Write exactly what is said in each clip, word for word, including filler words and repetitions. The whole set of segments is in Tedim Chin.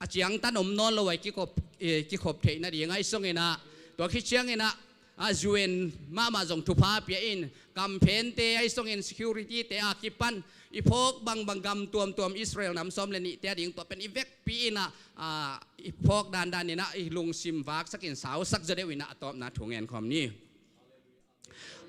a ciangtan om nawn lo a i kikhop, eh, kikhop theih nading ahi zongin ah, tua khit ciangin ah, a U N mahmah zong thupha pia in, kamphente ahi zongin security te a kipan i phawk bangbang gam tuamtuam Israel nam sawm le nihte a ding tua pen i vekpi in ah, a, i phawk dandan in ah i lungsim vaksak in sausak zaw deuh in ah a tawpna thu ngen khawm ni.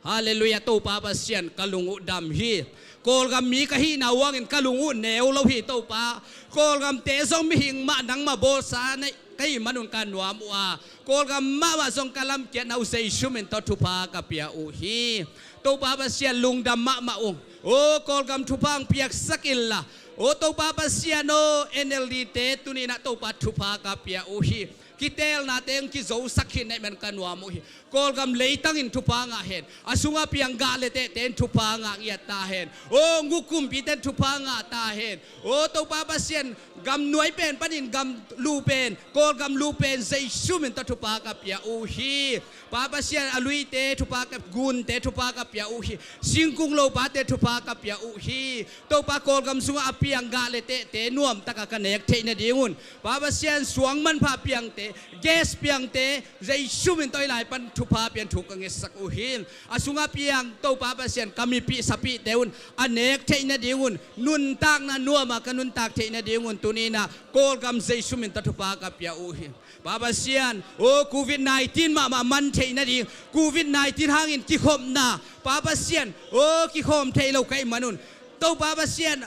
Halleluiah, Topa Pasian, ka lung uh dam hi. Kawlgam mi ka hihna uh hangin ka lung uh neu lo hi, Topa. Kawlgamte zong mihing mah nangmah bawlsa na ka hih manun ka nuam uh a, Kawlgam mahmah zong ka lamkiatna uh Jesu min tawh thupha ka pia uh hi. Topa Pasian, lungdam mahmah ung. Aw Kawlgam, thupha hong piaksak inla. Aw Topa Pasian aw, N L D te tuni in ah Topa, thupha ka pia uh hi. Kiteelnate hong kizosak khin na hih man ka nuam uh hi. Kawlgam leitang in thupha ngah hen. A sungah piang gah le tehte in thupha ngah ngiat ta hen. Aw nguk kumpite in thupha ngah ta hen. Aw Topa Pasian, gam nuai pen panin gam lu pen, Kawlgam lu pen Jesu min tawh thupha ka pia uh hi. Pa Pasian, a luite thupha ka, gunte thupha ka pia uh hi. Singkung lopate thupha ka pia uh hi. Topa, Kawlgam sungah a piang gah le tehte nuamtaka ka nek theih nadingun, Pa Pasian, suang manpha piangte, gas piangte, Jesu min tawh hih lai pan thupha pian thu ka ngetsak uh hi. A sungah piang Topa Pasian, ka mipih sapihte un a nek theih nadingun, nuntakna nuama ka nuntak theih nadingun tuni in ah Kawlgam Jesu min tawh thupha ka pia uh hi. Pa Pasian, aw Covid nineteen mahmah man theih nading, Covid nineteen hangin kikhopna, Pa Pasian, aw kikhawm thei lo ka hih manun, Topa Pasian,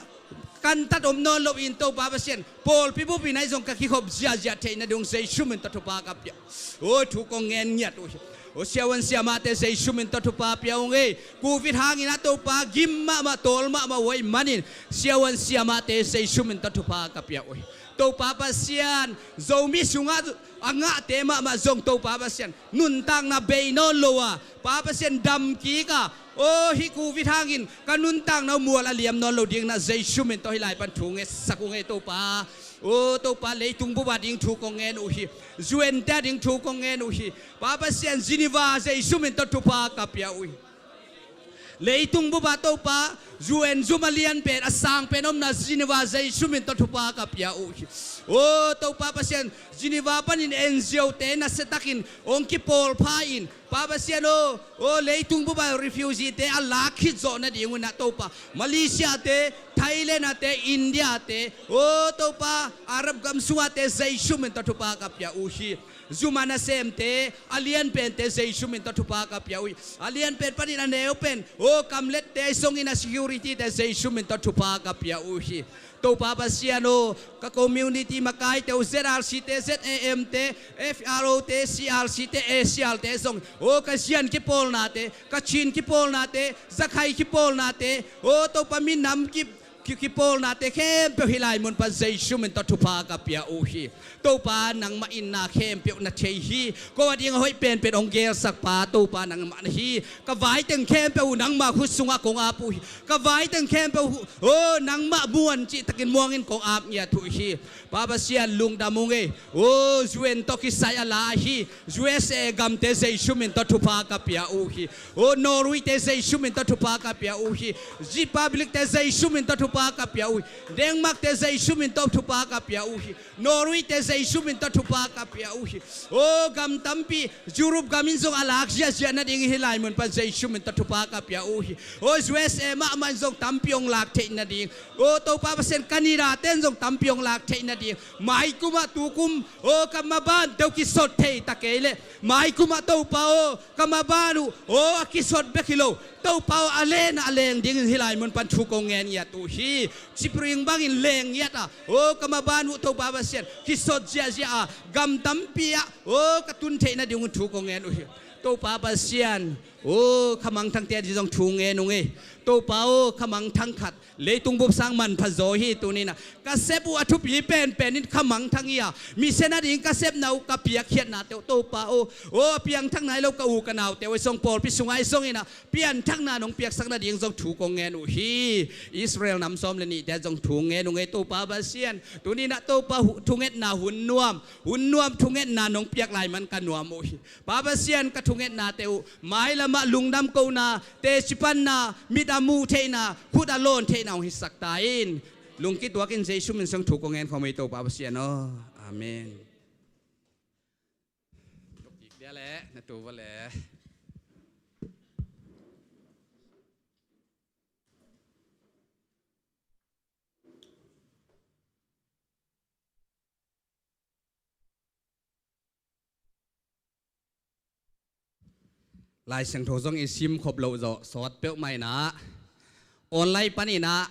kantat om nawn loin Topa Pasian, pawlpi bup in ahi zong ka kikhop ziahziah theih nading Jesu min tawh thupha ka pia. Aw thu kong ngen ngiat uh hi. Aw siavuan siamahte Jesu min tawh thupha pia ung ei. Covid hangin ah Topa, gim mahmah, tawl mahmah uh ahih manin siavuan siamahte Jesu min tawh thupha ka pia uh hi. Topa Pasian, Zomi sungah a ngahte mahmah zong Topa Pasian, nuntakna bei nawn lo a, Pa Pasian, dam kik a, aw hih Covid hangin ka nuntakna uh mual a liam nawn lo dingin ah Jesu min tawh hih lai pan thu ngetsak ung ei Topa. Aw Topa, leitung bup a ding thu kong ngen uh hi. U N te a ding thu kong ngen uh hi. Pa Pasian, Geneva Jesu min tawh thupha ka pia uh hi. Leitung bup ah Topa, U N zum a lian pen, a sang pen omna Geneva Jesu min tawh thupha ka pia uh hi. Aw Topa Pasian, Geneva panin N G O te nasia takin hong kipawl pha in, Pa Pasian aw, aw leitung bup ah refugee te a lak khit zawh nadingun ah Topa, Malaysia te, Thailand a te, India te, aw Topa, Arab gam sungah te Jesu min tawh thupha ka pia uh hi. Zum a nasemte, a lianpente Jesu min tawh thupha ka pia uh hi. A lianpen panin a neu pen, aw kamlette ahi zongin a security te Jesu min tawh thupha ka pia uh hi. Topa Pasian aw, ka community makaite uh, Z R C te, Z A M te, F R O te, C R C te, A C R te zong, aw ka Zian kipawlnate, ka Chin kipawlnate, Zakhai kipawlnate, aw Topa, minam ki ki, kipawlnate khempeuh hih lai mun pan Jesu min tawh thupha ka pia uh hi. Topa, nangmah in na khempeuh na thei hi. Ko a ding a hoih penpen hong geelsak pa Topa nangmah na hi. Ka vaiteng khempeuh uh nangmah khut sungah kong ap uh hi. Ka vaiteng khempeuh uh, aw nangmah muan cihtakin muangin kong ap ngiat uh hi. Pa Pasian, lungdam ung ei. Aw U N tawh kisai a la ahi U S A gamte Jesu min tawh thupha ka pia uh hi. Aw Norway te Jesu min tawh thupha ka pia uh hi. Republic te Jesu min tawh thupha ka pia uh hi. Denmark te Jesu min tawh thupha ka pia uh hi. Norway te Jesu min tawh thupha ka pia uh hi. Aw gam tampi, Europe gam in zong a lak ziahziah nading hih lai mun pan Jesu min tawh thupha ka pia uh hi. Aw U S A mahmah in zong tampi hong lak theih nading, aw Topa Pasian, Canada te in zong tampi hong lak theih nading, maikum ah tukum, aw ka maban deuh kisot thei ta kei leh, maikum ah Topa aw, ka maban uh, aw a kisot bek hi lo, Topa aw a len ah a leng dingin hih lai mun pan thu kong ngen ngiat uh hi. Spring bangin leng ngiat a, aw ka maban uh Topa Pasian, kisot ziahziah a, gam tampi ah, aw ka tun theih nadingun thu kong ngen uh hi. Topa Pasian, aw kha mangthangte ading zong thu ngen ung ei. Topa aw, kha mangthang khat, leitung bup sang manpha zaw hi tuni in ah. Ka sep uh a thupi penpen in kha mangthang hi a, mission ading ka sepna uh, ka piakkhiatnate uh Topa aw, aw a piangthak nai lo ka u ka naute uh ahi zong, pawlpi sungah ahi zongin ah pianthakna nong piaksak nading zong thu kong ngen uh hi. Israel nam sawm le nihte zong thu ngen ung ei Topa Pasian. Tuni in ah Topa, hu-, thungetna hun nuam, hun nuam thungetna nong piak lai man ka nuam uh hi. Pa Pasian, ka thungetnate uh mailamah lungdam kohna, teci panna, mit a muh theihna, khut a lawn theihna hong hisak ta in. Lungkituakin Jesu min sung thu kong ngen khawm hi, Topa Pasian aw. Amen. Luk kik dia leh na tu va leh. Lai Siangtho zong i sim khop loh zawh sawt peuhmah in ah, online panin ah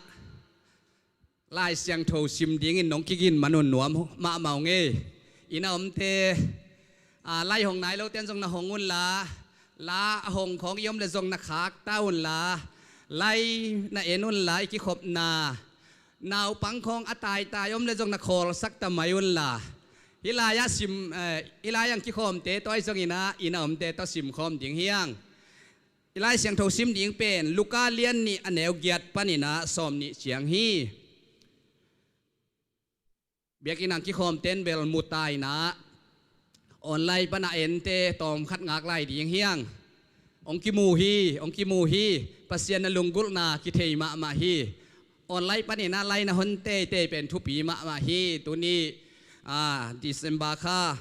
Lai Siangtho sim dingin nong kigin man un nuam mahmah ung ei. Inn a omte, a, lai hong nai lote in zong na hong unla, la a hong khawng i om leh zong na khak ta unla, lai na en unla, i kikhopna naupang khawng a taitai om leh zong na khawlsak ta mai unla. Hih lai-ah sim, eh, hih lai-ah kikhawmte tawh ahi zongin ah, inn a omte tawh sim khawm ding hi hang. I Lai Siangtho sim ding pen Luka lian nih a neu giat panin ah sawm nih ciang hi. Biakinn ah kikhawmte in bel mu ta in ah, online pan a ente tawmkhat ngak lai ding hi hang. Hong kimu hi, hong kimu hi. Pasian na lunggulhna kithei mahmah hi. Online panin ah lai na hon teitei pen thupi mahmah hi. Tuni, a, December kha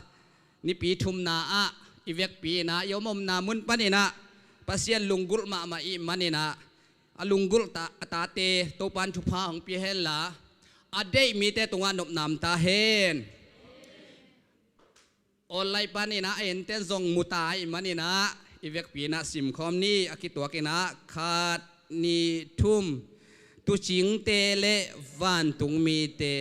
nipi thumna ah i vekpi in ah i om omna mun panin ah Pasian lunggulh mahmah i hih manin ah, a lunggulh ta, a tate Topa'n thupha hong pia henla, a deih mite tungah nopna om ta hen. Online panin ah a ente in zong mu ta i hih manin ah i vekpi in ah sim khawm ni. A kituakin ah khat, nih, thum. Tuucingte leh vantungmite.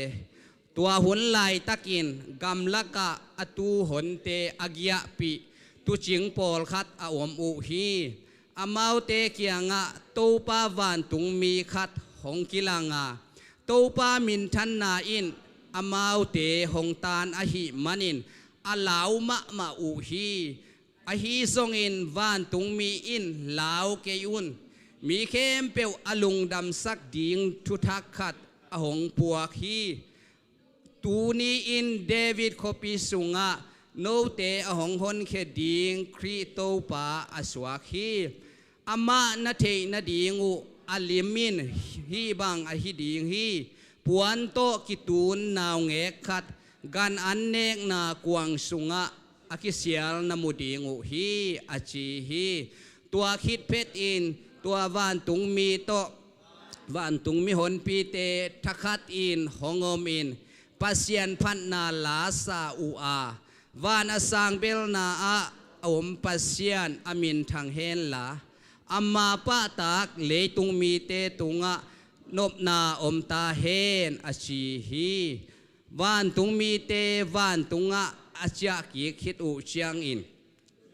Tua hun laitakin gamlakah a tuuhonte a giahpih tuucing pawlkhat a om uh hi. Amaute kiangah Topa vantungmi khat hong kilang a, Topa minthanna in amaute hong taan ahih manin a lau mahmah uh hi. Ahi zongin vantungmi in lau kei un. Mi khempeuh a lungdamsak ding thuthak khat a hong puak hi. Tuni-in David khuapi sungah note a hong honkhia ding Khrih Topa a suak hi. Amah na theih nading uh a lim in hih bang ahi ding hi. Puan tawh kitun naungek khat gan an nekna kuang sungah a kisial na mu ding uh hi, a ci hi. Tua khit phetin tua vantungmi tawh vantungmi honpite thakhatin hong omin Pasian phatna la sa uh a, van a sang belna ah a om Pasian a minthang henla, ama pahtak leitung mite tungah nopna om ta hen, a ci hi. Vantungmite vantungah a ciahkik khit uh ciangin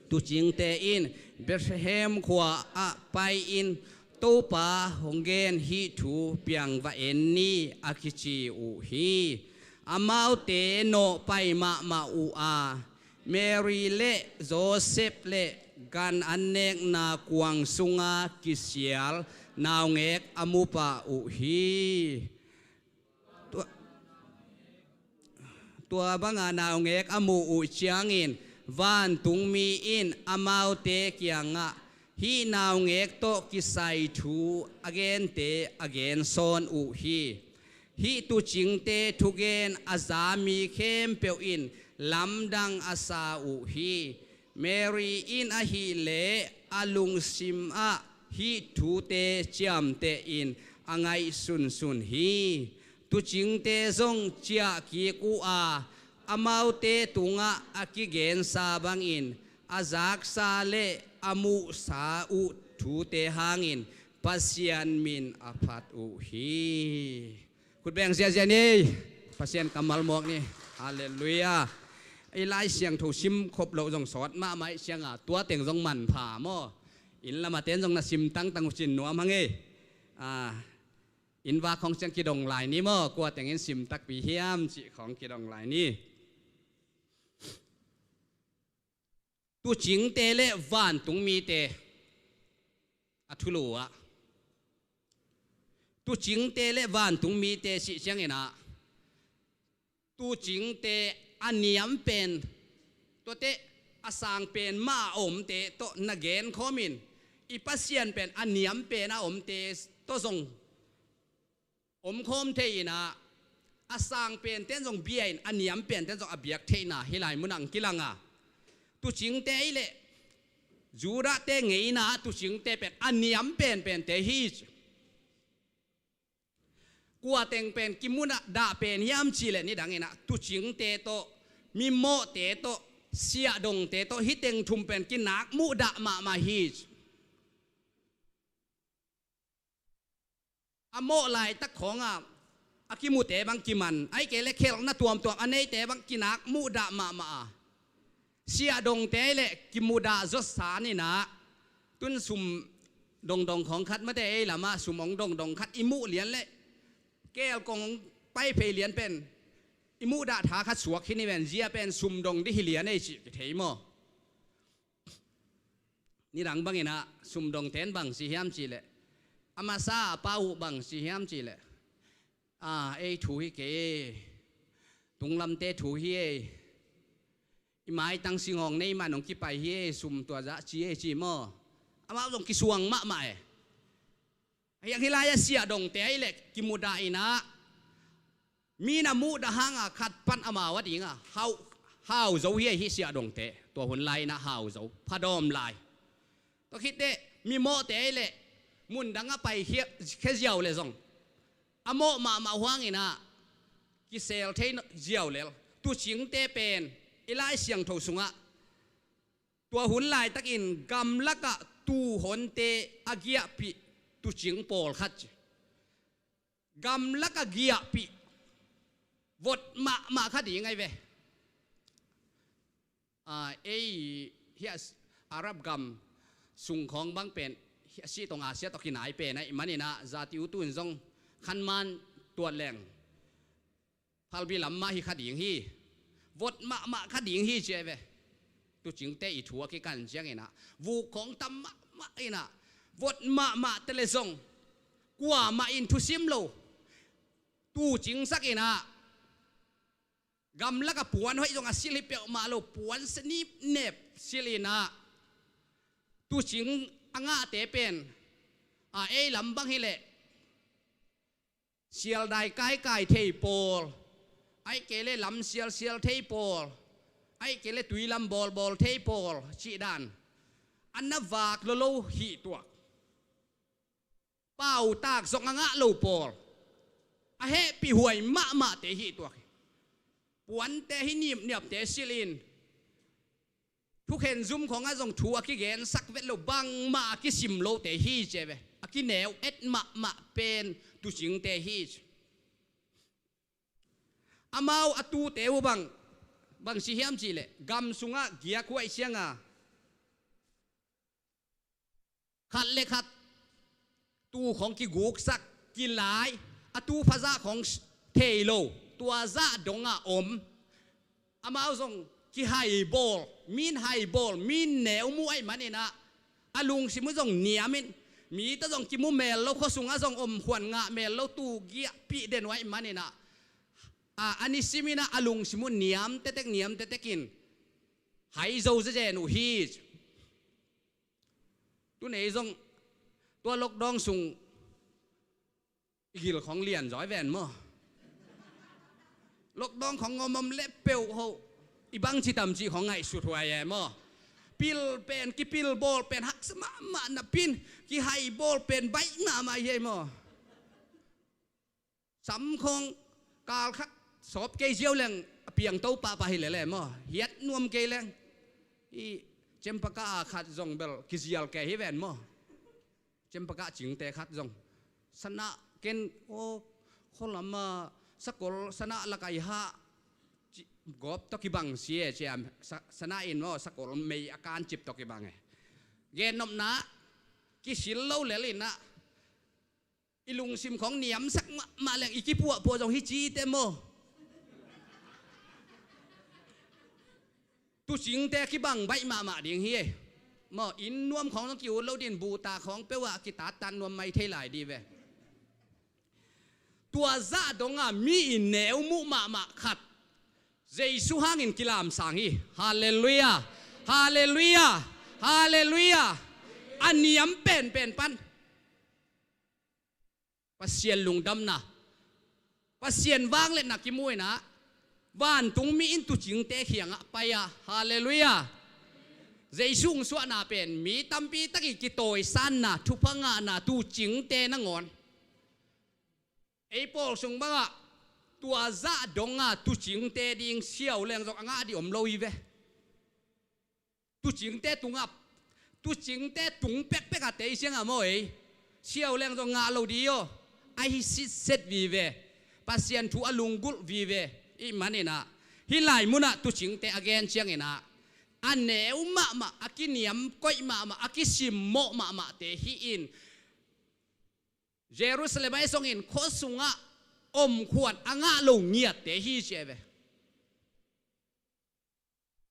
tuucingte in Bethlehem khua-ah pai-in Topa hong gen hih thu piang va en ni, a kici uh hi. Amaute nawh pai mahmah uh a, Mary leh Joseph leh gan an nekna kuang sunga kisial naungek a mu pah uh hi. Tua, tua banga naungek a muh uh ciangin vantungmi in amaute kiangah hih naungek tawh kisai thu a gente a gensawn uh hi. Hih tuucingte thugen a za mi khempeuh in lamdang a sa uh hi. Mary in ahileh a lungsimah hih thute ciamtehin a ngaihsunsun hi. Tuucingte zong ciahkik uh a, amaute tungah a kigensa bangin a zaksa leh a muhsa uh thute hangin Pasian min a phat uh hi. Khut beng ziahziah ni. Pasian kammal muak ni. Halleluiah. I Lai Siangtho sim khop loh zong sawt mahmah ih cianga tua teng zong manpha maw? Inn lama ten zong na sim tangtang uh cin nuam hang ei. A, inn vak khawng ciang kidong lai ni maw? Kua tengin sim takpi hiam cih khawng kidong lai ni. Tuucingte leh vantungmite a thulu ah, tuucingte leh vantungmite cih ciangin ah, tuucingte a niam pen, tuate a sang pen mah a omte tawh na genkhawmin, i Pasian pen a niam pen a omte tawh zong omkhawm thei in ah, a sang pente in zong bia in, a niam pente in zong a biak theihna hih lai munah hong kilang a, tuucingte ahih leh Judahte ngeina ah tuucingte pen a niam penpente hi ci. Kua teng pen kimudah pen hiam cih leh nidang in ah tuucingte tawh, mimawhte tawh, siahdongte tawh, hih teng thum pen kinak muhdah mahmah hi ci. A mawh laitak khawng ah a kimute bang kiman, ahih kei leh khelhna tuamtuam a neite bang kinak muhdah mahmah a, siahdongte ahih leh kimudah zawsan in ah, tun sum dongdong khawng khat mate, ei lamah sum hong dongdong khat i muh lian leh, keel kong hong pai phei lian pen i muhdah tha khat suak hi ni ven, zia pen sum dong dih hi lian ei cih kithei maw. Nidang bang in ah sum dongte in bang ci hiam cih leh, a masa a pa uh bang ci hiam cih leh, a, ei thu hi kei, tunglamte thu hi ei, i maitang singhawng nei man hong kipai hi ei, sum tua zah ci ei ci maw. Amau zong kisuang mahmah e. Hiang hih lai-ah siahdongte ahih leh kimudah in ah, mi na muhdah hangah khat pan amau a dingah hau, hau zo hi ei hih siahdongte. Tua hun lai in ah hau zo, phadawm lai. Tua khit teh mimawhte ahih leh mundang a pai khia, khia ziau leh zong a mawh mahmah uh hang in ah kisel thei ziau lel. Tuucingte pen i Lai Siangtho sungah tua hun laitakin gamlakah tuuhonte a giahpih tuucing pawlkhat ci. Gamlakah giahpih vot mahmah kha ding ahi ve. A, ei hiah Arab gam sung khawng bang pen hiah sih tawh, Asia tawh kinai pen ahih manin ah zati uh tu in zong khanman tuat leng phalbi lam mah hi kha ding hi. Vot mahmah kha ding hi ci ahi ve. Tuucingte i thu a kikan ciangin ah vuk khawng tam mahmah in ah, vot mahmah te leh zong kuamah in thusim lo, tuucingsak in ah, gamlakah puan hoih zong a silh hi peuhmah lo, puan sia nipnep silh in ah, tuucing a ngahte pen, a, ei lam bang hi leh sialdai kaikai thei pawl, ahih kei leh lam sialsial thei pawl, ahih kei leh tui lam bawlbawl thei pawl cih dan, a na vak lolo hi tuak. Pautak zong a ngah lo pawl, a hehpih huai mahmahte hi tuak hi. Puante hi nipniapte silh in, thukhen zum khawngah zong thu a kigensak vet lo, bangmah a kisim lote hi ci ahi ve. A kineu et mahmah pen tuucingte hi ci. Amau a tuute uh bang, bang ci hiam cih leh gam sungah giakhuai siang a, khat le khat tuu khawng kiguksak, kilai, a tuu phazah khawng thei lo, tua zah dongah om. Amau zong kihaibawl, min haibawl, min neu muh ahih manin ah, a lungsim uh zong niam in, mi tawh zong kimu mel lo, khua sungah zong om khuan ngah mel lo, tuu giahpih den uh ahih manin ah, a, a nisim in ah a lungsim uh niam tektek, niam tektek in hai zo zezen uh hi. Tun ei zong tua lockdown sung i gil khawng lian zaw hi ven maw. Lockdown khawng ngawm om leh peuh hoh i bangci tam cih khawng ngaihsut huai e maw. Pil pen, kipil bawl pen haksa mahmah napi in, kihai bawl pen baih mahmah hi ei maw. Sam khawng kal khat sawp kei ziau leng a piangto pahpah hi lel e maw. Hiat nuam kei leng. I cempaka a khat zong bel kizial kei hi ven maw. Cempaka cingte khat zong, sana ken, aw, khualam a sakol sana lak a i hah, ci, gawp tawh kibang si e ci a, sa, sana in maw sakol mei a kancip tawh kibang e. Gennopna kisil lo lel in ah, i lungsim khawng niamsak mahmah leng i kipuahpuah zong hi ci te maw. Tuucingte kibang baih mahmah ding hi e maw. Inn nuam khawng zong ki-ut lo ding, buta khawng peuh ah kitattan nuam mai thei lai dih ve. Tua zah dongah mi i neu muh mahmah khat Jesu hangin kilamsang hi. Halleluiah. Halleluiah. Halleluiah. A niam penpen pan Pasian lungdamna, Pasian vangliatna kimu inah, vantungmi in tuucingte kiangah pai a, halleluiah. Jesu hong suahna pen mi tampi tak i kitawisanna, thupha ngahna, tuucingte nangawn. Ei pawl sung bangah tua zah donga tuucingte ding siau leng zong a ngah dih om lo hi ve. Tuucingte tungah, tuucingte tung pekpek a tei siangah maw ei, siau leng zong ngah lo dih aw. Ahi sitset vive. Pasian thu a lunggulh vive. Ih maninah hih lai munah tuucingte a gen cianginah, a neu mahmah, a kiniamkoih mahmah, a kisimmawh mahmahte hi in, Jerusalem ah i songin khua sungah omkhuan a ngah lo ngiatte hi ci a ve.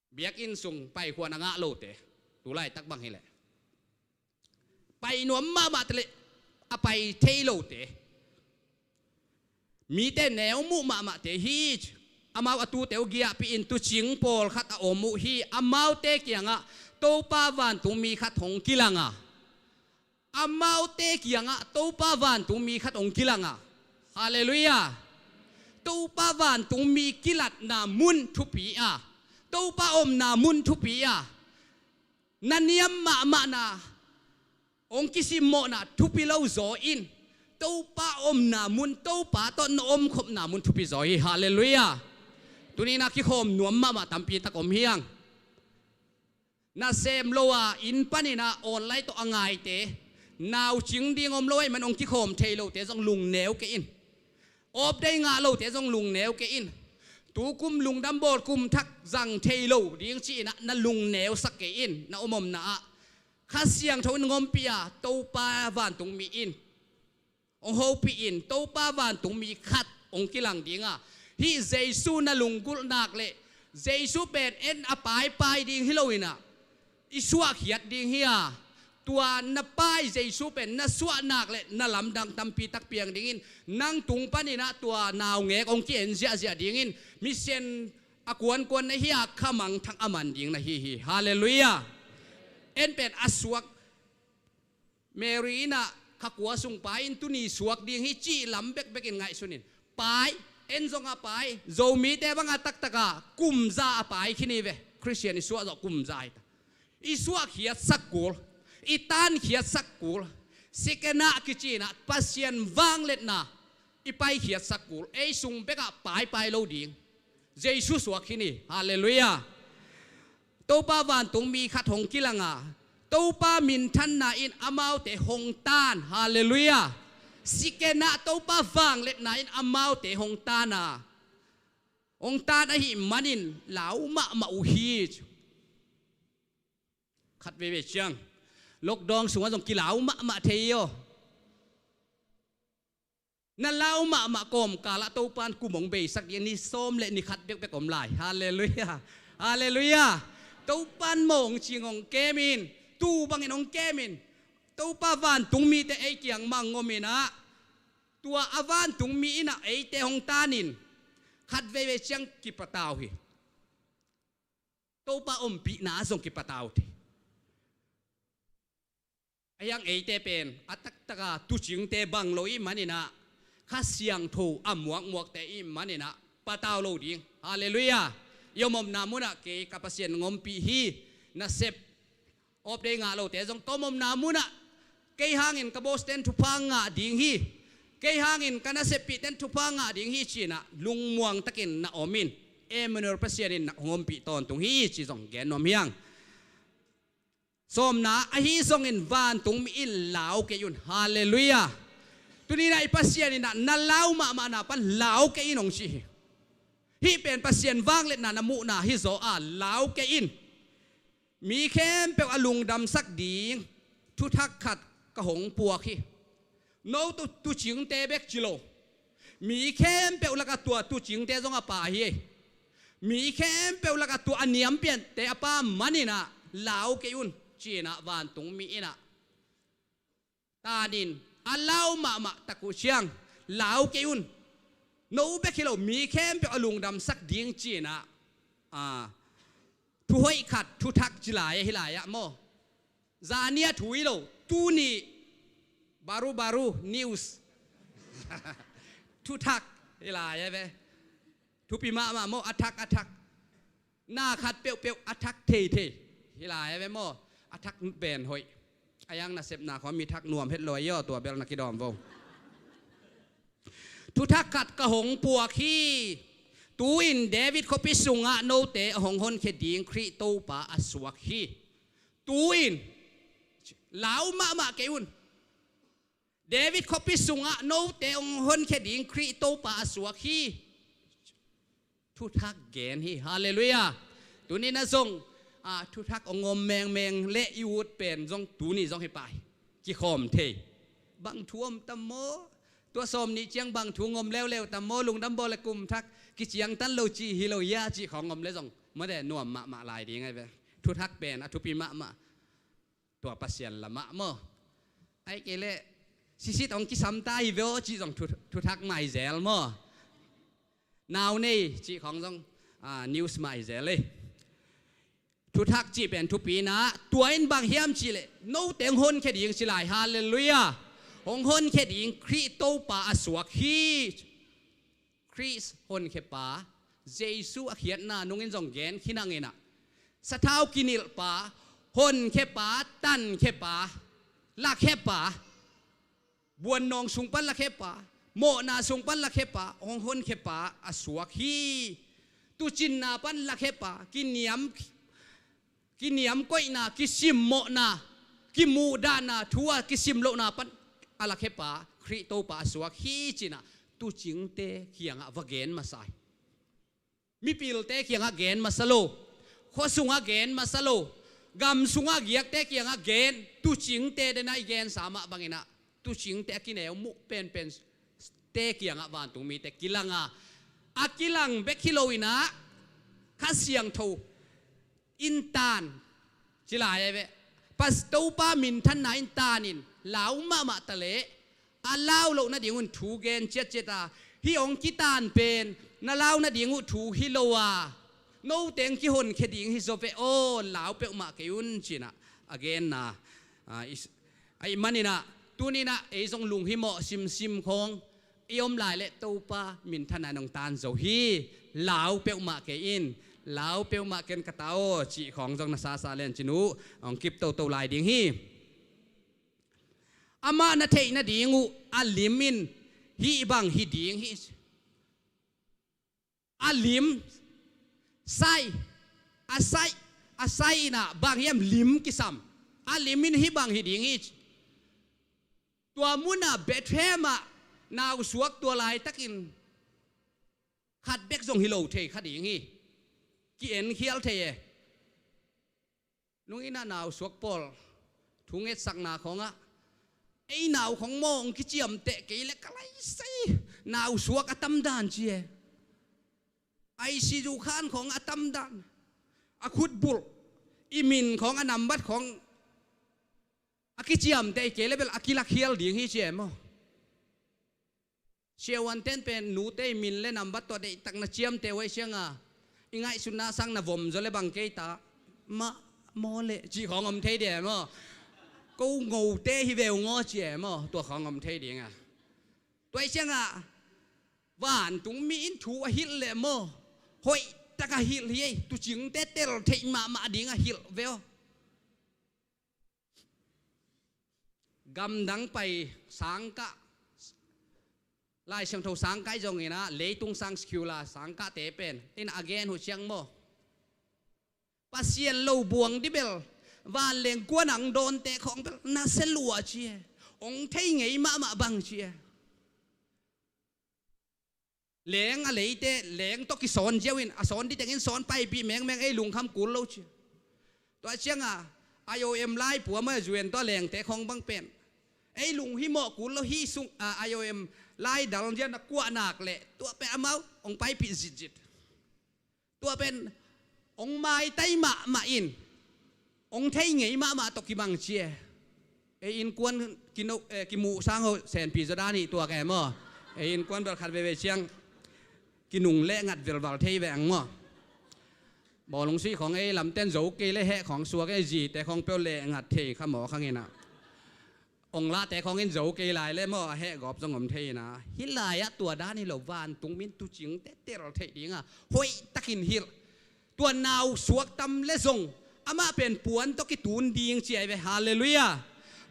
Biakinn sung paikhuan a ngah lote, tu laitak bang hileh pai nuam mahmah teleh a pai thei lote, mite neu muh mahmahte hi. Amau a tute uh giahpih in tuucing pawlkhat a om uh hi. Amaute kiangah Topa vantungmi khat hong kilang a, amaute kiangah Topa vantungmi khat hong kilang a, halleluiah. Topa vantungmi kilatna mun thupi a, Topa omna mun thupi a, na niam mahmahna, hong kisimmawhna thupi lo zaw in, Topa omna mun, Topa tawh na omkhopna mun thupi zaw hi, halleluiah. Tuninah kikhawm nuam mahmah tampi tak om hiang. Nasem lo a inn paninah online tawh a ngaite, naucing ding om lo ahih man hong kikhawm thei lote zong lungneu kei in. Awpdei ngah lote zong lungneu kei in. Tukum lungdam bawl kum thak zang thei lo ding ci-inah na lungneusak kei in. Na om omna ah Kha Siangtho in hong ompih a, Topa vantungmi in hong hopih in, Topa vantungmi khat hong kilang ding a, hih Jesu na lunggulh nak leh Jesu pen en a paipai ding hi lo inah, i suahkhiat ding hi a, tua na pai Jesu pen na suah nak leh na lamdang tampi tak piang dingin, nang tung paninah tua naungek hong ki-en ziahziah dingin, mission a kuankuan na hi a, kha mangthang a man ding na hi hi, halleluiah. En pen a suak Mary innah kha kua sung pai in tuni suak ding hi cih lam bekbekin ngaihsun in. Pai, en zong a pai, Zomite bangah taktaka kum za a pai khin hi ve. Khristian i suah zawh kum za hi ta. I suahkhiatsak kul, i taankhiatsak kul, sikenah kicinah Pasian vangliatna i paikhiatsak kul, ei sung bekah paipai lo ding. Jesu suak khin hi, halleluiah. Topa vantungmi khat hong kilang a, Topa minthanna in amaute hong taan, halleluiah. Sikenah Topa vangliatna in amaute hong taan a, hong taan ahih manin lau mahmah uh hi. Khat veivei ciang lockdown sungah zong kilau mahmah thei hi aw. Na lau mahmah kawmkalah Topa in kum hong beisak ding, ni sawm le ni khat bekbek om lai. Halleluiah. Halleluiah. Topa in mawng cing hong kem in, tuu bangin hong kem in. Topa vantungmite ei kiang mah hong om inah, tua a vantungmi innah eite hong taanin khat veivei ciang kipatau hi. Topa ompihna zong kipatau thei. A hiang eite pen a taktaka tuucingte bang lo ih maninah, Kha Siangtho a muakmuakte ih maninah patau lo ding. Halleluiah. I om omna munah kei ka Pasian hong ompih hi. Nasep awpdei ngah lote zong ka om omna munah kei hangin ka bossten thupha ngah ding hi. Kei hangin ka naseppihten thupha ngah ding hi cinah lungmuang takin na om in, Emmanuel Pasian in na hong ompih tawntung hi ci zong gen nuam hiang. Sawmna, ahi zongin vantungmi in lau kei un. Halleluiah. Tuninah i Pasian innah na lau mahmahna pan lau kei in hong ci hi. Hih pen Pasian vangliatna na muhna hi zaw a, lau kei in. Mi khempeuh a lungdamsak ding thuthak khat ka hong puak hi. No tu, tuucingte bek ci lo. Mi khempeuh lakah tua tuucingte zong a pa hi. Mi khempeuh lakah tua a niampiante a pa maninah lau kei un cinah vantungmi innah taanin a lau mahmah tak uh ciang lau kei un. No bek hi lo, mi khempeuh a lungdamsak ding cinah, a, thuhoih khat thuthak ci lai ahi lai-ah maw. Zania thu hi lo, tuni baru-baru news. Thuthak. Hi lai a ve. Thupi mahmah maw, a thak a thak. Na khat peuhpeuh a thak theithei. Hi lai a ve maw. A thak pen hoih. A yang nasepna khawng mi thak nuam het lo a hi aw, tua bel na kidawm vo. Thuthak khat ka hong puak hi. Tu-in David khuapi sungah note a hong honkhia ding Khrih Topa a suak hi. Tu-in, lau mahmah kei un. David khuapi sungah note hong honkhia ding Khrih Topa a suak hi. Thuthak gen hi. Halleluiah. Tuni-in ah zong, ah, thuthak hong om mengmeng le i ut pen zong tuni zong hi pah hi. Kikhawm thei. Bang thu om tam maw? Tua sawm nih ciang bang thu ngom leuleu tam maw? Lungdam bawl le kum thak kiciangtan lo ci hi lo hia, cih khawng om le zong mate nuam mahmah lai ding a hi ve. Thuthak pen a thupi mahmah tua Pasian lamah maw? Ahih kei leh sisit hong kisam ta hi ve aw cih zong thu, thuthak mah hi zel maw? Nau nei cih khawng zong, ah, news mah hi zel ei. Thuthak cih pen thupi-in ah, tua in bang hiam cih leh note hong honkhia ding ci lai, halleluiah. Hong honkhia ding Khrih Topa a suak hi. Khrih honkhia pa, Jesu a khiatna nungin zong gen khin hang in ah, sathau kinilh pa, honkhia pa, tankhia pa, lakhia pa, buannawng sung pan lakhia pa, mawhna sung pan lakhia pa, hong honkhia pa a suak hi. Tuucinna pan lakhia pa, kiniam, kiniamkoihna, kisimmawhna, kimuhdahna, thu a kisim lohna pan a lakhia pa Khrih Topa a suak hi ci-in ah tuucingte kiangah va gen masa hi. Mipilte kiangah gen masa lo, khua sungah gen masa lo, gam sungah giakte kiangah gen, tuucingte den ah i gensa mah bangin ah, tuucingte a kineu muh penpente kiangah vantung mite kilang a, a kilang bek hi lo-in ah, Kha Siangtho in taan, ci lai a hi ve. Pas Topa minthanna in taanin lau mahmah ta leh, a lau loh nading un thu gen ciatciat a, hih hong kitaan pen na lau nading uh thu hi lo a, note hong kihonkhia ding hi zaw ve aw, lau peuhmah kei un ci-in ah a genna, ah, i, ahih manin ah tuni-in ah ei zong lunghimawh simsim khawng i om lai leh Topa minthanna in hong taan zo hi. Lau peuhmah kei in, lau peuhmah ken ka ta aw cih khawng zong na sasa len cin uh hong kip toto lai ding hi. Amah na theih nading uh a lim in hih bang hi ding hi. A lim, sai, a sai, a sai in ah bang hiam lim kisam. A lim in hih bang hi ding hi. Tua munah Bethlehem ah nausuak tua laitakin khat bek zong hi lo thei kha ding hi. Ki-en khial thei e. Nung in ah nausuak pawl thu ngetsakna khawngah, ei nau khawng maw hong kiciamteh kei leh ka lai sei, nausuak a tamdan ci e. I C U khan khawng a tamdan, a khutbulh, i min khawng a nambat khawng a kiciamteh kei leh bel a kilakhial ding hi ci e maw? Siavuanten pen nute i min le nambat tua deihtak na ciamteh uh ahih ciangin, i ngaihsutna sang na vom zaw le bang kei ta, mah maw leh cih khawng om thei ding e maw? Ko ngote hi veu ngaw ci e maw? Tua khawng om thei ding a. Tua ahih ciangin vantung mi in thu a hilh leh maw, hoihtak a hilh hi ei, tuucingte tel theih mahmah ding a hilh ve aw. Gamdang pai sangkah, Lai Siangtho sangkah i zong in ah, leitung sang secular sangkahte pen in a gen uh ciang maw, Pasian lo buang ding bel, vanleng kuan ang dawnte khawng bel na sia lua ci e. Hong thei ngei mahmah bang ci e. Leng a leite, leng tawh kisawn ziau in, a sawn ding tengin sawn paipih mengmeng, ei lungkham kul lo ci. Tua ciangin I O M lai pua maw, U N tawh lengte khawng bang pen, ei lunghimawh kul lo hi sung, a, I O M lai dal ziau na kuah nak leh, tua pen amau hong paipih zitzit. Tua pen hong maitai mahmah in, hong thei ngei mahmah tawh kibang ci e. Ei innkuan kino, eh, kimuh sang ho senpi zaw dan hi tuak e maw? Ei innkuan bel khat veivei ciang kinung leh ngat velval thei ve ang maw? Bawlung sui khawng ei lamten zo kei leh heh khawng suak ei, zite khawng peuh leh ngat thei kha maw khang in ah. Ong lahte khawng in zo kei lai le maw, a heh gawp zong om thei ina. Hih lai-ah tua dan hi lo, vantung min tuucingte tel theih dinga hoihtakin hilh. Tua nau suak tam le zong amah pen puan tawh kitun ding ci ahi ve. Halleluiah.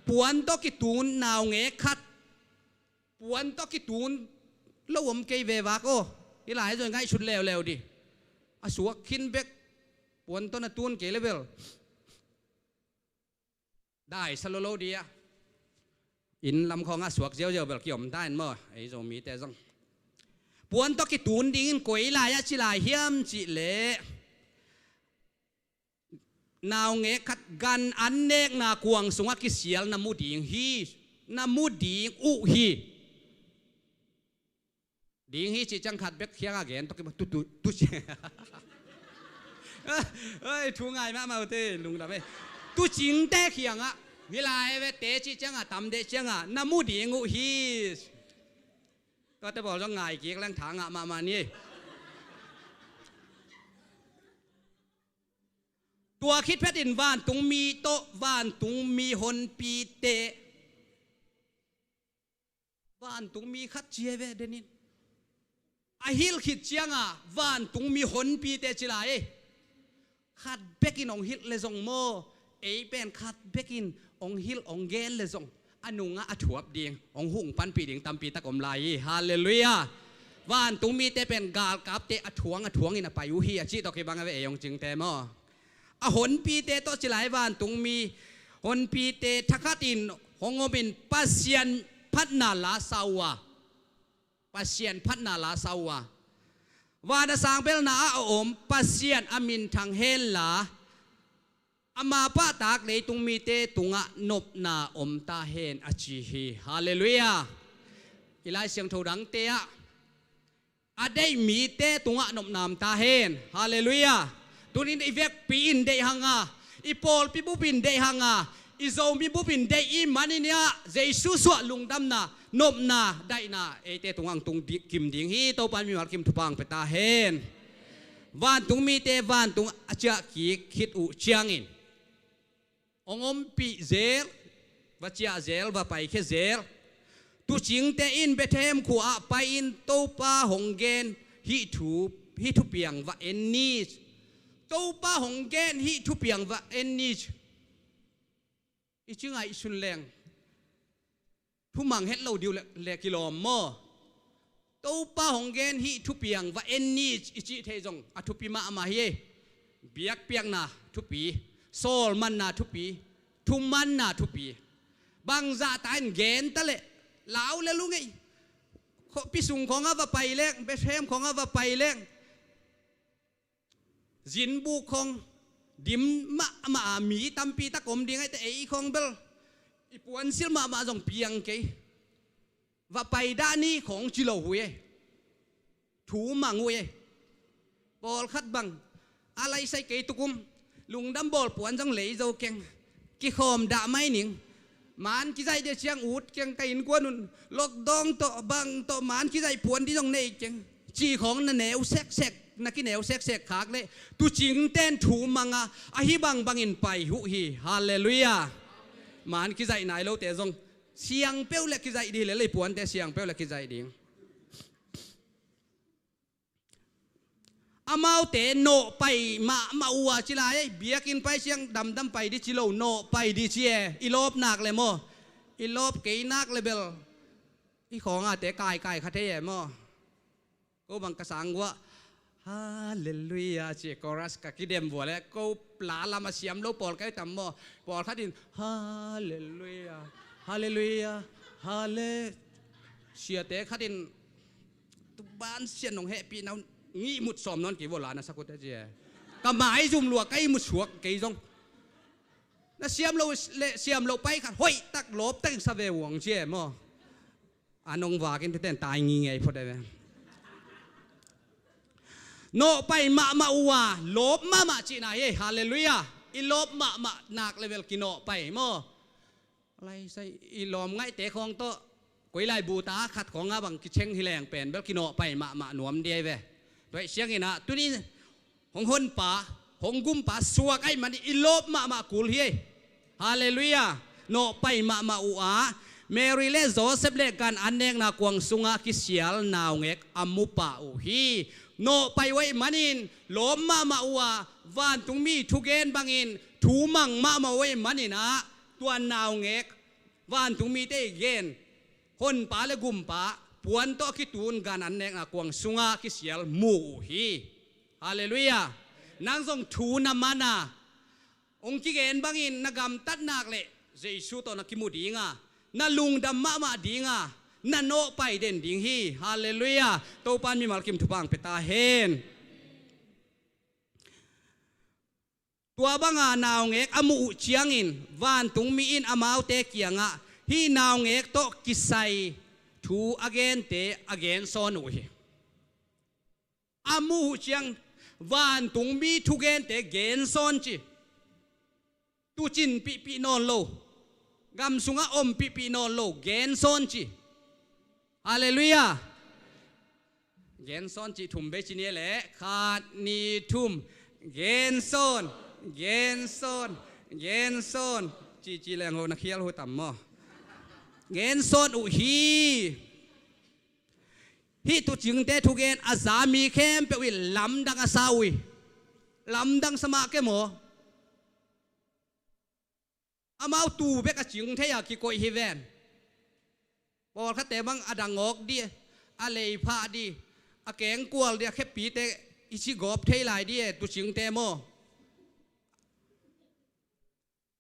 Puan tawh kitun, naungek khat puan tawh kitun lo om kei ve vak aw. Hih lai zong ngaihsut leuleu dih. A suak khin bek puan tawh na tun kei le bel daisa lolo dih a, inn lam khawngah suak ziauziau bel kiom ta in maw, ei Zomite zong. Puan tawh kitun dingin koi lai-ah ci lai hiam cih leh, naungek khat gan an nekna kuang sungah kisial na mu ding hi, na mu ding uh hi. Ding hi cih ciang khat bek khiangah gen tawh kibang tu tu tu ci. Oi, thu ngai mahmah uh te lungdam ei. Tuucingte khiangah hih lai vete cih ciangah tam deh ciangah na mu ding uh hi. Tuate bawl zong ngai kik leng tha ngah mahmah ni. Tua khit phetin vantungmi tawh vantungmi honpite, vantungmi khat ci hi ve denin a hilh khit cianga vantungmi honpite ci lai ei. Khat bekin hong hilh le zong maw, ei pen khat bekin hong hilh hong gen le zong a nungah a thuap ding, hong hung panpih ding tampi tak om lai hi. Halleluiah. Vantungmite pen galkapte a thuang a thuangin a pai uh hi a cih tawh kibang a ve ei hong cingte maw. A honpite tawh ci lai, vantungmi honpite thakhatin hong omin Pasian phatna la sa uh a, Pasian phatna la sa uh a, van a sang belna ah a om Pasian a minthang henla, ama pahtak leitung mite tungah nopna om ta hen a ci hi. Halleluiah. I Lai Siangtho dangte ah a deih mite tungah nopna om ta hen. Halleluiah. Tunin i vekpi in deih hanga, i pawlpi bupin deih hanga, i Zomi bupin deih i hih manin ah Jesu suah lungdamna, nopna, daihna eite tungah hong tung di-, kim ding hi. Topa in mimal kim thupha hong pia ta hen. Vantungmite vantung a ciah kik khit uh ciangin hong ompih zel, va ciah zel, va paikhia zel. Tuucingte in Bethlehem khua-ah pai-in Topa hong gen hih thu, hih thupiang va en ni. Topa hong gen hih thupiang va en ni. I ci ngaihsun leng thumang het lo dih uh le, le kilawm maw. Topa hong gen hih thupiang va en ni i cih theih zong a thupi mahmah hi. Biakpiakna thupi, sawlmanna thupi, thumanna thupi. Bangzah ta in gen ta leh lau le lungei. Khuapi sung khawngah va pai leng, Bethlehem khawngah va pai leng, zinbuk khawng dim mahmah a, mi tampi tak om ding ahih teh ei khawng bel i puansilh mahmah zong piang kei. Va pai dah ni khawng ci lo uh ei. Thu mang uh ei. Pawlkhat bang a laisai kei tukum, lungdam bawl puan zong lei zo keng. Kikhawm dah mai ning. Maan kizaih dih ciang ut keng, ka innkuan un. Lockdown tawh bang tawh maan kizaih puan dih zong nei keng, cih khawng na neu seksek, na kineu seksek khak leh tuucingte in thu mang a, ahi bangbangin pai uh hi. Halleluiah. Maan kizaih nai lote zong siang peuh le kizaih dih, lel i puante siang peuh le kizaih ding. Amaute nawh pai mahmah uh a ci lai ei. Biakinn pai ciang damdam pai dih ci lo, nawh pai dih ci e. I lawp nak le maw, i lawp kei nak le bel i khawngate kaikai kha thei e maw. Ko bang ka sang guah Halleluiah ci e, chorus ka kidem vua le ko la lam a siam lo pawl kai tam maw. Pawlkhat in Halleluiah, Halleluiah, Halle-, siate khat in tu ban sian nong hehpih nau ngih mut sawm nawn kei vua la na sak uh te ci e. Ka maizum lua ka ihmut suak kei zong. Na siam lo le siam lo pai khat hoih tak lawp takin sa ve uang ci e maw. A nong vakin teten tai ngingei phot e ve. Nawh pai mahmah uh a, lawp mahmah cihna hi. Halleluiah. I lawp mahmah nak le bel kinawh pai maw. Laisai i lawm ngaihte khawng tawh koi lai buta khat khawngah bang kiceng hi leng pen bel kinawh pai mahmah nuam dih ei ve. Tua ahih ciangin ah tuni hong honpa, hong gumpa suak ahih manin i lawp mahmah kul hi ei. Halleluiah. Nawhpai mahmah uh a, Mary le Joseph le gan an nekna kuang sungah kisial naungek a mu pah uh hi. Nawhpai uh ahih manin lawm mahmah uh a, vantungmi thugen bangin thu mang mahmah uh ahih manin ah, tua naungek vantungmite i gen Honpa le Gumpa puan tawh a kitun gan an nekna kuang sungah kisial mu uh hi. Halleluiah. Nang zong thu na man a, hong kigen bangin na gamtat nak leh Jesu tawh na kimu ding a, na lungdam mahmah ding a, na nawhpai den ding hi. Halleluiah. Topa in mimal kim thupha hong pia ta hen. Tua banga naungek a muh uh ciangin vantungmi in amaute kiangah hih naungek tawh kisai thu a gente a gensawn uh hi. A muh uh ciang vantungmi thugente gensawn ci. Tuucinpihpih nawn lo, gam sungah ompihpih nawn lo, gensawn ci. Halleluiah. Gensawn cih thum bei ci ni leh, khat, nih, thum. Gensawn, gensawn, gensawn. Cici leng ho na khial hu tam maw? Gensawn uh hi. Hih tuucingte thugen a za mi khempeuh in lamdang a sa uh hi. Lamdang sa mah ke maw? Amau tuu bek a cing thei a kikoih hi ven. Pawlkhatte bang a dangawk dih, a leiphah dih, a kengkual dih, a khepite i cigawp thei lai dih e, tuucingte maw?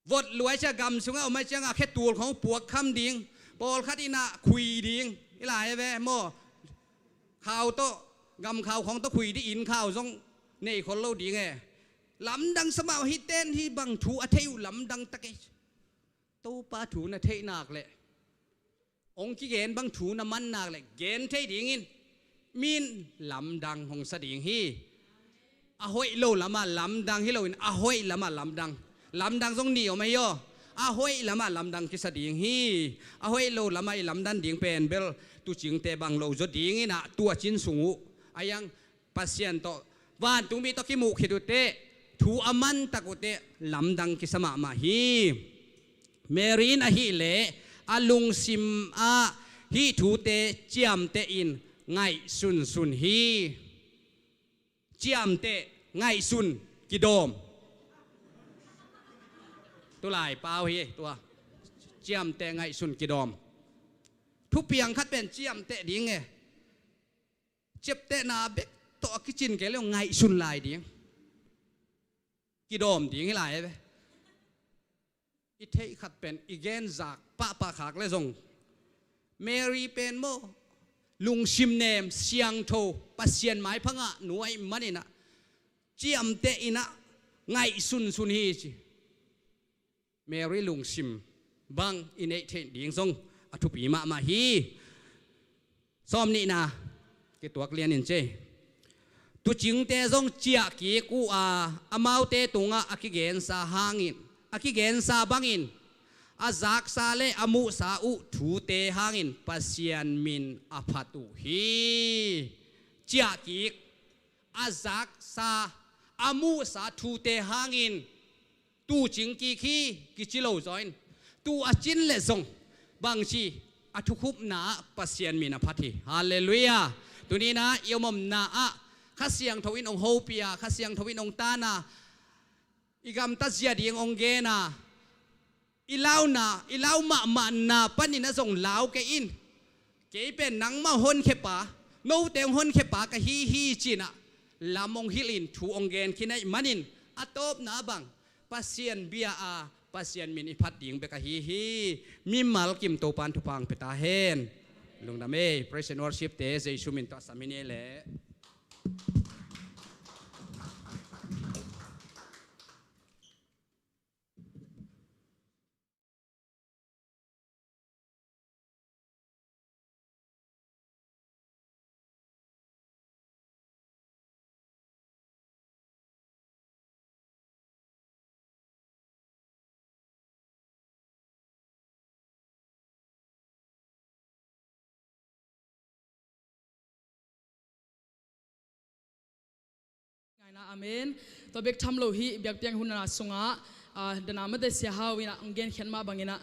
Vot luai cia gam sungah om ai ciangah a khetul khong puakkham ding, pawlkhat in ah khui ding i lai e ve maw? Khau tawh, gam khau khong tawh khui dih, inn khau zong nei khol lo ding e. Lamdang sa mah uh hi. Ten hih bang thu a thei uh lamdang tak e. Topa thu na theih nak leh, hong kigen bang thu na man nak leh, gen thei dingin min lamdang hong sa ding hi. A hoih lo lamah lamdang hi loin a hoih lamah lamdang. Lamdang zong nih om ahi aw. A hoih lamah lamdang kisa ding hi. A hoih lo lamah i lamdan ding pen bel tuucingte bang lo zaw dingin ah, tuucin sung uh a iang Pasian tawh, vantungmi tawh kimuh khit uh teh, thu a mantak uh teh lamdang kisa mahmah hi. Mary in ahih leh a lungsim ah hih thute ciamtehin ngaihsunsun hi. Ciamteh, ngaihsun, kidawm. Tulai pau hi tua. Ciamteh, ngaihsun, kidawm. Thupiang khat pen ciamteh ding e. Ciaptehna bek tawh a kicin kei leh ngaihsun lai ding, kidawm ding hi lai e ve. I theih khat pen i gen zak pahpah khak leh zong, Mary pen maw, lungsim nem, siangtho, Pasian maipha ngah nu ahih manin ah, ciamtehin ah ngaihsunsun hi ci. Mary lungsim bang i neih theih ding zong a thupi mahmah hi. Sawmnihna, kituak lianin ci. Tuucingte zong ciahkik uh a, amaute tungah a kigensa hangin, a kigensa bangin, a zaksa le a muhsa uh thute hangin Pasian min a phat uh hi. Ciahkik, a zaksa, a muhsa thute hangin tuucing kik hi, kici lo zaw in, tuu a cin leh zong bangci, a thukhupna ah Pasian min a phat hi. Halleluiah. Tuni-in ah i om omna ah Kha Siangtho in hong hopih a, Kha Siangtho in hong tan a, i gamtat zia ding hong gen a, i launa, i lau mahmahna panin ah zong lau kei in. Kei pen nangmah hong honkhia pa, note hong honkhia pa ka hi hi ci-in ah lam hong hilh in thu hong gen khin ahih manin, a tawpna bang Pasian bia a, Pasian min i phat ding bek ahi hi. Mimal kim Topa'n thupha hong pia ta hen. Lungdam ei. Praise and worship te Jesu min tawh a sam hi ni leh. Ngaihna, amen. Tua bek tham lo hi, biakpiak hun a sungah, ah, dana mate Sia Hau in ah hong genkhiat mah bangin ah,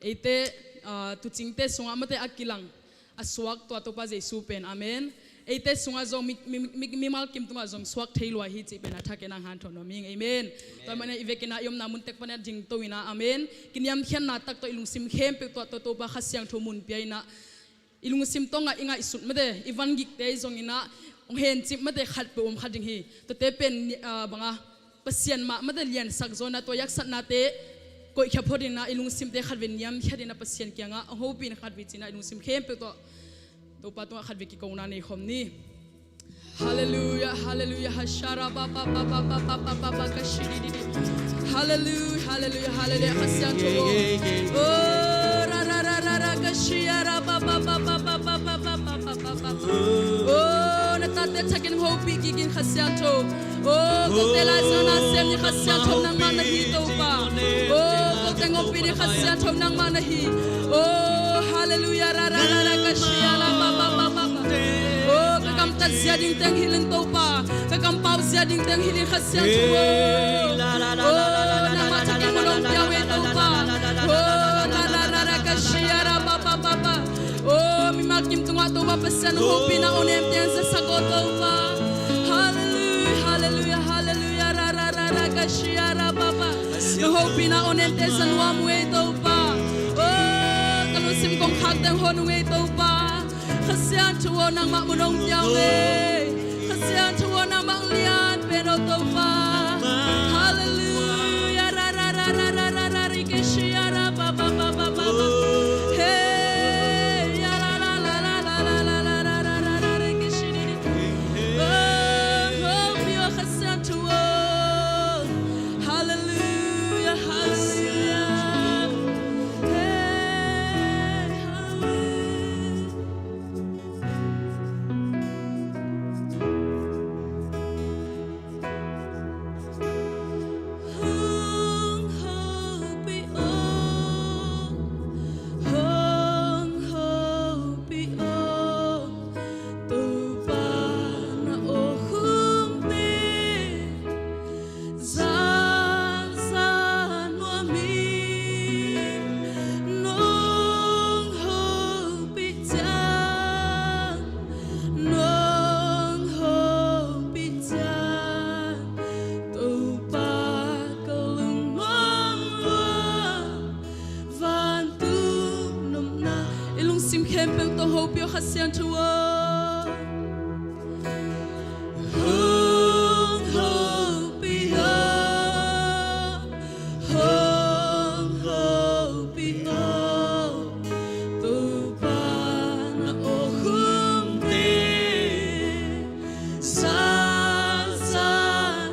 Eite, ah, tuucingte sungah mate a kilang a suak tua Topa Jesu pen. Amen. Eite sungah zong mi, mi, mi, mimal kim tungah zong suak thei lua hi cih pen a thak in ang hanthawn nuam ing. Amen. Tua manin i vekin ah i omna mun tek panin a dingto in ah. Amen. Kiniamkhiatna tak tawh i lungsim khempeuh tua, tua Topa Kha Siangtho mun pia in ah, i lungsim tawngah i ngaihsut mate, i vangikte zong in ah hong hencip mate khatpeuh om kha ding hi. Tuate pen, ah, bang a, Pasian mah mate liansak zaw in ah tua i haksatnate koihkhia phot in ah i lungsimte khatvei niamkhiat in ah Pasian kiangah hong hopih in khatvei ci in ah i lungsim khempeuh tawh Topa tungah khatvei kikona nei khawm ni. Halleluiah, halleluiah, hashara ba ba ba ba ba ba ba ba ba ka shi di di di. Halleluiah, halleluiah, halleluiah, Kha Siangtho. Oh, ra ra ra ra ra ka shi ya ra ba ba ba ba ba ba ba ba ba ba ba ba. Oh, na tate thakin hopih kik in Kha Siangtho. Oh, kote lai zong na sem ni Kha Siangtho nangmah na hi Topa. Oh, kote ngopih ni Kha Siangtho nangmah na hi. Oh, halleluiah, ra ra ra ra ka shi ya ra ba ba ba ba ba. Oh, ka gamtat zia ding teng hilh in Topa, ka kampau zia ding teng hilh in Kha Siangtho. Oh, nangmah thakin mun hong pia ve Topa. Oh, ra ra ra ra ka shi ya ra ba ba ba ba. Oh, mimal kim tungah Topa Pasian hopihna awnemte an zasak aw Topa. Halleluiah, halleluiah, halleluiah, ra ra ra ra ka shi ya ra ba ba. Na hopihna awnemte za nuam uh ei Topa. Oh, ka lungsim kongkhak teng hon uh ei Topa. Kha Siangtho aw nangmah mun hong pia ve. Kha Siangtho aw nangmah lian pen aw Topa. Halleluiah, ra ra ra ra ra ra ra ri ke shi ya ra ba ba ba ba ba ba. Hey, ya la la la la la la la la la la la la ri ke shi di di. Oh, oh, pure Kha Siangtho aw. Halleluiah, halleluiah. Hey, halleluiah. Hong hopih aw, hong hopih aw, Topa na aw khumte. Za za nuam hi, nong hopih ciang, nong hopih ciang, Topa ka lungnuam lua. Vantung nopna i lungsim khempeuh tawh hopih aw Kha Siangtho aw. Hong hopih aw, hong hopih aw, Topa na aw khumte. Za za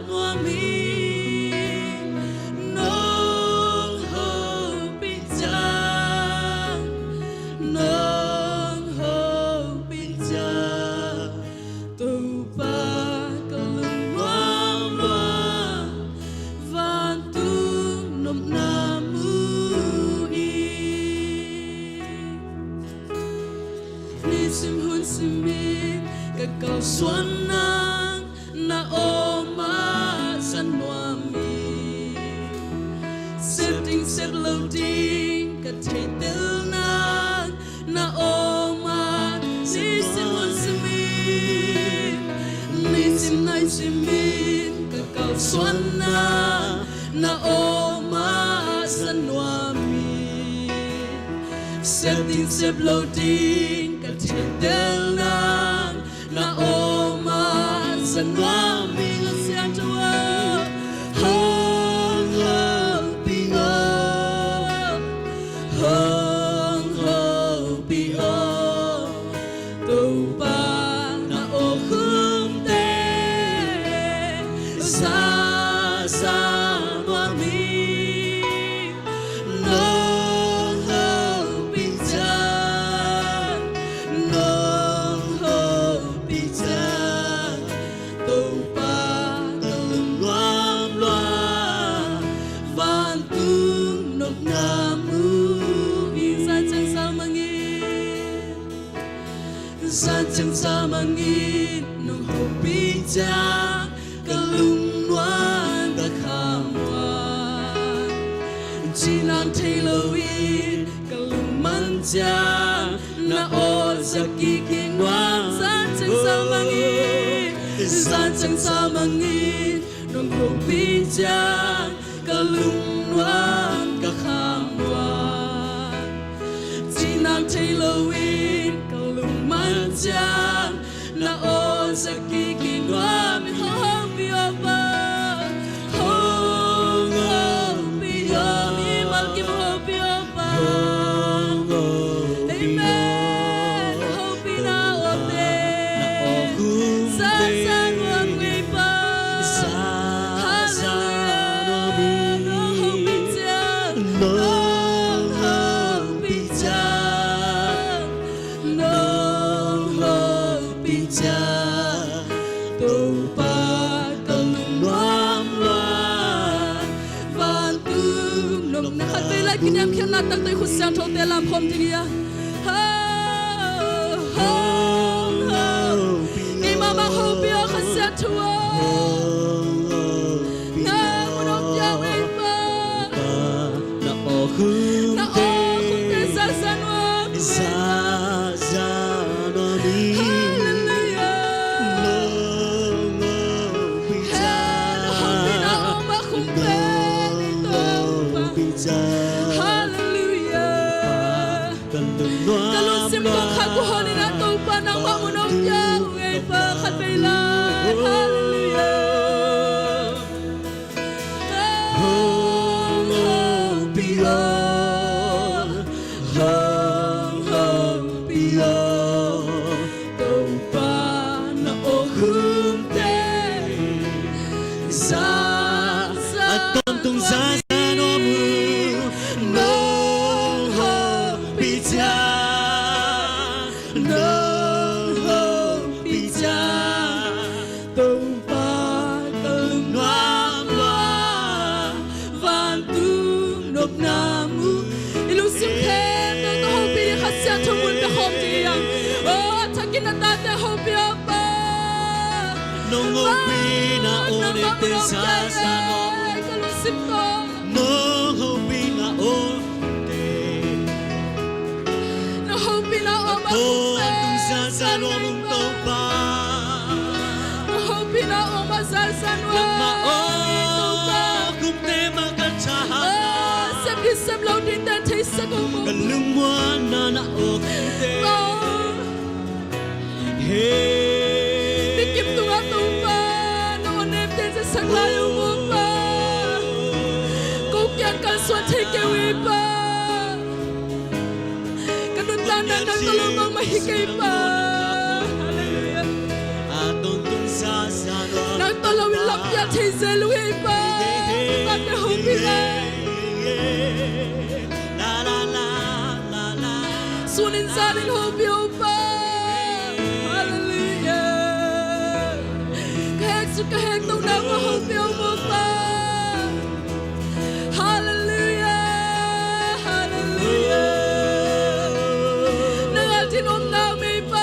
nuam hi, nong hopih ciang, nong hopih ciang, Topa ka lungnuam lua, vantung nopna mu hi. Nisim hun simin ka kalsuan nang, na aw mah za nuam hi. Sep ding sep lo ding ka theitel nang, na aw mah nisim hun simin, nisim nai simin ka kalsuan nang, na aw mah za nuam hi. Sep ding sep lo ding ka theitel nang, na aw mah za nuam hi. Kha Siangtho aw, hong hopih aw, hong hopih aw, Topa na aw khumte. Za za nuam hi, nong hopih ciang, nong hopih ciang, Topa ka lungnuam lua, vantung nopna mu hi. Zan ciang za mangin, zan ciang za mangin nong hopih ciang, ka lungnuam ka kham ciang na aw zak kik hi nuam. Zan ciang sa mangin, zan ciang sa mangin nong hopih ciang ka lungnuam ka kham uh a, cihnak thei loin ka lungman ciang na aw zak kik hi nuam. Hong hopih aw Pa, hong hopih aw. Mimal kim hong hopih aw Pa. Amen. Hong hopihna awte za za nuam ngei Pa. Hallelujah. Nong hopih ciang, nong hopih ciang, nong hopih ciang, Topa ka lungnuam lua. Vantung nopna. Khatvei lai kiniamkhiatna taktak i khut siangthote lam khawm ding hi a. Ho, ho, ho. Keimah mah hopih aw Kha Siangtho aw. Nang mun hong pia uh ei Pa. Na aw khumte, na aw khumte za za nuam, za za nuam hi. Hallelujah. Nong hopih ciang, na hopihna om a khumte ni Topa. Hallelujah. Ka lungsim kong khat kong hon in a Topa nangmah mun hong pia uh ei Pa khatvei lai. Hallelujah. Hong hopih aw, hong hopih aw, Topa na aw khumte za za, a tawntung za za nuam uh. Nong hopih ciang, nong hopih ciang, Topa ka lungnuam lua. Vantung nopna mu. I lungsim khempeuh tawh hopih ding Kha Siangtho mun pia khawm ding hi hang. Aw, a thakin a tate hopih aw Pa. Nong hopihna aw nangmah mun hong pia hi. Ka lungsim tawh. Nong hopihna aw te. Nong hopihna aw ma khumte. Tawntung za za nuam ung Topa. Nong hopihna aw ma za za nuam. Nangmah aw khumte mah ka thahatna, sem ding sem lo ding ten theisak ung. Ka lungmuanna na aw khumte. Mikim tungah Topa, na aw nemte ciahsak lai ung aw Pa. Ko kiang kan suan thei kei uh ei Pa. Ka nuntakna nang tawh lo bangmah hi kei Pa. Hallelujah. Nang tawh lo in lampiak thei zel uh ei Pa. Tate hopih lai. Sunin zanin hopih aw Pa. Hallelujah. Ka hek suk ka hek to nangmah hopih aw maw Pa. Hallelujah. Hallelujah. Nang a din om nau mei Pa.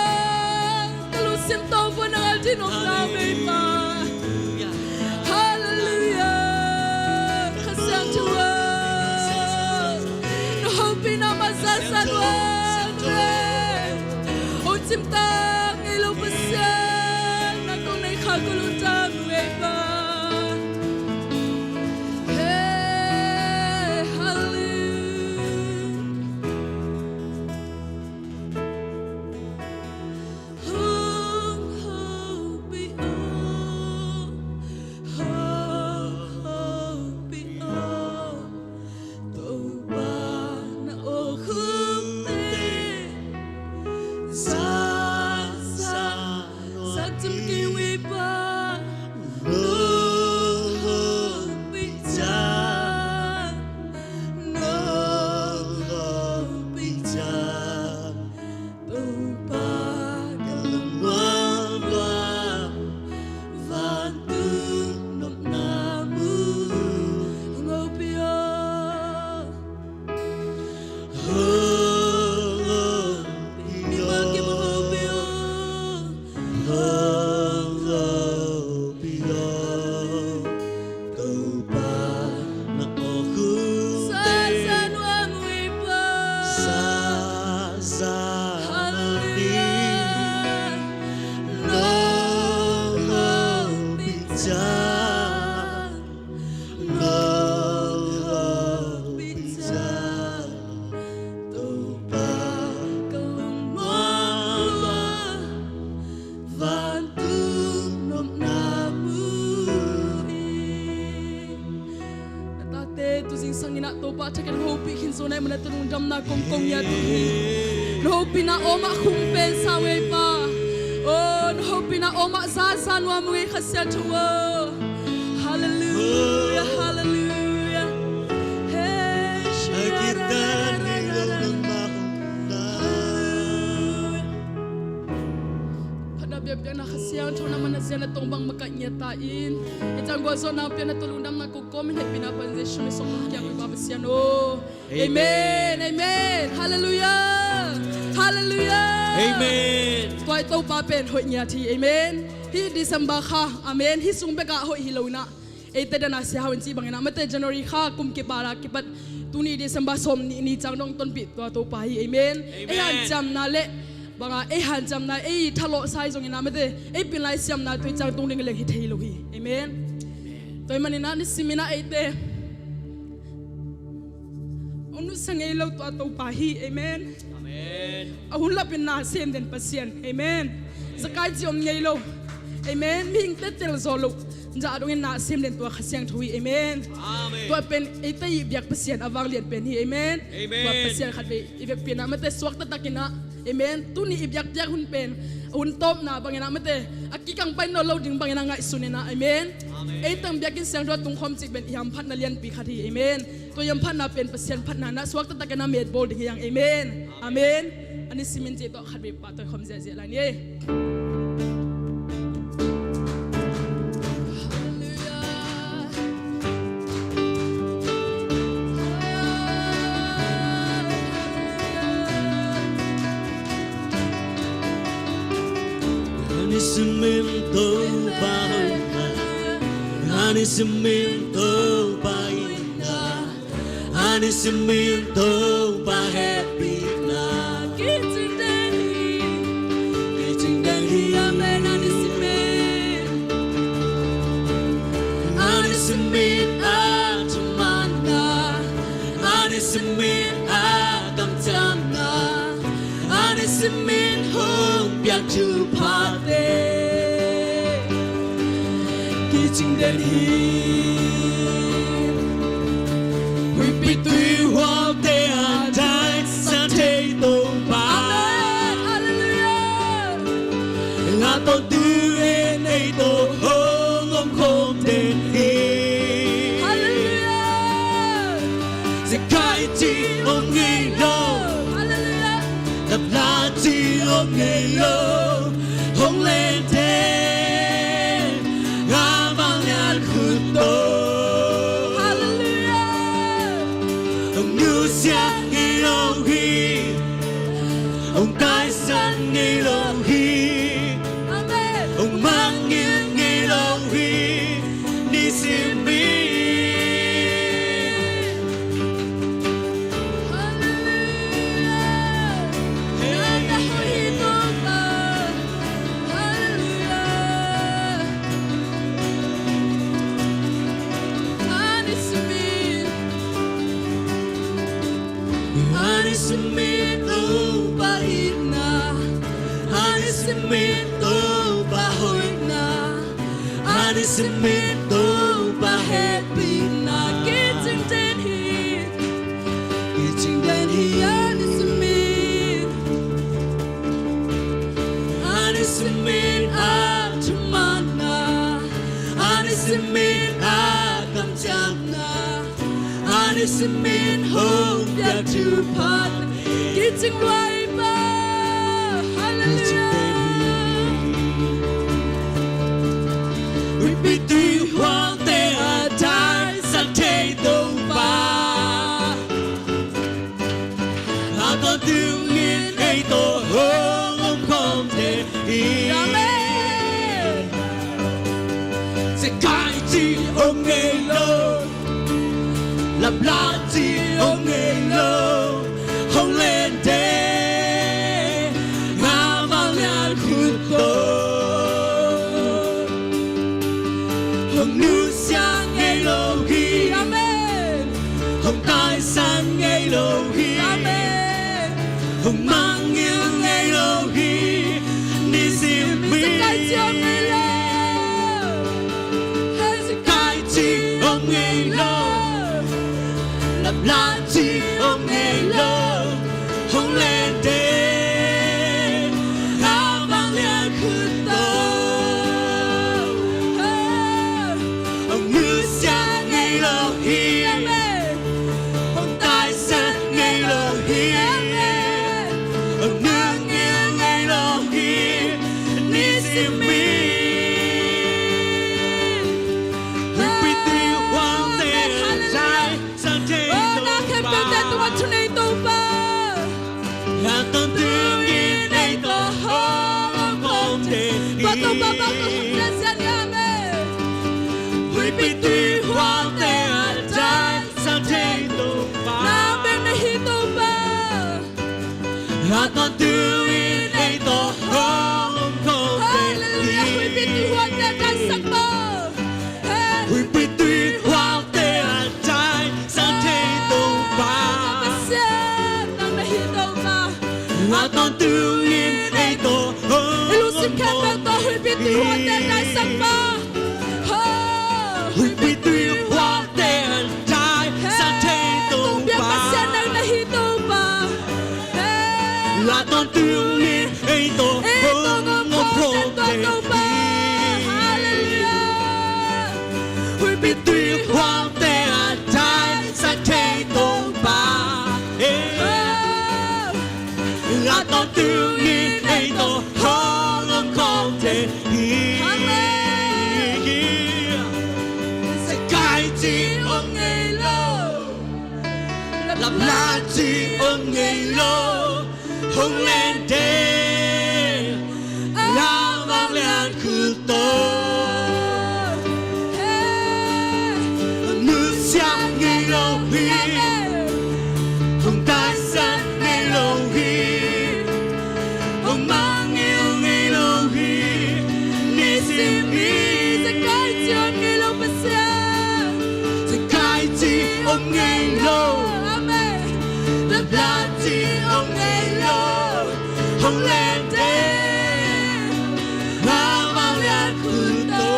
Te tu zingsang in ah Topa thakin hopih khin zo na hih manin ah tua lungdamna kong ko ngiat uh hi. Na hopihna om ah khum pen sa ngei pa. Oh, na hopihna om ah zaza nuam ngei Kha Siangtho aw. Halleluia, halleluia. Hey, phatna biakpiakna Kha Siangtho na man a zia na tong bang makaih ngiat ta in. Hih ciang gualzawhna piakna tawh lungdamna kong kawm in hehpihna pan Jesuh min suang kong kiang uh Pa Pasian aw. Amen, amen. Halleluia. Halleluia. Amen. Tua i Topa pen hoih ngiat hi. Amen. Hih December kha, amen, hih sung bekah hoih hi lo in ah, eite dan a sia hau in cih bangin ah, mate, January kha kum kipat a kipat tuni December sawm nih ni ciang dong tonpih tua Topa hi. Amen. Amen. Ei hanciamna le banga ei hanciamna, ei thalawhsa hi zongin ah, mate, ei pin lai siamna tua i ciang tung ding leng hi thei lo hi. Amen. Tua ahih manin ah nisimin ah eite hong nusia ngei lo tua Topa hi. Amen. Amen. A hun lapin na sem den Pasian. Amen. Zakai ci om ngei lo. Amen. Mihing tetel zaw lo. Zah dongin na sem den tua Kha Siangtho hi. Amen. Amen. Tua pen eite i biak Pasian a vanglian pen hi. Amen. Amen. Tua Pasian khatvei i vekpi in ah, mate, suakta takin ah, amen, tuni i biakpiak hun pen a hun tawpna bangin ah, mate, a kikang pai nawn lo ding bangin ah ngaihsun in ah, amen. Amen. Ei tang biakinn siangtho a tungkhawm cih pen i hamphatna lianpi khat hi. Amen. Tua i hamphatna pen Pasian phatna in ah suakta takin ah metbawl ding hi hang. Amen. Amen. A nisimin cih tawh khatvei pahtawi khawm ziahziah lai ni. A nisimin Topa hoihna, a nisimin Topa itna, a nisimin Topa hehpihna kicing den hi. Kicing den hi. Amen. A nisimin, a nisimin a thumanna, a nisimin a kamciamna, a nisimin hong piak thuphate kicing den hi. Huihpi tuihualte a daisak thei Topa. Amen. Halleluia. A tawntung in ei tawh hong omkhawm den hi. Halleluia. Zekai ci om ngei lo. Halleluia. Lapla ci om ngei lo. Hong len den, a vanglian khut tawh. Halleluia. Hong nusia ngei lo hi. Hong taisan ngei lo hi. Amen. Hong mangngilh ngei lo hi. Nisimin. Halleluia. Halleluia. A nisimin, a nisimin Topa itna, a nisimin Topa hoihna, a nisimin Topa hehpihna kicing den hi. Kicing den hi. A nisimin, a nisimin a thumanna, a nisimin a kamciamna, a nisimin hong piak thupha kicing lua hi Pa. Halleluia. Huihpi tuihualte a daisak thei Topa. A tawntung in ei tawh hong omkhawm den hi. Amen. Zekai ci om ngei lo. Lapla ci om ngei lo. Hong len den, a vanglian khut tawh. Hong nusia ngei lo hi. Amen. Hong taisan ngei lo hi. Amen. Hong mangngilh ngei lo hi. Nisimin. Zekai ci om ngei lo. Zekai ci om ngei lo. Lamlam cih om ngei lo, hong len den, a vanglian khut tawh. Hong nusia ngei lo hi, hong taisan ngei lo hi, hong nang ngei lo hi, nisim in. Huihpi tui huangte a dai sang thei Topa. A tawntung in ei tawh hong om khawm thei hi. Huihpi tui huangte a dai sang thei Topa. A tawntung in ei tawh hong om khawm thei hi. Huihpi tui huangte a dai sang thei Topa. A tawntung in ei tawh hong om khawm thei hi. Huihpi tui huangte a dai sang thei Topa. A tawntung in ei tawh hong om khawm thei hi. Huihpi tui huangte a dai sang thei Topa. A tawntung in ei tawh hong om khawm thei hi. Amen. Zekai cih om ngei lo, lamlam cih om ngei lo, hong len den, a vanglian khut tawh. Nusia ngei lo hi, hong taisan ngei lo hi, hong mangngilh ngei lo hi, nisim in. Zekai cih om ngei lo Pasian. Zekai cih om ngei lo. Amen. Lamlam cih om ngei lo. Hong len den, a vanglian khut tawh.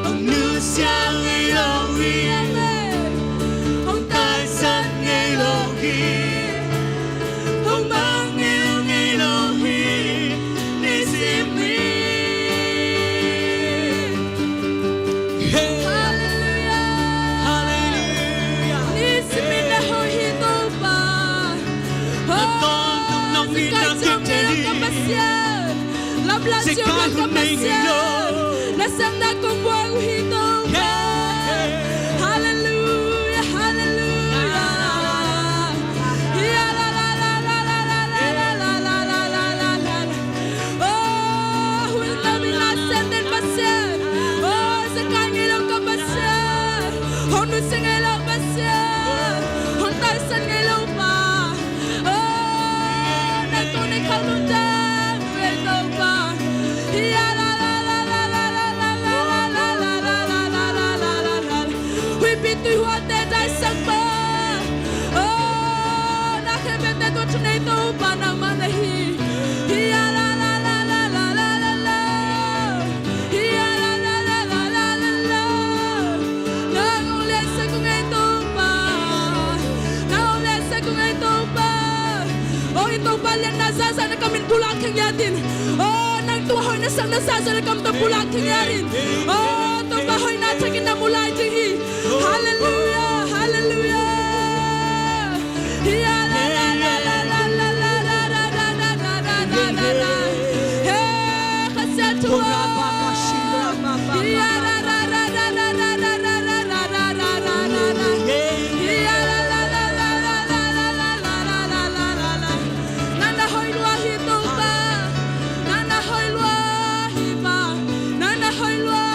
Hong nusia ngei lo hi, hong taisan ngei lo hi, hong mangngilh ngei lo hi, nisim in. Halleluia. Halleluia. Nisim in na hoih hi Topa. Oh, zekai cih om ngei lo ka Pasian. Lamlam cih om ngei lo ka Pasian. Na sepna kong buai uh hi Topa. Halleluia, halleluia. Oh, hun tawh mi la sen den Pasian. Oh, zekai ngei lo ka Pasian. Hong nusia ngei lo Pasian. Hong taisan ngei lo Pa. Oh, na tuni khang nuntak ve Topa. Huihpi tui huangte daisakpa. Oh, na khempeuhte tua thunei Topa nangmah na hi. Hi a la la la la la la la la. Hi a la la la la la la la. Nang hong liansak ung ei Topa. Nang hong liansak ung ei Topa. Oh, i Topa lianna zahzah na kam in pulak khia ngiat in. Oh, nang tua hoihna sang na zahzah na kam tawh pulak khia ngiat in. Oh, Topa hoihna thakin na mu lai ding hi. Halleluia, halleluia. Nang na hoih lua hi Topa. Nang na hoih lua hi Pa. Nang na hoih lua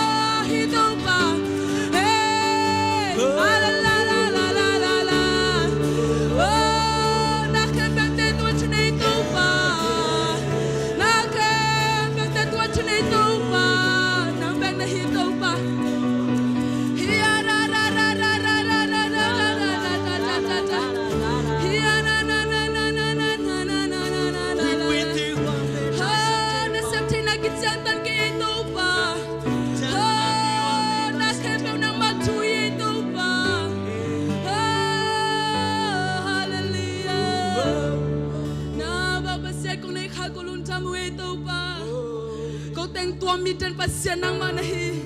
Midang Pasian nangmah na hi.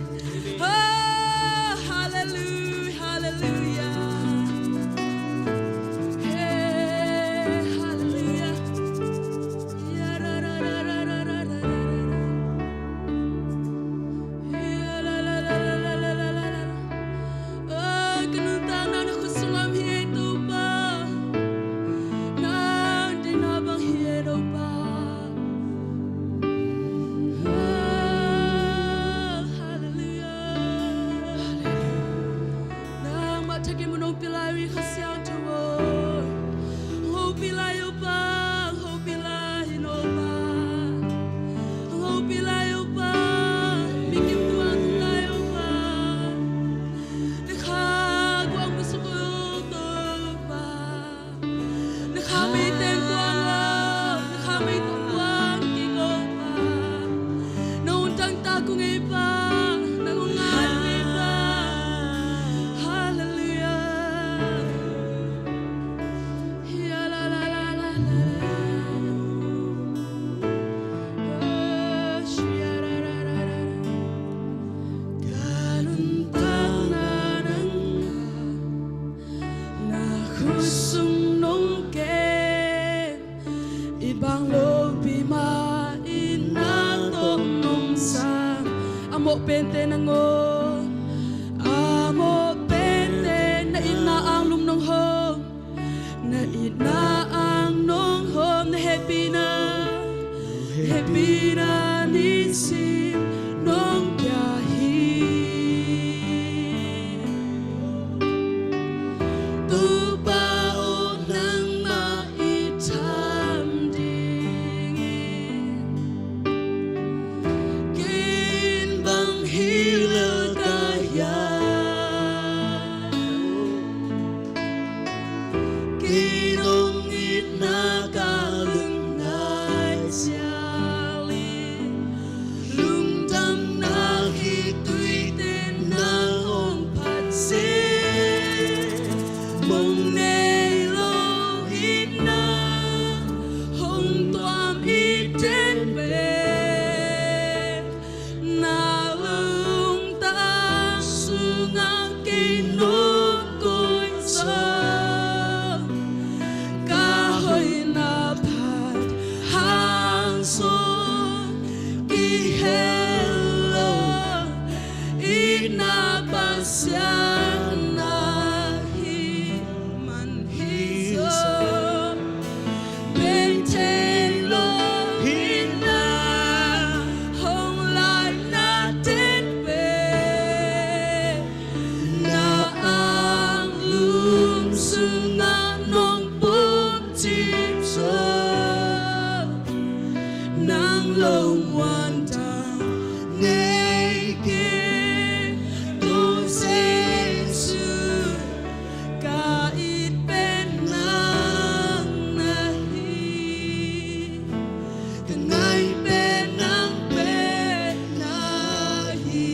Oh, hallelujah, hallelujah. Hey, hallelujah. Ya, ra, ra, ra. Ya, la, la, la. Oh, ka nuntakna na khut sung lam hi ei Topa. Nang deihna bang hi ei Topa. Oh, hallelujah. Nangmah thakin mun hong pia lai uh hi Kha Siangtho aw. Hong pia lai uh Pa, hong pia lai hi Topa. Hong pia lai uh Pa, mi kim tuang lai uh Pa. Na kha guang mu suk uh Topa. Na kha mei teng guang aw, na kha mei teng guang kik aw Pa. Na hong tangtak kong ei Pa, na hong ngai kong ei Pa. Hallelujah. Hia la la la la la. Oh, shia ra ra ra ra. Ka nuntakna nang na khut sung nong kem. It bang lopi mah itna tawh nong sang. A mawh pente nangawn, a mawh pente na itna anglum nong hawm. Na itna ang nong hawm, na hehpihna, hehpihna nisim nong pia hi. Topa aw, nangmah i tham dingin kei in bang hi lel ka hiam? Kei nong itna ka lungna cial in, lungdamna khitui teng nang hong phat seh. Mong nei lo itna hong tuam i teng pen, na lungtang sungah kei nong koih sawm. Ka hoihna phat hang sawm, kihel lo itna Pasian na hi man hi zaw. Bek thei lo itna hong laina teng pen, na anglum sungah nong pumcip zaw. Nang lungmuan tang nei kei, Topa Jesuh. Ka it pen nang na hi, ka ngai pen nang pen na hi.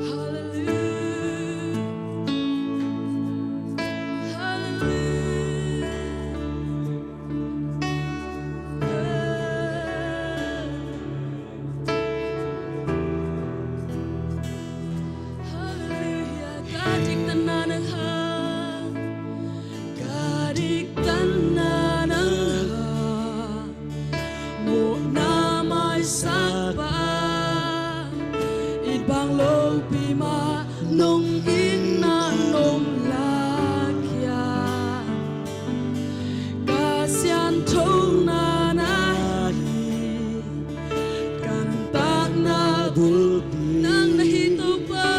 Hallelujah. Hallelujah. Hallelujah. Ka diktatna nang hang, ka diktatna nang hang, mawhna maisak pa, it bang lopi mah nong itna nong lak hiam? Ka sianthona na hi, ka nuntakna bulpi nang na hi Topa.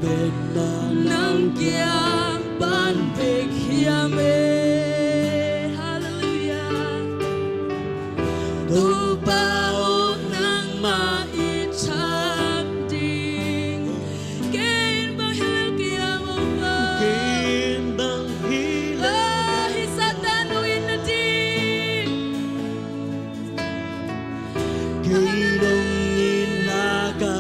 Ka lametna nang kiang pan bek hiam e. Hallelujah. Topa aw, nangmah i tham ding. Kei in bang hi lel ka hiam, Topa? Kei in bang hi lel ka hiam? Ahi Satan, nong itna ding. Kei nong itna ka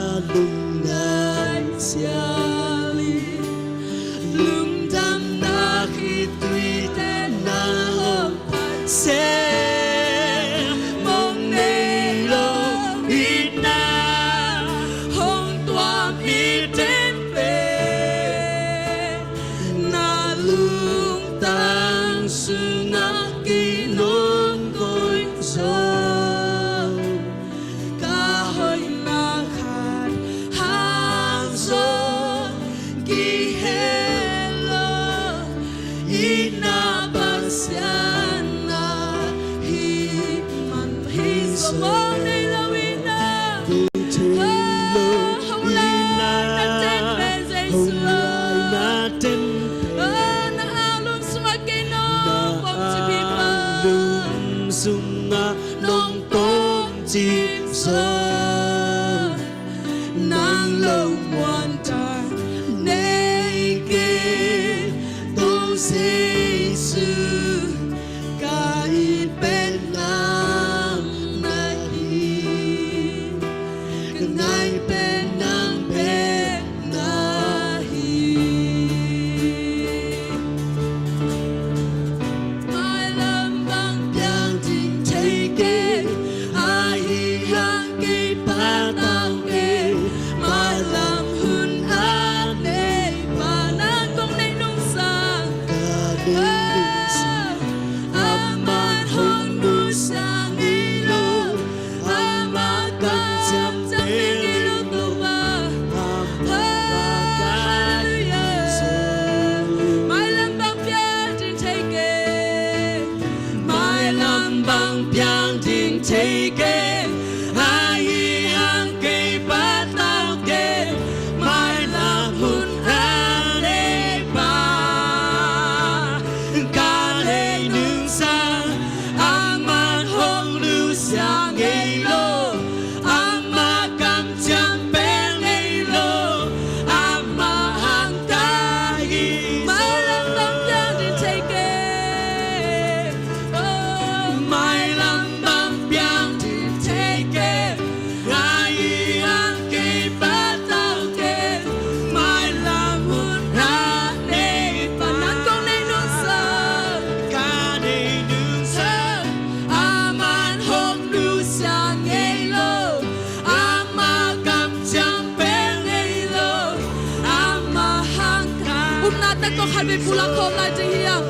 Tawh khat vei pulak khawm lai ding hiam?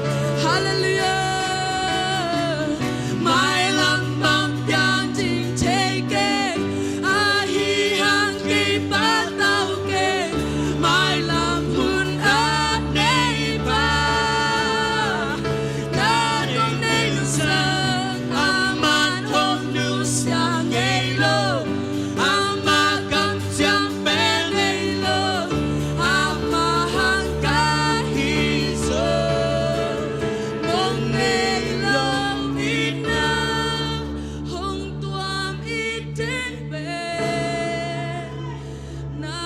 Halleluiah. Mailam bang piang ding thei keng, ahi hang kei patau keng. Mailam hun a nei pa, na nong nei nusia, aman hong nusia ngei lo. Ama kamciam pen ngei lo, ama hang ka hi zaw. Nong ngei lo in na hong tuam i teng pen, na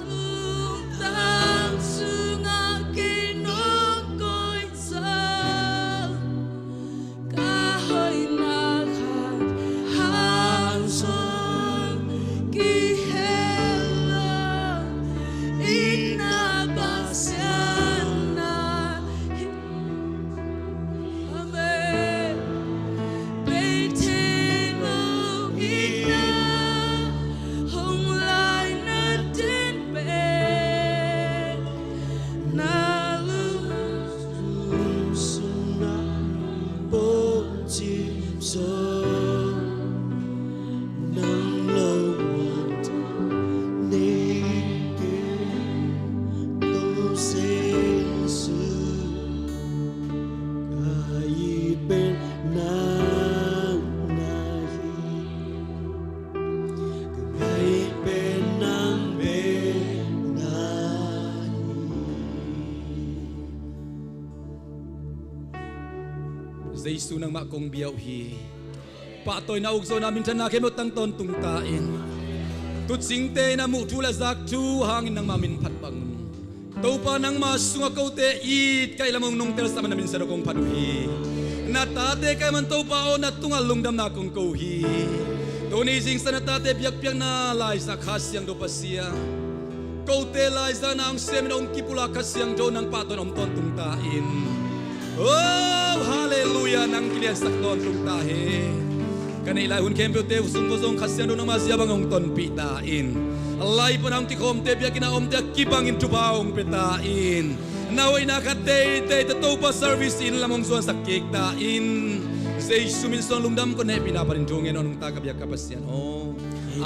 lungtang sungah kei nong koih zaw. Ka hoihna khat hang zong kihel lo, i na Pasian na hi. Amen. Bei thei lo i na hong lai na ten pen, na lungsim sungah pong cip zaw. Nang lo wan nei kei, Topa Jesu. Ka it pen nang na hi, ka ngaih pen nang pen na hi. Jesu, nangmah kong bia uh hi. Pahtawina, ukzawhna, minthanna khempeuh tang tawntung ta in. Tuucingte in a muh thu le zak thu hangin nangmah min phat bang un. Topa, nangmah sungah kote it ka hih lam hong nong telsam a, na min siangtho kong phat uh hi. Na tate ka hih man Topa aw, na tungah lungdamna kong ko uh hi. Tuni zingsang na tate biakpiakna laizak Kha Siangtho Pasian, kote laizakna hong sem in hong kipulak Kha Siangtho, nang pahtawi in om tawntung ta in. Oh, halleluiah, nang kiliansak tawntung ta hen. Ka neih lai hun khempeuhte sung uh zong Kha Siangtho nangmah zia bang hong tonpih ta in. Lai pan hong kikhawmte, biakinn a omte a kibangin thupha hong pia ta in. Na hoihna khat teitei tawh Topa service in lam hong zuansak kik ta in. Jesu min suang lungdam, kong hehpihna panin thu ngen aw, nungta ka biak ka Pasian aw.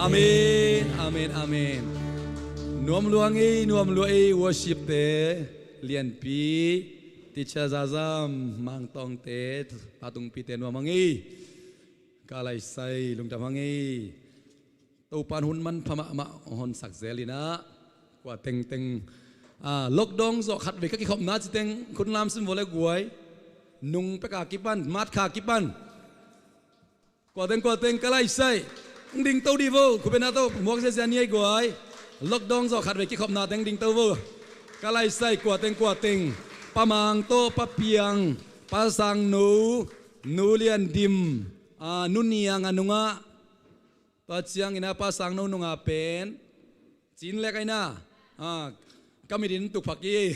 Amen, amen, amen. Nuam lua hang ei, nuam lua ei, worship te, Lianpi, teacher Zazam, Mangtawngte, Pa Tungpite nuam hang ei. Ka laisai lungdam hang ei. Topan hun manpha mahmah hong honsak zel in ah, kua tengteng, ah, lockdown zawh khatvei ka kikhopna ci teng khut lam sim vua le guai. Nung pek a kipan, mat kha kipan. Kua teng, kua teng, ka laisai. Dingto dih vo, khut bengna tawh muak ziazia ni ei guai. Lockdown zawh khatvei kikhopna teng dingto vo. Ka laisai, kua teng, kua teng. Pa Mang tawh, Pa Piang, Pa Sangno, Nu Lian Dim, ah, Nu Niang a nungah. Tua ciangin ah Pa Sangno nungah pen Cin Lek ahi na. Ah, ka mit in tuk phak hi.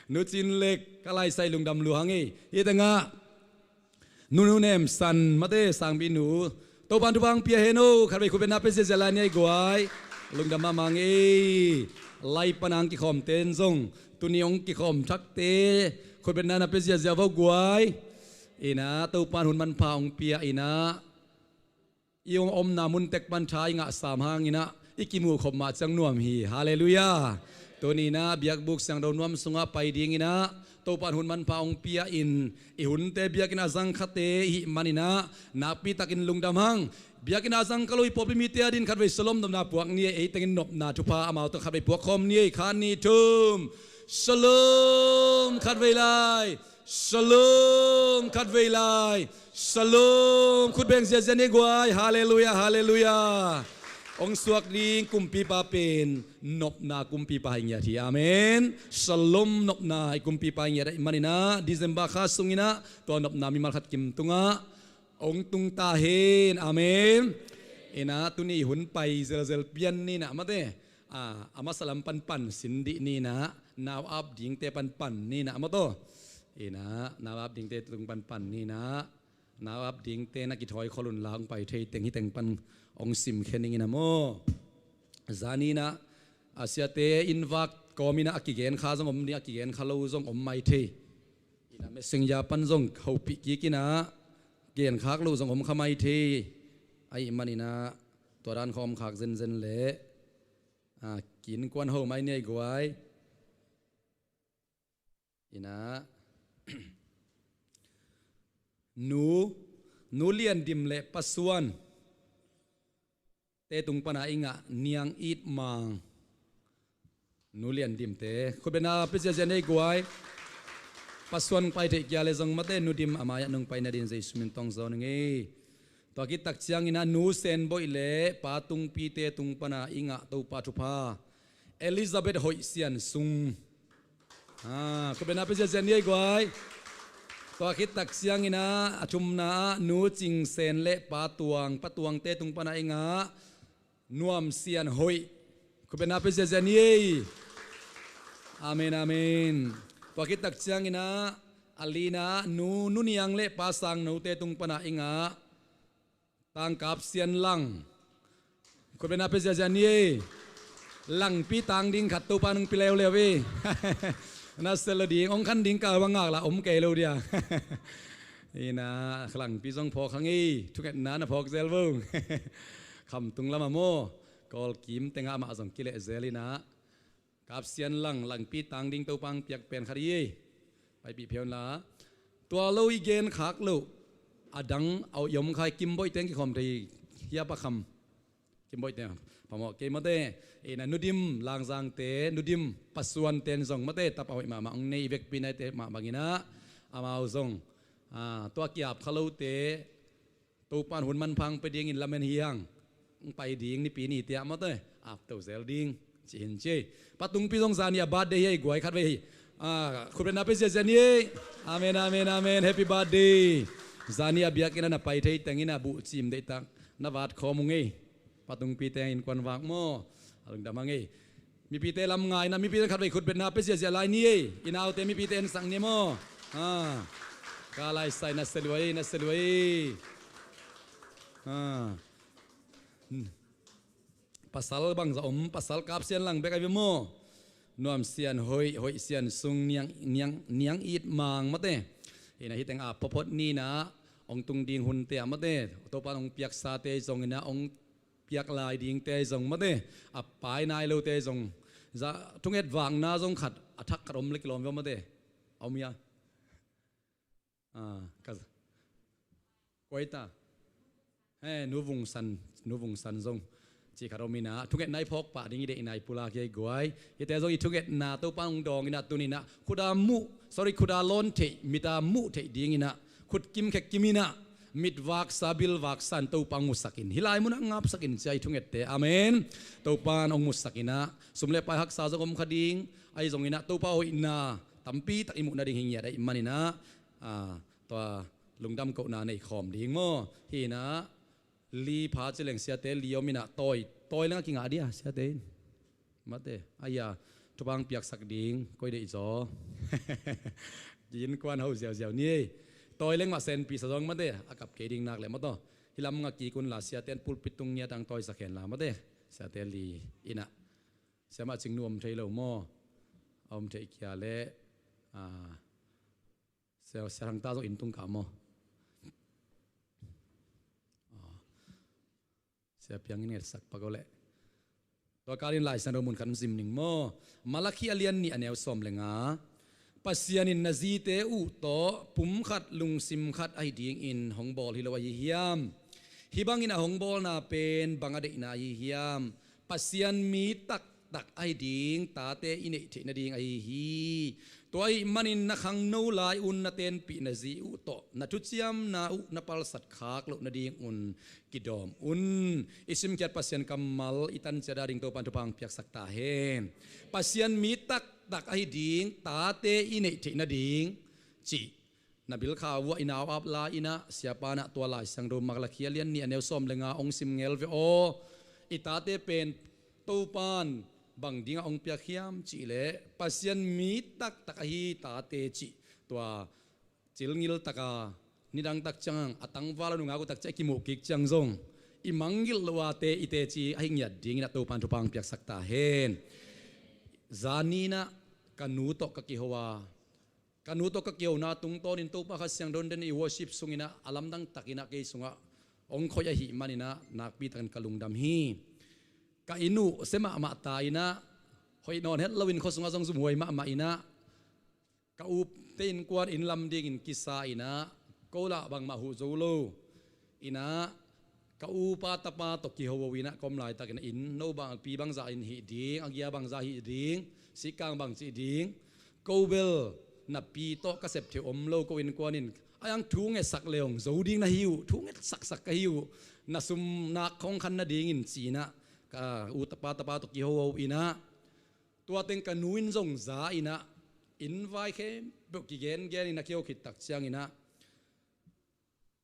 Nu Cin Lek, ka laisai lungdam lua hang ei. Hih tengah Nu Nu Nem San, mate, Sangpi nu. Topan thupha hong pia hen aw, khatvei khut bengna pia ziazia lai ni ei guai. Lungdam mahmah hang ei. Lai pan hong kikhawmte in zong, tuni hong kikhawm thakte, khut bengna na pia ziazia vo guai. In ah, Topan hun manpha hong pia in ah, i omna mun tek pan tha i ngah sam hangin ah, i kimuh khop mah ciang nuam hi. Halleluiah. Tuni in ah biakbuk siangtho nuam sungah pai dingin ah, Topan hun manpha hong pia in, i hunte biakinn a zang khate i hih manin ah, nakpi takin lungdam hang. Biakinn a zang kha lo i pawlpi mite adingin khatvei shalom nopna puak ni ei, ei tengin nopna thupha amau tawh khatvei puak khawm ni ei, khat, nih, thum. Shalom, khatvei lai. Shalom, khatvei lai. Shalom, khut beng ziazia ni ei guai. Halleluiah, halleluiah. Hong suak ding kumpipa pen nopna kumpipa hi ngiat hi. Amen. Shalom, nopna i kumpipa hi ngiat ahih manin ah, December kha sungin ah, tua nopna mimal khat kim tungah hong tung ta hen. Amen. In ah, tuni hun pai zelzel pian ni in ah, mate. Ah, a masa lam pan pan sin dih ni in ah, nau ap dingte pan pan ni in ah, mate. In ah, nau ap dingte tung pan pan ni in ah, nau ap dingte na kithawi khol un la, hong pai thei teng hih teng pan hong simkhia ning in ah maw. Zani in ah, a siate inn vak kawm in ah a kigen kha zong om ding, a kigen kha lo zong om mai thei. In ah messenger pan zong hopih kik in ah gen khak lo zong om kha mai thei. Ahih man in ah tua dan khawm khak zenzen leh, ah, ki innkuan ho mai ni ei guai. In ah nu, nu Lian Dim leh Pa Suan te tung pan a i ngah Niang It Mang, nu Lian Dim te khutbetna pia ziazia ni ei guai. Pa Suan pai theih kia leh zong mate, nu Dim a mai ah nong pai nading Jesu min tawng zaw ning ei. Tua khit tak ciangin ah nu Sen Boih leh Pa Tungpi te tung pan a i ngah Topa thupha, Elizabeth Hoih Sian Sung. Ah, khutbetna pia ziazia ni ei guai. Tua khit tak ciangin ah a thumna ah nu Cing Sen leh Pa Tuang, Pa Tuang te tung pan a i ngah Nuam Sian Hoih. Khutbetna pia ziazia ni ei. Amen, amen. Tua khit tak ciangin ah a lina ah nu, nu Niang leh Pa Sang No te tung pan a i ngah Tangkap Sian Lang. Khutbetna pia ziazia ni ei. Langpi tang ding khat Topa nong pia leuleu ei. Na sel lo ding, ong khan ding kal bang ngak lah om kei lo dia. In ah langpi zong phawk hang ei, thungetna na phawk zel vo. Khamtung lam ah maw, Kawlkim teng ah amah zong kileh zel in ah Kap Sian Lang, langpi tang ding Topa hong piak pen khat hi. Paipih phei un la. Tua lo i gen khak loh a dang a i om kha i Kim Boih teng kikhawm thei hia Pa Kham? Kim Boih teng phamawh kei mate. In ah nu Dim Langzang te, nu Dim Pa Suan ten zong mate, tapa hoih mahmah hong nei, i vekpi naite mah bangin ah amau zong, ah, tua ki-ap kha lote Topa'n hun manpha hong pia dingin lamen hi hang. Hong pai ding Nipi ni te ah mate, ap to zel ding ci hi in ci ei. Pa Tungpi zong zani a birthday hi ei guai, khatvei hi. Ah, khutbetna pia ziazia ni ei. Amen, amen, amen. Happy birthday. Zani a biakinn ah na pai thei teng in ah buh cim deihtak na vat khawm ung ei. Pa Tungpi te innkuan vak maw, a lungdam hang ei. Mipite lam ngai in ah, mipite khatvei khutbetna pia ziazia lai ni ei. I naute mipite ensak ni maw. Ah. Ka lai sai, na se lua ei, na se lua ei. Ah. Hmm. Pasal bangzah om, pasal Kap Sian Lang bek a hi ve maw. Nuam Sian Hoih, Hoih Sian Sung, Niang, Niang, Niang It Mang mate. In ah hih teng a phophot ni in ah ong tung ding hunte ah mate, Topa'n ong piaksate zong in ah ong piak lai dingte zong mate, a pai nai lote zong, za thunget vakna zong khat a thak khat om leh kilawm ve mate. A om hia? Ah, ka, koi ta. He, Nu Vung San, Nu Vung San zong cih khat om in ah, thungetna i phawk pah ding i deihna i pulak hi ei guai. Hihte zong i thungetna Topa'n ong dawng in ah, tuni in ah khut a muh, sorry, khut a lawn theih, mit a muh theih ding in ah, khut kim khe kim in ah, mit vaksa, bil vaksa in Topa ong musak in, hih lai mun ah ngapsak in ci ei i thungette. Amen. Topa'n ong musak in ah, sum leh pai haksa zong om kha ding, ahi zongin ah Topa hoihna tampi tak i muh nading hi ngiat ahih manin ah, ah, tua lungdam kohna nei khawm ding maw. Hih in ah li pha ci leng siate li om in ah, tawi, tawi leng a kingah dia siate in. Mate, aia, thupha hong piaksak ding koi deih zaw? Ki innkuan ho ziauziau ni ei. Tawi leng mah senpih sa zong mate, a kap kei ding nak leh maw taw. Hih lam ngah kik un la, siate'n pulpit tung ngiat hong tawisak hen la mate. Siate li in ah. Sia Mah Cing Nu om thei lo maw? A om thei kia leh, ah, Sia, Sia Thang Ta zong inn tung kah maw? Ah. Sia Piang in ngetsak pak o leh. Tua kalin Lai Siangtho mun khat zim ning maw. Malakhi a lian nih a neu sawm leh nga. Pasian in na zite uh tawh pum khat lungsim khat ahi dingin hong bawl hi lo ahi hiam? Hih bangin a hong bawlna pen bang a deihna ahi hiam? Pasian mi taktak ahi ding tate i neih theih nading ahi hi. Tua ahih manin na khangno lai-un na tenpih na zi uh tawh na thuciamna uh na palsat khak loh nadingun kidawm un. I simkhiat Pasian kammal i tan ciat a ding Topa'n thupha hong piaksak ta hen. Pasian mi taktak ahi ding tate i neih theih nading cih na bilkha uh ah i nau ap lai in ah, siapa in ah tua Lai Siangtho Malakhi a lian nih a neu sawm leh nga hong sim ngel ve aw. I tate pen Topa'n bang dingah hong piak hiam cih leh, Pasian mi taktak ahi tate cih, tua cilngil taka nidang tak ciang a tangval a nungak uh tak ciang i kimuh kik ciang zong i mangngilh loh ate i teci ahi ngiat dingin ah Topa'n thupha hong piaksak ta hen. Zani inah ka nu tawh ka kiho a, ka nu tawh ka kihona tungtawnin Topa Kha Siangtho in i worship sung inah a lamdang tak inah kei sungah hong khoih ahih man inah nakpi takin ka lungdam hi. Ka inn uh sia mahmah ta inah, hoih nawn het loin khua sungah zong zumhuai mahmah inah, ka ute innkuan inn lam dingin kisa inah, ko lah bangmah huh zo lo inah, ka upa tapa tawh kiho inah ka om laitak inah, inn no bang, pi bangzah in hih ding, a gia bangzah hih ding, sikkang bang cih ding, ko bel na pi tawh ka sep thei om lo, ko innkuan in a yang thu ngetsak le hong zo ding na hi uh, thu ngetsaksak ka hi uh, na sum nak khong khan nadingin ci inah, ka upa tapa tawh kiho inah, tua teng ka nu in zong za inah, inn vai khempeuh kigengen inah kiho khit tak ciang inah,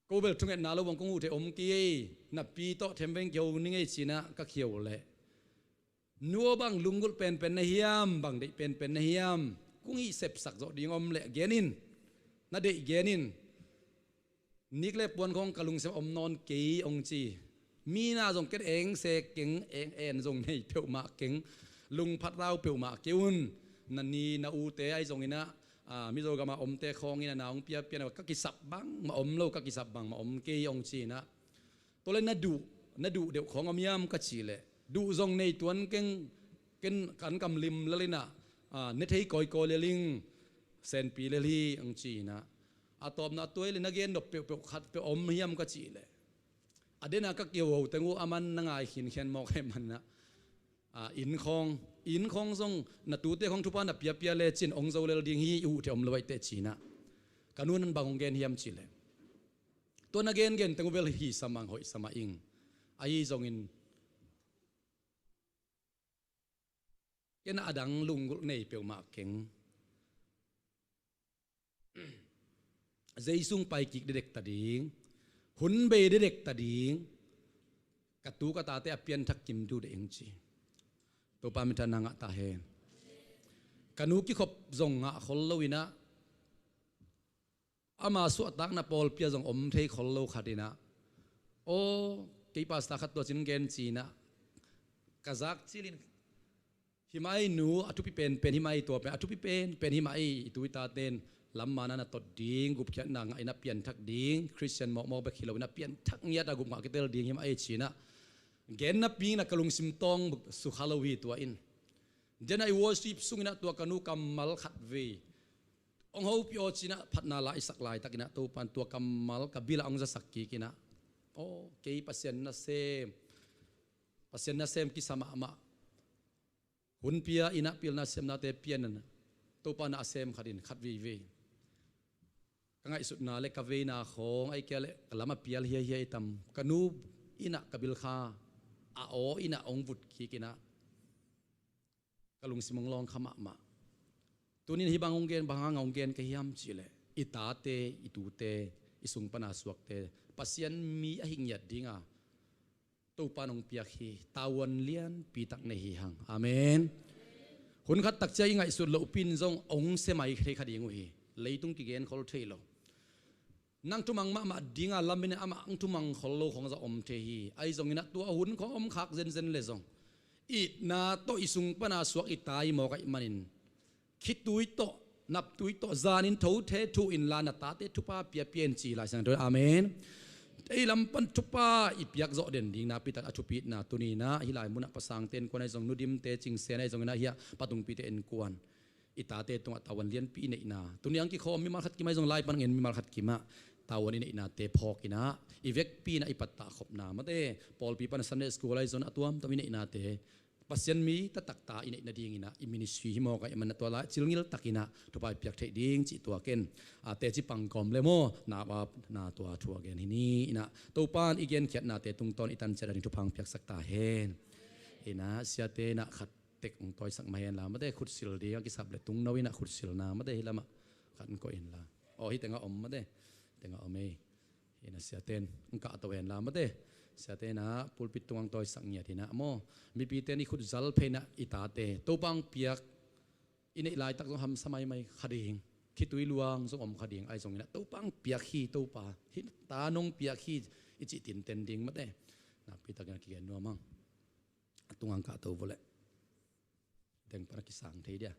ko bel thungetna lo bang kong huh thei om kei, na pi tawh themveng kiho ning ei ci inah ka kiho leh, nu aw bang lunggulh penpen na hiam, bang deih penpen na hiam, kong hih sepsak zawh ding om leh gen in, na deih gen in. Nik le puan khong ka lungsim om nawn kei hong ci. Mi na zong ken eng se keng, eng en zong nei peuhmah keng, lungphat rau peuhmah kei un. Na ni na ute ahi zong inah, a, Mizo gamah omte khawng inah na hong piapia na, ka kisap bangmah om lo, ka kisap bangmah om kei hong ci inah. Tua le na duh, na duh deuh khawng om hiam ka cih leh, duh zong nei tuan keng, ken kan kam lim lel inah, a, ne thei kawikawi lel ing, senpi lel hi hong ci inah. A tawpna tua hi le na gen nop peuhpeuh khat peuh om hiam ka cih leh, a dena ka kiho teng uh a man na ngai khinkhian mawk ahih man inah, a, inn khawng, inn khawng zong na tute khawng thupha na piapia le cin hong zo lel ding hi, i huh thei om lo ahih teh ci inah. Ka nu in bang hong gen hiam cih leh, tua na gengen teng uh bel hih sa mah, hoih sa mah ing. Ahi zongin ken a dang lunggulh nei peuhmah keng. Jesu hong pai kik dedek ta ding, hun bei dedek ta ding, ka tu ka tate a pianthak kim tu dek ing ci. Topa minthanna ngah ta hen. Ka nu kikhop zong ngah khol lo inah, ama suahtakna pawlpi ah zong om thei khol lo khat inah, aw, kei pastor khat tua cin gen ci inah, ka zak cilin, hi mah ei nu, a thupi penpen hi mah ei, tua pen a thupi penpen hi mah ei, i tu i taten lam mana na tot ding, gupkhiatna ngah inah pianthak ding, Khristian mawkmawk bek hi lo inah pianthak ngiat a gup ngah kitel ding hi mah ei ci inah, gen napi inah ka lungsim tawng sukha lo hi tua in. Dena i worship sung inah tua ka nu kammal khat vei hong hopih aw ci inah phatna la i sak laitak inah Topa in tua kammal ka bil ah hong zasak kik inah, aw, kei Pasian nasem, Pasian nasem kisa mahmah, hun pia inah pilna siamnate pia inah, Topa na a sem khat in khat veivei. Ka ngaihsutna le ka veina khawng, ahih kei leh ka lam a pial hiaihia i tam, ka nu inah ka bil kha a aw inah hong vut kik inah, ka lungsim hong lawng kha mahmah. Tunin hih bang hong gen, bang hang hong gen ka hiam cih leh, i tate, i tute, i sung pana suakte Pasian mi ahih ngiat dinga Topa in hong piak hi. Tavuan lianpi tak nei hi hang. Amen. Hun khat tak ciang i ngaihsut lohpi in zong hong sia mai thei kha ding uh hi. Leitung kigen khol thei lo. Nang thumang mahmah dinga lamin amah hong thumang khol lo khawng zah om thei hi. Ahi zongin ah tua hun khawng om khak zenzen le zong, itna tawh i sung pana suak i ta i mawk ahih manin, khitui tawh, naptui tawh, zanin thothe thuh inla na tate thupha piapia in ci Lai Siangtho. Amen. Ei lam pan thupha i piak zawh den ding nakpi tak a thupitna tuni-in ah hih lai munah pasangte innkuan ahi zong, nudimte, cingsen ahi zongin ah, hiah patungpite innkuan, i tate tungah tavuan lianpi i neihna, tuni-in ah kikhawm mimal khat kim ahi zong, lai pan ngen mimal khat kimah tavuan i neihnate phawkin ah, i vekpi-in ah i pattah khopna mate, pawlpi pan Sunday school ahi zong, a tuamtuam i neihnate, Pasian mi taktak ta i neih nadingin ah, i ministry hi mawk ahih manin ah, tua lai cilngil takin ah thupha i piak theih ding cih tua ken, a, teci pangkawm le maw, na, a, na tua thu a gen hi ni. In ah Topa in i genkhiatnate tungtawn i tan ciat a ding thupha hong piaksak ta hen. In ah siate in ah khat tek hong tawisak mah hen la mate, khutsil ding a kisap le tungno in ah khutsilna mate, hih lamah khat hong koih hen la. Aw, hih tengah om mate, tengah om ei. In ah siate in hong kahto hen la mate. Siate in ah pulpit tungah hong tawisak ngiat in ah maw, mipite in i khut zal phei in ah i tate Topa hong piak, i neih laitak zong hamsa maimai kha ding, khitui luang zong om kha ding, ahi zongin ah Topa hong piak hi, Topa, hih ta nong piak hi, i cih tinten ding mate. Nakpi takin ah kigen nuam hang. A tungah hong kahto vua leh. teng pana kisang thei dia.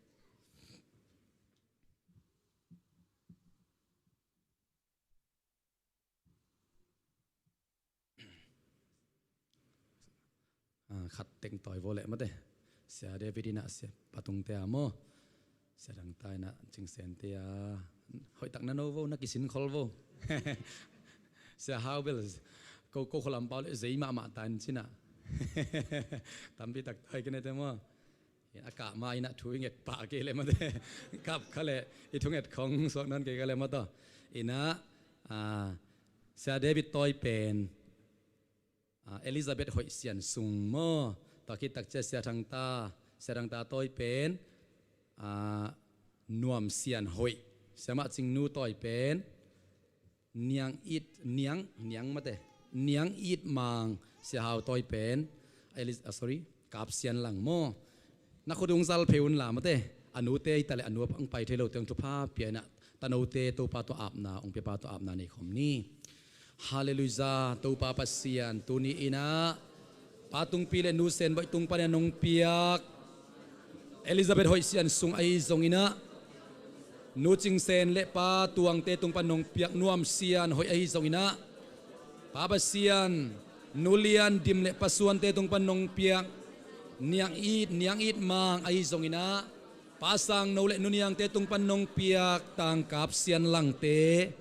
Ah, khat teng tawi vo leh mate. Sia David in ah, Sia Patungte a maw, Sia Thangta in ah, Cingsente a, hoih tak na no vo, na kisin khol vo. Sia Hau bel ko, ko khualam pau leh zei mahmah ta in cin ah. Tampi tak tawi kei nete maw. A kah ma in ah thu i nget pah kei leh mate. Kap kha leh i thunget khong suak nawn kei kha leh mate. In ah, ah, Sia David tawi pen, ah, Elizabeth Hoih Sian Sung maw. Tua khit tak ciang Sia Thangta, Sia Thangta tawi pen, ah, Nuam Sian Hoih. Sia Mah Cing Nu tawi pen Niang It, Niang, Niang mate, Niang It Mang. Sia Hau tawi pen Eliz-, ah, sorry, Kap Sian Lang maw. Na khut ung zal phei un la mate. A nute i ta leh a nu a pang pai thei lote ung thupha pia in ah, tanote Topa tua apna ung pia pa tua apna nei khawm ni. Halleluijah. Topa Pasian, tuni in ah Pa Tungpi leh Nu Sen Boih tung panin ah nong piak Elizabeth Hoih Sian Sung ahi zongin ah, Nu Cing Sen leh Pa Tuangte tung pan nong piak Nuam Sian Hoih ahi zongin ah, Pa Pasian, Nu Lian Dim leh Pa Suante tung pan nong piak Niang It, Niang It Mang ahi zongin ah, Pa Sang No leh Nu Niangte tung pan nong piak Tang Kap Sian Langte,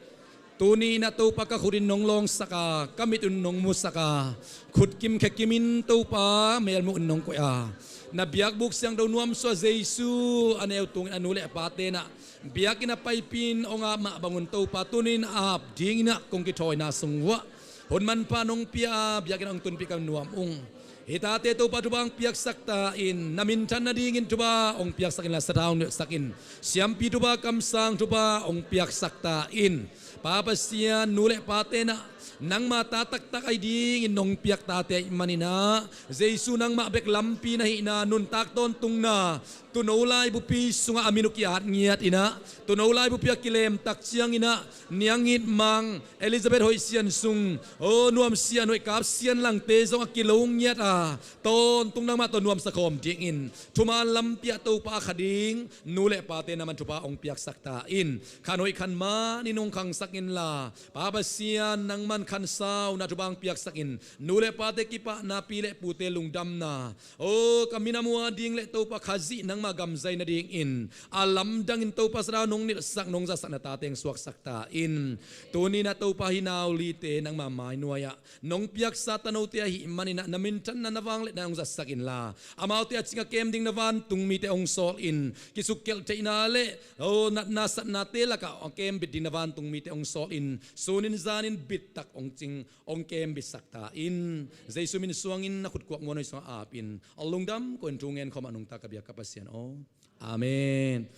tuni in ah Topa ka khut in nong lawngsak a, ka mit un nong musak a, khut kim khe kim in Topa mel muh un nong koih a, na biakbuk siangtho nuamsa Jesu a neu tungin a nu leh a pate in ah biakinn a paipih in hong ap mah bangun Topa tuni in ap dingin ah kong kithawina sung uah hun manpha nong pia a, biakinn ah hong tunpih ka nuam ung. Hih tate Topa thupha hong piaksak ta in, na minthan nadingin thupha hong piaksak inla, sathau hong nilhsak in. Siampi thupha, kamsang thupha hong piaksak ta in. Pa Pasian, nu leh pate in ah nangma ta taktak ahi dingin nong piak tate ahih manin ah, Jesu nangmah bek lampi na hihna, nuntak tawntungna, tuuno laibupi sungah a min uh ki-at ngiat in ah, tuuno laibupi a kilem tak ciangin ah, Niang It Mang, Elizabeth Hoih Sian Sung, aw, Nuam Sian Hoih, Kap Sian Langte zong a kilo ngiat a, tawntung nangmah tawh nuamsa khawm dingin thuman lampi ah Topa a kha ding nu leh pate na man thupha hong piaksak ta in. Khan hoih khan man in hong khangsak inla, Pa Pasian, nangman khan sau na thupha hong piaksak in. Nu leh pate kipahna, pi leh pute lungdamna, aw, ka minam uh a ding leh Topa Khazih nangma gam zai nadingin a lamdangin Topa sathau nong nilhsak, nong zatsak, na tate hong suaksak ta in. Tuni in ah Topa, hih nau lite nangma mainuai ah nong piaksa tanote ahih manin ah, na minthanna, na vangliatna hong zatsak inla, amaute a cing a kem ding na vantungmite hong sawl in. Kisukkelh theihna leh, aw, natna satnate lakah a kem bit ding na vantungmite hong sawl in. Sunin zanin bittak hong cing, hong kem bitsak ta in. Jesu min suangin na khut kuak muanhuai sungah ap in. A lungdam ko in thu ngen khawm a nungta ka biak ka Pasian aw. Amen.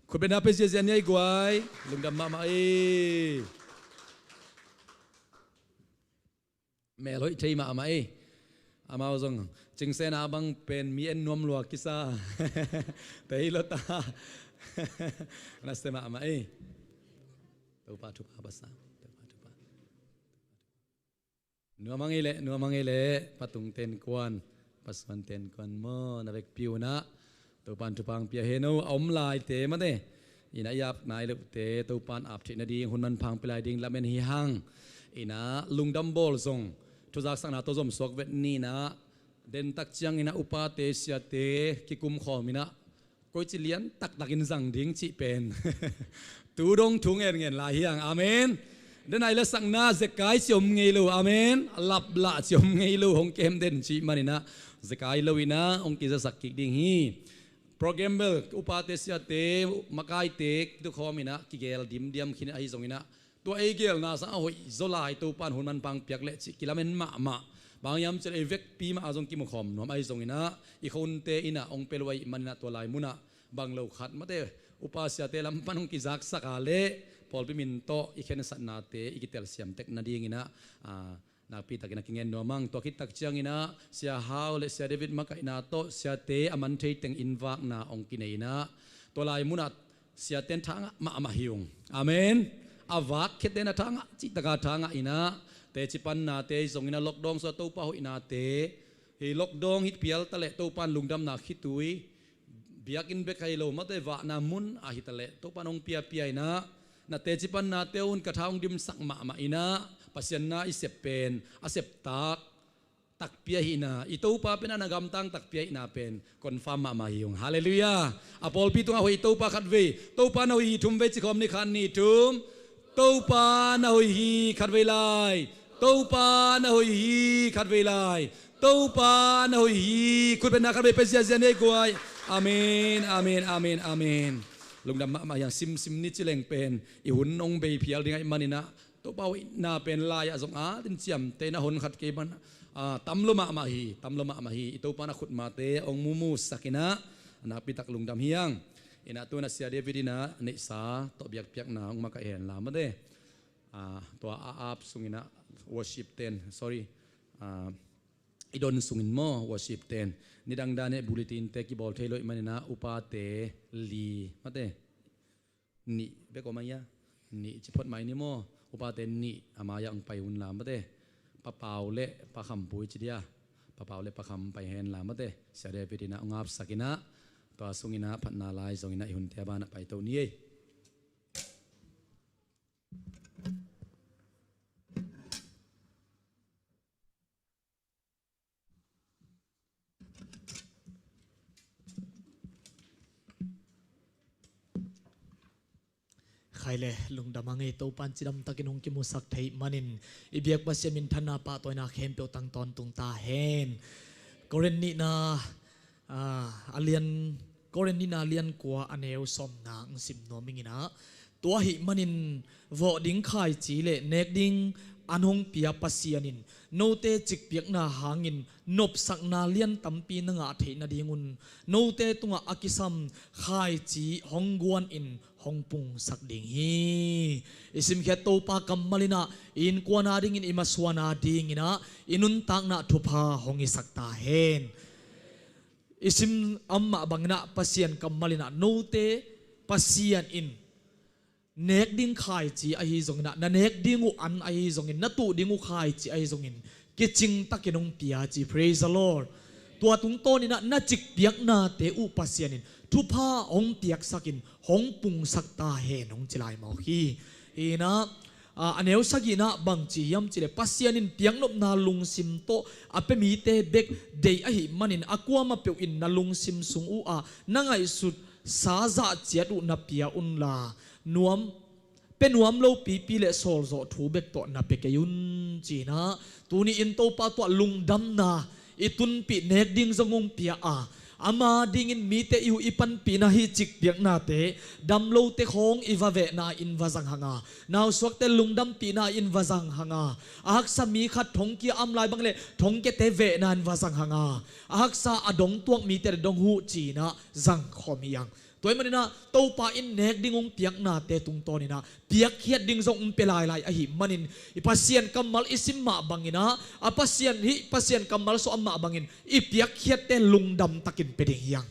Khut bengna pia ziahziah ni ei guai. Lungdam mahmah ei. Mel hoih thei mahmah ei. Amau zong Cingsena bang pen mi en nuam lua kisa. Tei lo ta. Nase mahmah ei. Topa thupha pasa. Topa thupha. Nuamang ei leh, nuamang ei leh, Pa Tung ten kuan, Pa Suan ten kuan maw, na vekpi un ah Topan thupha hong pia hen aw. A om laite mate, in ah i ap nai lohte Topan ap theih nading hun manpha hong pia lai ding lamen hi hang. In ah lungdam bawl zong thuzaksakna tawh zom suak vet ni. In ah dentak ciangin ah upate, siate kikum khawm in ah koici lian taktakin zang ding cih pen tu dong thu ngenngen lai hi hang. Amen. Denai lasakna zekai ci om ngei lo. Amen. Laplah ci om ngei lo. Hong kem den cih manin ah zekai lo in ah hong kizasak kik ding hi. Program bel upate, siate, makaite kitukhawm in ah kigel dimdiam khin ahi zongin ah tua ei gelna sang a hoih zaw lai, Topan hun manpha hong piak leh cih kilamen mahmah. Bang hiam cih leh ei vekpi mah a zong kimukhawm nuam ahi zongin ah i khuante in ah hong pia lo ahih manin ah tua lai munah bang lo khat mate upa siate lam pan hong kizaksak a leh pawlpi min tawh i khensatnate i kitelsiam tek nadingin ah, ah, nakpitakin a kingen nuam hang. Tua khit tak ciangin ah Sia Hau leh Sia David makaihna tawh siate a man thei teng inn vakna hong kinei in ah tua lai munah siaten thangah mahmah hi ung. Amen. A vak khiaten a thangah, cihtaka thangah in ah teci pannate zongin ah lockdown sungah Topa hoihnate, hi lockdown hi pial ta leh Topan lungdamna khitui biakinn bek hi lo, mate, vahna mun ah hitaleh Topa in hong piapia in ah, na teci pannate un ka tha hong dimsak mahmah in ah, Pasian na i sep pen a sep tak takpi ahihna, i Topa pen a na gamtang takpi ahihna pen confirm mahmah hi ung. Halleluiah. A pawlpi tungah hoih i Topa khatvei, Topa na hoih hi thumvei ci khawm ni. Khat, nih, thum. Topa na hoih hi khatvei lai. Topa na hoih hi khatvei lai. Topa na hoih hi. Khutbetna khatvei pia ziazia ni ei guai. Amen, amen, amen, amen. Lungdam mahmah hi ung. Simsim ni ci leng pen i hun hong bei phial ding ahih manin ah, Topa hoihna pen lai-ah zong a din ciamteh in ah, hon khat kei ban, a, tam lo mahmah hi, tam lo mahmah hi. I Topa in a khutmate hong mumusak in ah, a nakpi tak lungdam hi ung. In ah tu-in ah Sia David in ah neihsa tawh biakpiakna hong makaih hen la, mate. A, tua a app sungin ah worship ten, sorry, a, i don sungin maw, worship ten, nidang dan in bulletin te kibawl thei lo ahih manin ah upate li, mate, nih bek om a hia? Nih ci phot mai ni maw? Upate nih a mai-ah hong pai un la, mate. Pa Pau le Pa Kham Pui ci dia. Pa Pau le Pa Kham pai hen la, mate. Sia David in ah hong apsak in ah, tua sungin ah phatna lai zongin ah i hunte a banah paito ni ei. Khai le, lungdam a ngei, Topa in cidamtakin hong kimusak thei manin, i biak Pasian minthanna pahtawina khempeuh tang tawntung ta hen. Korin nihna, ah, a lian, Korin nihna lian kua a neu sawmna hong sim nuam ing in ah, tua ahih manin vawh ding khaici le nek ding an hong pia Pasian in note cikpiakna hangin nopsakna lian tampi na ngah theih nadingun note tungah a kisam khaici hong guan in hong pungsak ding hi. I simkhiat Topa kammal in ah i innkuan adingin, i masuan adingin ah i nuntakna thupha hong hisak ta hen. I sim a om mah bangin ah Pasian kammal in ah note Pasian in nek ding khaici ahi zongin ah, na nek ding uh an ahi zongin, na tuh ding uh khaici ahi zongin, kicingtakin hong pia ci. Praise the Lord. Tua tungtawnin ah na cikpiaknate uh Pasian in thupha hong piaksakin hong pungsak ta hen hong ci lai mawk hi. Hi in ah, a, a neu sagihna ah bang ci hiam cih leh, Pasian in piaknopna lungsim tawh a pia mite bek deih ahih manin, a kuamah peuh in na lungsim sung uh ah na ngaihsut sa zah ciat uh na pia un la, nuam, pia nuam lo pipi le sawlzawh thu bek tawh na pia kei un ci in ah, tuni in Topa tungah lungdamna i tunpih nek ding zong hong pia a, ama dingin mite i uh i panpihna hih cikpiaknate, dam lote khawng i va vehna in va zang hang a, nausuakte lungdampihna in va zang hang a, a haksa mi khat thongkia a om lai bang le thongkiate vehna in va zang hang a, a haksa a dong tuak mite le dong huh ci in ah zang khawm hi hang. Tua ahih manin ah Topa in nek ding hong piaknate tungtawnin ah piakkhiat ding zong hong pia lailai ahih manin, i Pasian kammal i sim mah bangin ah, a Pasian hih Pasian kammal sung a om mah bangin i piakkhiatte lungdam takin pia ding hi hang.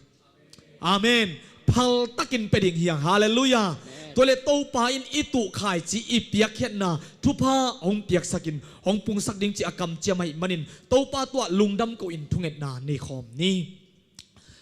Amen. Phal takin pia ding hi hang. Halleluiah. Amen. Tua leh Topa in i tuh khaici, i piakkhiatna thupha hong piaksakin hong pungsak ding cih a kamciam ahih manin, Topa tungah lungdam ko-in thungetna nei khawm ni.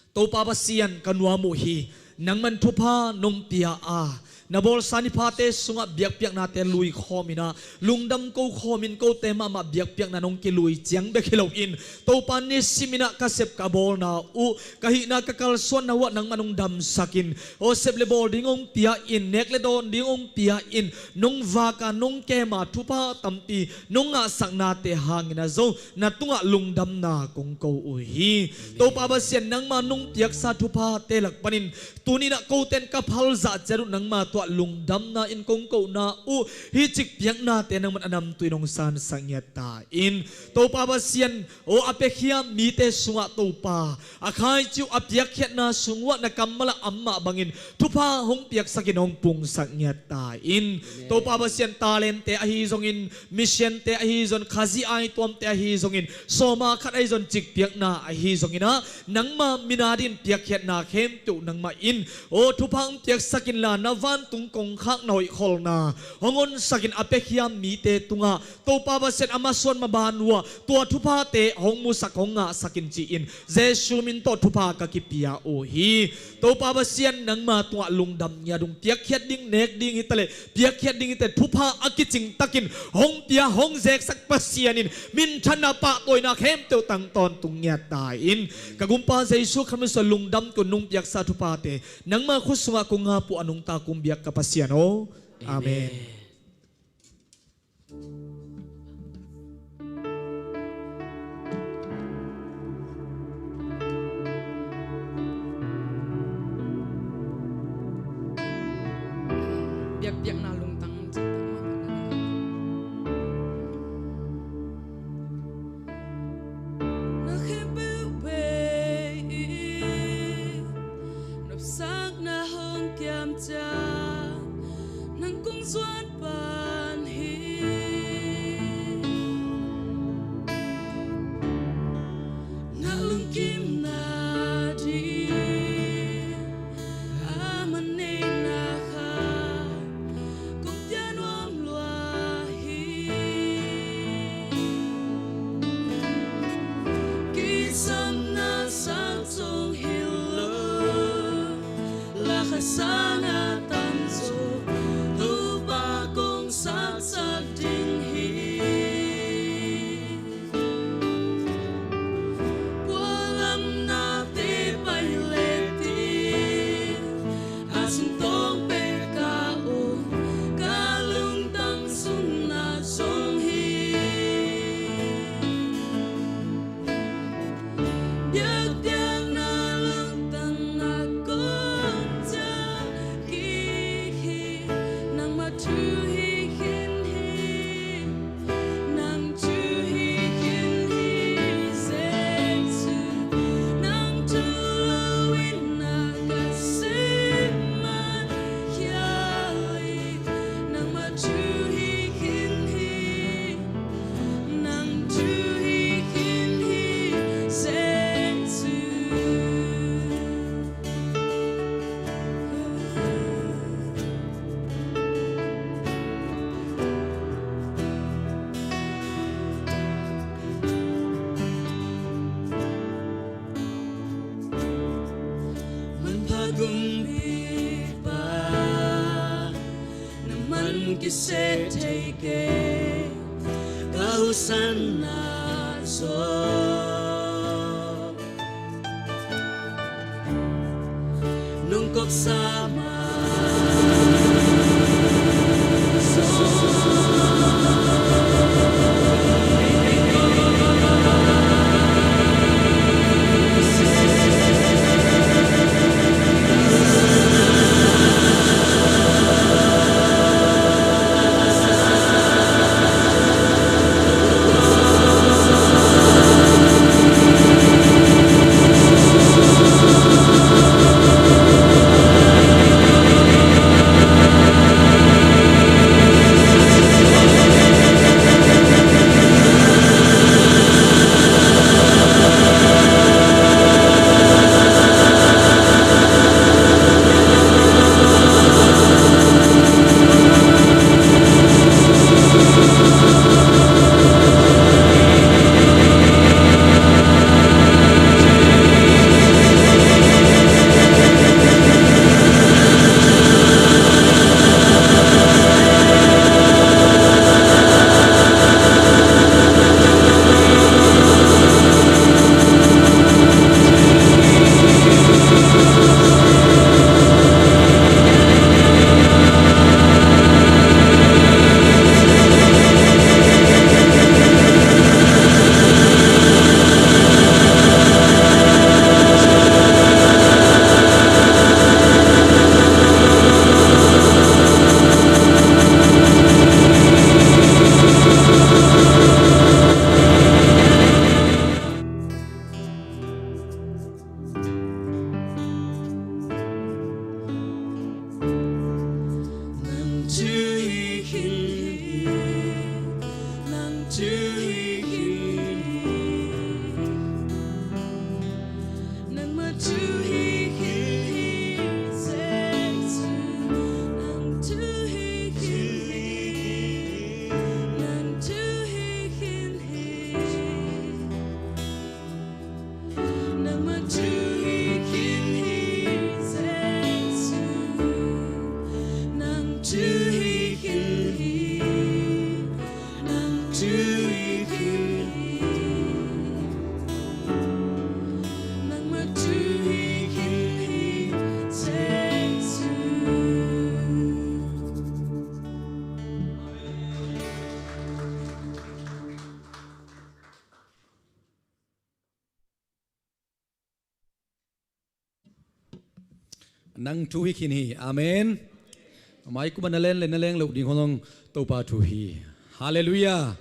Topa Pasian, ka nuam uh hi. Nangman thupha nong pia a, na bawlsa ni phate sungah biakpiaknate lui khawm in ah, lungdam ko khawm in, kote mahmah biakpiakna nong kilui ciang bek hi loin, Topa, nisimin ah ka sep ka bawlna uh, ka hihna ka kalsuanna uh ah nangman hong damsakin, aw, sep le bawl ding hong pia in, nek le dawn ding hong pia in, nong vak a, nong kem a, thupha tampi nong ngahsaknate hangin ah zong na tungah lungdamna kong ko uh hi. Amen. Topa Pasian, nangma nong piaksa thuphate lak panin tuni-in ah kote in ka phal zah ciat uh nangma tungah lungdamna in kong kohna uh, hih cikpiaknate nangman a namtui in hong sansak ngiat ta in. Topa Pasian, aw, a piakhia mite sungah Topa, a khaici uh a piakkhiatna sung uh ah na kammal ah a om mah bangin thupha hong piaksakin hong pungsak ngiat ta in. Amen. Topa Pasian, talente ahi zongin, missionte ahi zongin, Khazih aituamte ahi zongin, sawma khat ahi zongin, cikpiakna ahi zongin ah, nangma min adingin piakkhiatna khempeuh nangmah in Aw thupha hong piaksak inla, na vantung kongkhak na hoihkholhna hong honsakin a piakhiam mite tungah Topa Pasian a masuan maban uh ah tua thuphate hong musak hong ngahsak in ci-in Jesu min tawh thupha ka kipia uh hi. Topa Pasian nangma tungah lungdam ngiat ung. Piakkhiat ding nek ding hitaleh piakkhiat ding hite, thupha a kicing takin hong pia hong zeksak Pasian in minthanna pahtawina khempeuh tang tawntung ngiat ta in. Ka gumpa Jesu Khrist min suang lungdam tawh nong piaksa thuphate nangma khut sungah kong ngap uh a nungta kong biak ka Pasian aw. Amen. Biakpiakna lungtang cihtak mah na khempeuh bei i nopsakna hong kiam ciang nang kong zuan pan hi. Na lungkimna ding a man neihna khat kong pia nuam lua hi. Kisapna sang zong hi lo, lakha sang a tam zong Topa kong sapsak ding hi. Pualamnate pai le tin a sung tawng pek ka um, ka lungtang sungna zong hi. Biakpiakna lungtang a kong ciah kik hi. Nangmah thu hi khin hi. Nang thu hi khin hi. Jesu nang thu lo in na ka sem man khia hi. Nangmah thu hi khin hi. Nang thu hi khin hi Jesu. Manpha gumpipa na man kiseh thei kei, ka husanna zong nong kopsa mah. Nang thu hi khin hi, nang thu hi khin hi, nangmah thu hi khin hi. Nang thu hi khin hi. Amen. Mai kuma na len le na leng loh ding khong zong Topa thu hi. Halleluiah.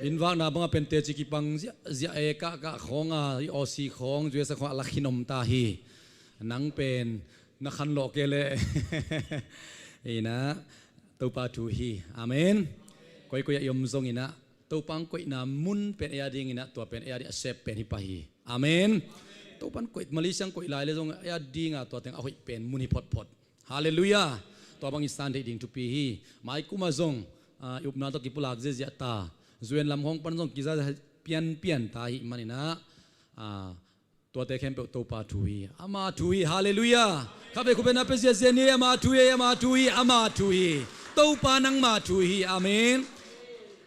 Innvakna bangah pen teci kipang ziahziah e, kahkah khawng a, i Aussie khawng, U S A khawng a la khin om ta hi. Nang pen na khanlawh kei leh. Inah Topa thu hi. Amen. Koikoi ah i om zong inah Topa hong koihna mun pen ei a ding inah tua pen ei a ding a sep pen hi pah hi. Amen. Topa hong koih, Malaysia hong koih lai le zong ei a dinga tua teng a hoih pen mun hi photphot. Halleluiah. Tua bangin san theih ding thupi hi. Mai kuma zong, ah, i upna tawh kipulak ziahziah ta. U N lam khawng pan zong kiza pianpian ta hi maninah, ah, tuate khempeuh Topa thu hi. Ama thu hi. Halleluiah. Khatvei khut beng na pia ziahziah ni. Ama thu hi, ama thu hi, ama thu hi. Topa nangma thu hi. Amen.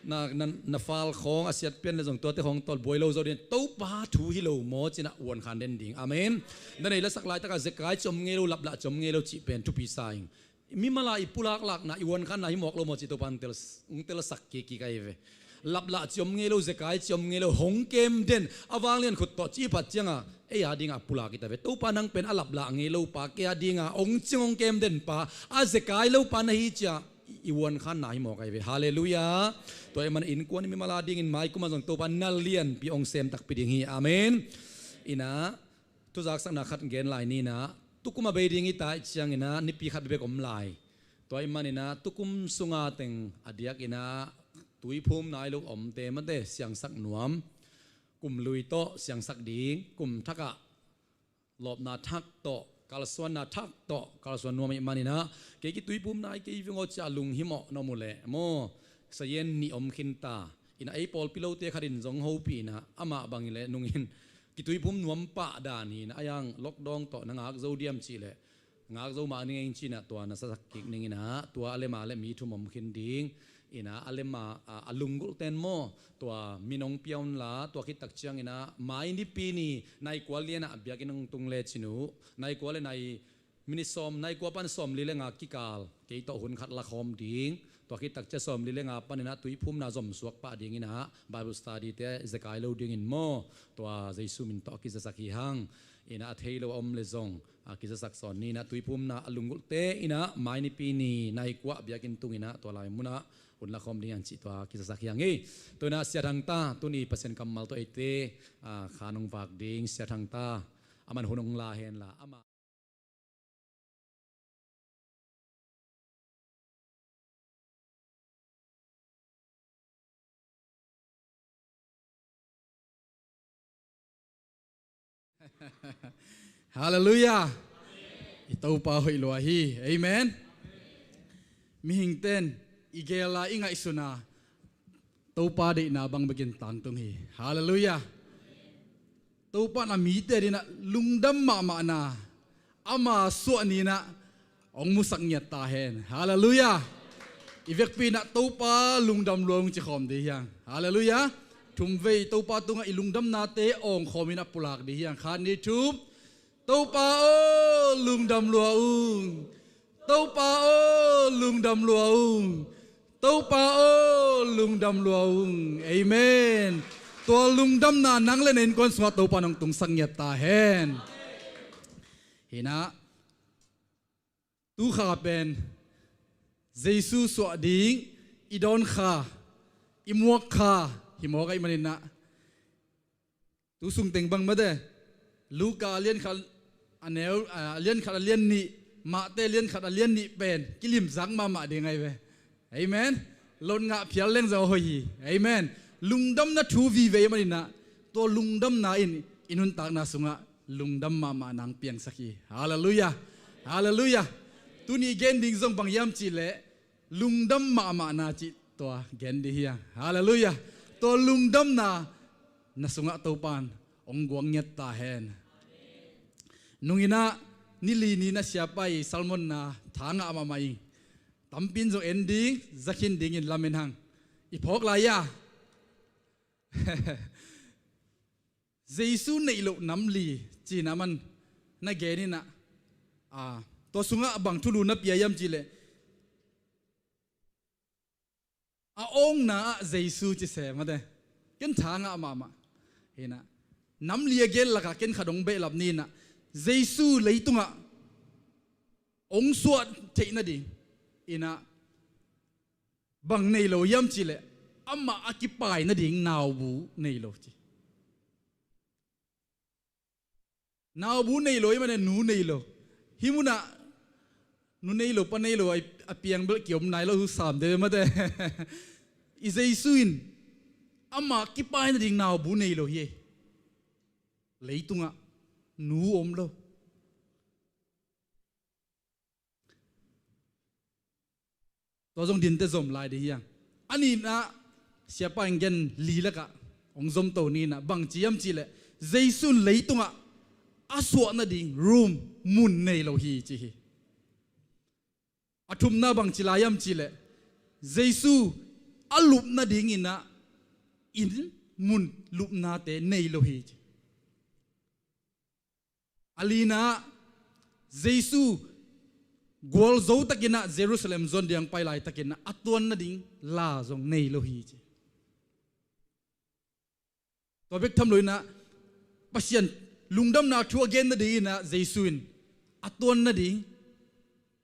Na, na, na fal khawng a siat pian le zong tuate khawng tawh buai lo zo ding. Topa thu hi lo maw cinah uankhan den ding. Amen. Na nei lasak laitakah zekai ciom ngei lo, laplah ciom ngei lo cih pen thupi sa ing. Mimal a i pulaklakna, i uankhanna hi mawk lo maw ci Topa hong tel, hong telsak kik kik ahi ve. Laplah ciom ngei lo, zekai ciom ngei lo, hong kem den, a vanglian khut tawh ci i phat cianga ei a dinga pulak i ta ve. Topa nang pen a laplah ngei lo pa, kei a dinga hong cing hong kem den pa, a zekai lo pa na hi cia i uankhanna hi mawk ahi ve. Halleluiah. Tua i man innkuan i mimal a dingin mai kuma zong Topa na lianpi hong sem takpi ding hi. Amen. Inah thuzaksakna khat gen lai ninah, tukum a bei ding i ta i cianginah nipi khat bebek om lai. Tua i maninah tukum sunga teng a diakinah tuiphum nai lo omte mate siangsak nuam. Kum lui tawh siangsak ding, kum thakah lawpna thak tawh, kalsuanna thak tawh kalsuan nuam i maninah, kei kituiphum nai kei vingawh cia lunghimawh na om uh leh maw, sayen nih om khinta. Inah ei pawlpi lote khatin zong hopih inah amah bangin le nungin kituiphum nuam pah dan hi inah, a yang lockdown tawh na ngak zo diam cih leh ngak zo mah ning ei cinah tua na sasak kik ning inah, tua a lema le mi thum om khin ding inah, a lema, a, a lunggulhten maw, tua min hong pia unla, tua khittak cianginah mai nipi ni nai kua lianah biakinn hong tung le cin uh, nai kua le nai minit sawm, nai kua pan sawmli le nga kikal kei tawh hun khat la khawm ding. Tua khittak cia sawmli le nga paninah tuiphumna zomsuak pah dinginah Bible study te zekai lo dingin maw, tua Jesu min tawh a kizasak hi hang. Inah a thei lo a om le zong a kizasak sawn ninah tuiphumna a lunggulhte inah mai nipi ni nai kua biakinn tunginah tua lai munah hun la khawm ding hiang cih tua kizasak hi hang hi. Tua inah siathang ta, tuni Pasian kammal tawh eite, a, khan hong vak ding siathang ta. Aman hun hong la henla ama Halleluiah. I Topa hoih lua hi. Amen. Mihingten i gela i ngaihsuna Topa deihna bang bekin tangtung hi. Halleluiah. Topa na mite dinah lungdam mahmahna ama suah ninah hong musak ngiat ta hen. Halleluiah. I vekpi inah Topa lungdam lua ung ci khawm dih hiang. Halleluiah. Thumvei Topa tungah i lungdamnate awngkhawm inah pulak dih hiang. Khat, nih, thum. Topa aw, lungdam lua ung. Topa aw, lungdam lua ung. Topa aw, lungdam lua ung. Amen. Tua lungdamna nang le na innkuan sungah Topa nong tungsak ngiat ta hen. Hinah, tu kha pen Jesu suah ding i dawn kha, i muak kha hi mawk ahih maninah, tu sung teng bang mate, Luka a lian khat a neu, a lian khat a lian nih, Mate lian khat a lian nih pen kilimzak mahmah ding ahi ve. Amen. Lot ngah phial leng zong a hoih hi. Amen. Lungdamna thu vive ahih maninah, tua lungdamna in i nuntakna sungah lungdam mahmah nang piangsak hi. Halleluiah. Halleluiah. Tuni gen ding zong bang hiam cihleh, lungdam mahmahna cih tua gen dih hiang. Halleluiah. Tua lungdamna na sungah Topan hong guang ngiat ta hen. Nunginah nili ni na siapai Salmon na tha ngah mahmah ing. Tampin zong en ding, zakhin dingin lamen hang. I phawk lai-a Jesu neih loh nam li cina man na gen inah, a, tua sungah bang thulu na pia hiam cihleh, a awngna ah Jesu ci se mate. Ken tha ngah mahmah. Hinah, nam li a gen lakah ken khat hong behlap ni inah, Jesu leitungah hong suah theih nading in ah bang nei lo hiam cih leh, amah a kipai nading naubu nei lo ci. Naubu nei lo, i mane nu nei lo. Hih munah nu nei lo, pa nei lo, a piang bel kiom nai lo, sam de mate. I Jesu in amah kipai nading naubu nei lo hi. Leitungah nu om lo. Tua zong dinte zom lai ding hi hang. A nihna, siapa in gen li lakah hong zom to ni in ah, bang ci hiam cih leh, Jesu in leitungah a suah nading room, mun nei lo hi ci hi. A thumna bang ci lai hiam cih leh, Jesu a lup nading in ah inn, mun, lupnate nei lo hi ci. A lina, Jesu gualzo takin ah Jerusalem zuan ding pai laitakin ah a tuan nading la zong nei lo hi ci. Tua bek tham lo in ah, Pasian lungdamna thu a gen nading in ah Jesu in a tuan nading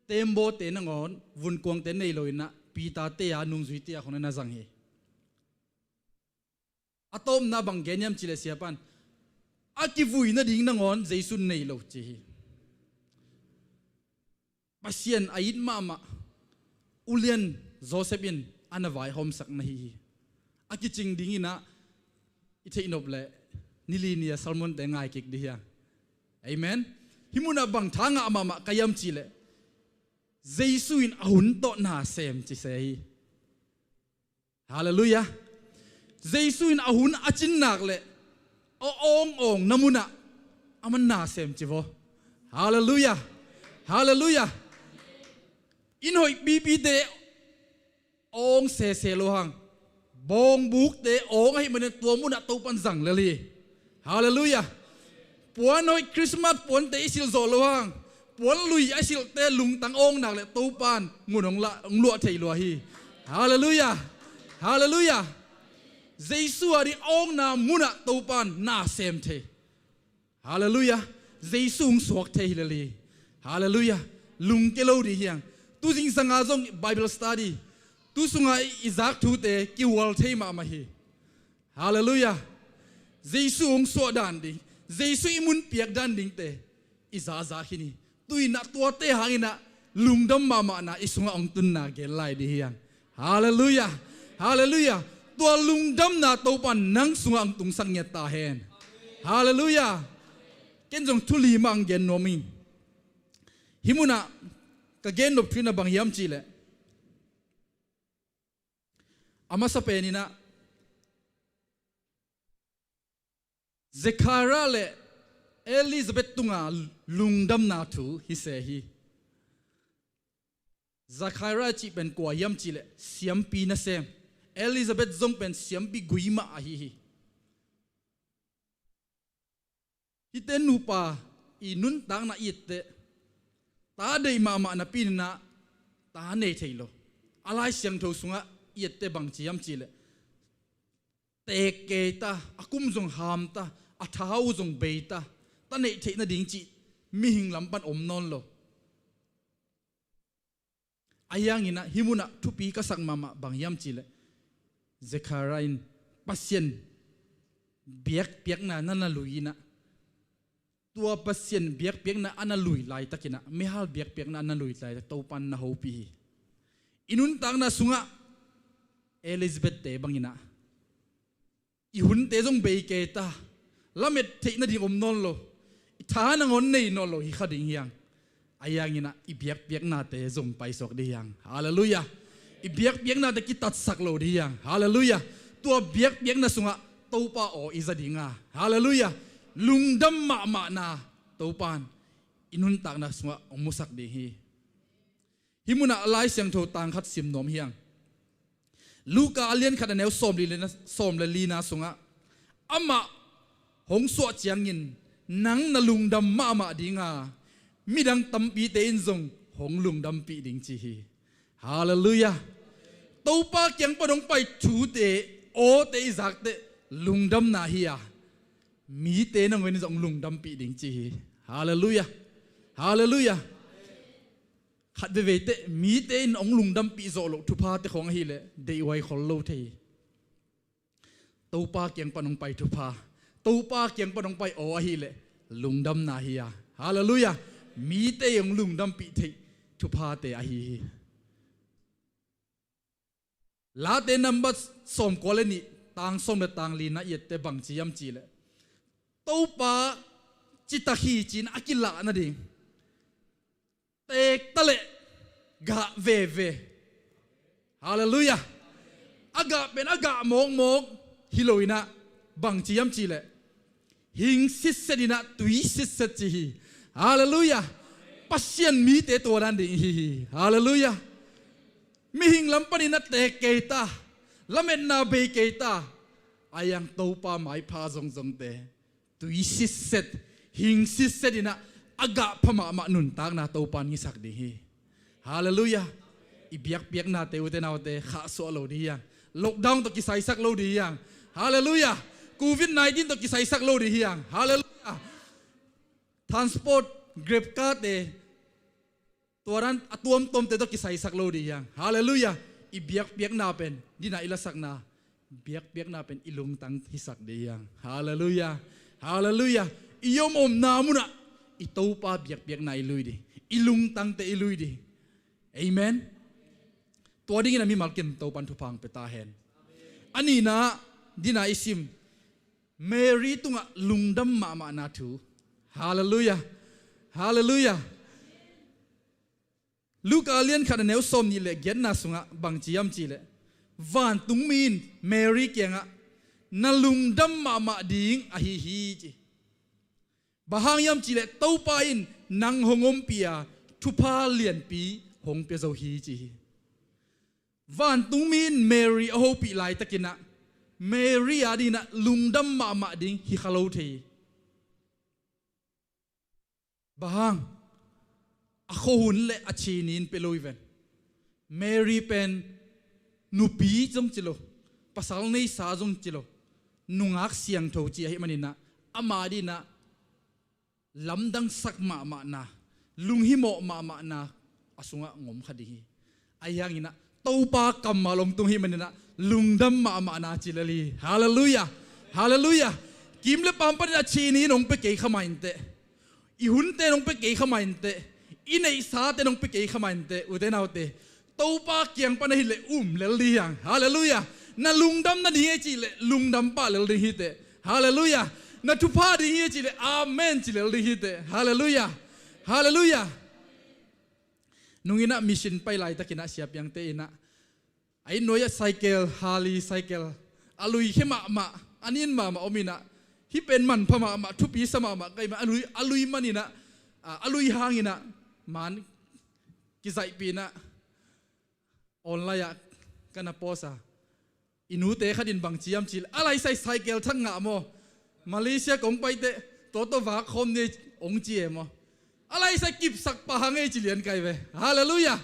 teembaw te nangawn vunkuangte nei lo in ah, Peter te a nungzui te a khong na zang hi. A tawpna bang gen hiam cih leh, siapa in a kivui nading nangawn Jesu in nei lo ci hi. Pasian a it mahmah ulian Joseph in a na vaihawmsak na hi hi. A kicing ding in ah i theih nop leh, ni li ni a sermon te ngai kik ding hi hang. Amen. Hih munah bang tha ngah mahmah ka hiam cih leh, Jesu in a hun tawh na sem ci se hi. Halleluiah. Jesu in a hun a cin nak leh a awng awngna munah aman na sem ci vaw. Halleluiah. Halleluiah. Inn hoih pipite awng sese lo hang, bawngbukte awng ahih manin tua munah Topan zang lel hi. Halleluiah. Puan hoih, Christmas puante i silh zawh lo hang, puan lui a silhte lungtang awng nak leh Topan ngun hong la, hong luah thei lua hi. Halleluiah. Halleluiah. Jesu a ding awngna munah Topan na sem thei. Halleluiah. Jesu hong suak thei hi lel hi. Halleluiah. Lungke lo ding hi hang. Tu zingsanga zong Bible study, tu sunga i zak thute kihual thei mahmah hi. Halleluiah. Jesu hong suah dan ding, Jesu i mun piak dan dingte i zaza khin hi. Tu in ah tuate hangin ah lungdam mahmahna i sungah hong tunna gen lai ding hi hang. Halleluiah. Halleluiah. Tua lungdamna Topan nang sungah hong tungsak ngiat ta hen. Halleluiah. Ken zong thu li mah hong gen nuam ing. Hih munah ka gen nop thu in ah bang hiam cih leh, a masa pen in ah Zechariah le Elizabeth tunga lungdamna thu hi se hi. Zechariah cih pen kua hiam cih leh siampi nasem. Elizabeth zong pen siampi gui mah ahi hi. Hihte nupa i nuntakna i etteh, ta deih mahmah napi in ah ta nei thei lo. A Lai Siangtho sungah i etteh bang ci hiam cih leh, teek kei ta, a kum zong ham ta, a tha uh zong bei ta, ta neih theih nading cih mihing lam pan om nawn lo. Ahi hangin ah hih munah thupi ka sak mahmah bang hiam cih leh, Zechariah in Pasian biakpiakna na na lui in ah, tua Pasian biakpiakna a na lui laitakin ah, meihal biakpiakna a na lui laitak Topan na hopih hi. I nuntakna sungah Elizabeth te bangin ah i hunte zong bei kei ta, lamet theih nading om nawn lo, i tha nangawn nei nawn lo hi kha ding hi hang. Ahi hangin ah i biakpiaknate zong paisuak ding hi hang. Halleluiah. I biakpiaknate kitatsak lo ding hi hang. Halleluiah. Tua biakpiakna sungah Topa aw i za ding a, halleluiah, lungdam mahmahna Topan i nuntakna sungah hong musak ding hi. Hih munah Lai Siangtho tang khat sim nuam hi hang. Luka a lian khat a neu sawm le lina, sawm le lina sungah, amah hong suah ciangin nang na lungdam mahmah ding a, midang tampite in zong hong lungdampih ding ci hi. Halleluiah. Topa kiang pan hong pai thute, awte i zakteh lungdamna hi a, mite nangawn in zong lungdampih ding ci hi. Halleluiah. Halleluiah. Khat veivei teh mite in hong lungdampih zawh loh thuphate khawng ahileh deihhuai khol lo thei hi. Topa kiang pan hong pai thupha, Topa kiang pan hong pai aw ahileh lungdamna hi a. Halleluiah. Mite in hong lungdampih theih thuphate ahi hi. Late number sawmkua le nih, tang sawm le tang li na i et teh bangci hiam cihleh, Topa citak hi ci-in a kilah nading teek taleh gah veve. Halleluiah. A gah pen a gah mawkmawk hi lo in ah, bangci hiam cihleh, hing sitset in ah tui sitset ci hi. Halleluiah. Pasian mite tua dan ding hi hi. Halleluiah. Mihing lam panin ah teek kei ta, lametna bei kei ta, a hiang Topa maipha zongzongte tui sitset, hing sitset in ah a gah pha mahmah nuntakna Topa in hisak ding hi. Halleluiah. I biakpiaknate, ute naute, khahsuah lo ding hi hang. Lockdown tawh kisaisak lo ding hi hang. Halleluiah. Covid nineteen tawh kisaisak lo ding hi hang. Halleluiah. Transport, Grab car te, tua dan a tuamtuamte tawh kisaisak lo ding hi hang. Halleluiah. I biakpiakna pen, dina i lasakna, biakpiakna pen i lungtang hisak ding hi hang. Halleluiah. Halleluiah. I omomna munah i Topa biakpiakna i lui ding, i lungtangte i lui ding. Amen. Tua dingin a mimal kim Topan thupha hong pia ta hen. A nihna, dina i sim, Mary tungah lungdam mahmahna thu. Halleluiah. Halleluiah. Luka lian khat a neu sawm nih le giatna sungah bangci hiam cihleh, vantungmi in Mary kiangah, na lungdam mahmah ding ahi hi ci. Bang hang hiam cihleh Topa in nang hong ompih a, thupha lianpi hong pia zo hi ci hi. Vantungmi in Mary a hopih laitakin ah, Mary a dingin ah lungdam mahmah ding hi kha lo thei hi. Bang hang, a khuahun le a chini in pia lo hi ven. Mary pen nupi zong ci lo, pasal neisa zong ci lo, nungak siangtho ci ahih manin ah, ama dingin ah lamdangsak mahmahna, lunghimawh mahmahna a sungah hong om kha ding hi. Ahi hangin ah Topa kammal hong tung ahih manin ah lungdam mahmahna ci lel hi. Halleluiah. Halleluiah. Kim le paam panin a chini in hong pia kei kha mah inteh, i hunte in hong pia kei kha mah inteh, i neihsate in hong pia kei kha mah inteh, ute naute, Topa kiang pan ahih leh um lel ding hi hang. Halleluiah. Na lungdam nading hi e cih leh lungdam pah lel ding hi teh. Halleluiah. Na thupha ding hi e cih leh amen ci lel ding hi teh. Halleluiah. Halleluiah. Nung in ah mission pai laitakin ah siapiangte in ah, a inn nuai ah cycle, Harley cycle, a lui khia mahmah, a nin mahmah om in ah, hih pen manpha mahmah, thupi sa mahmah ka hih man, a lui, a lui man in ah, a, a lui hang in ah man kizaihpih in ah, online ah ka na post a. I nute khat in bangci hiam cih leh, a laisai cycle thak ngah maw, Malaysia kong pai teh, tua tawh vak khawm ni, hong ci e maw. A laisai kipsak pah hang e ci lian kai ve. Halleluiah.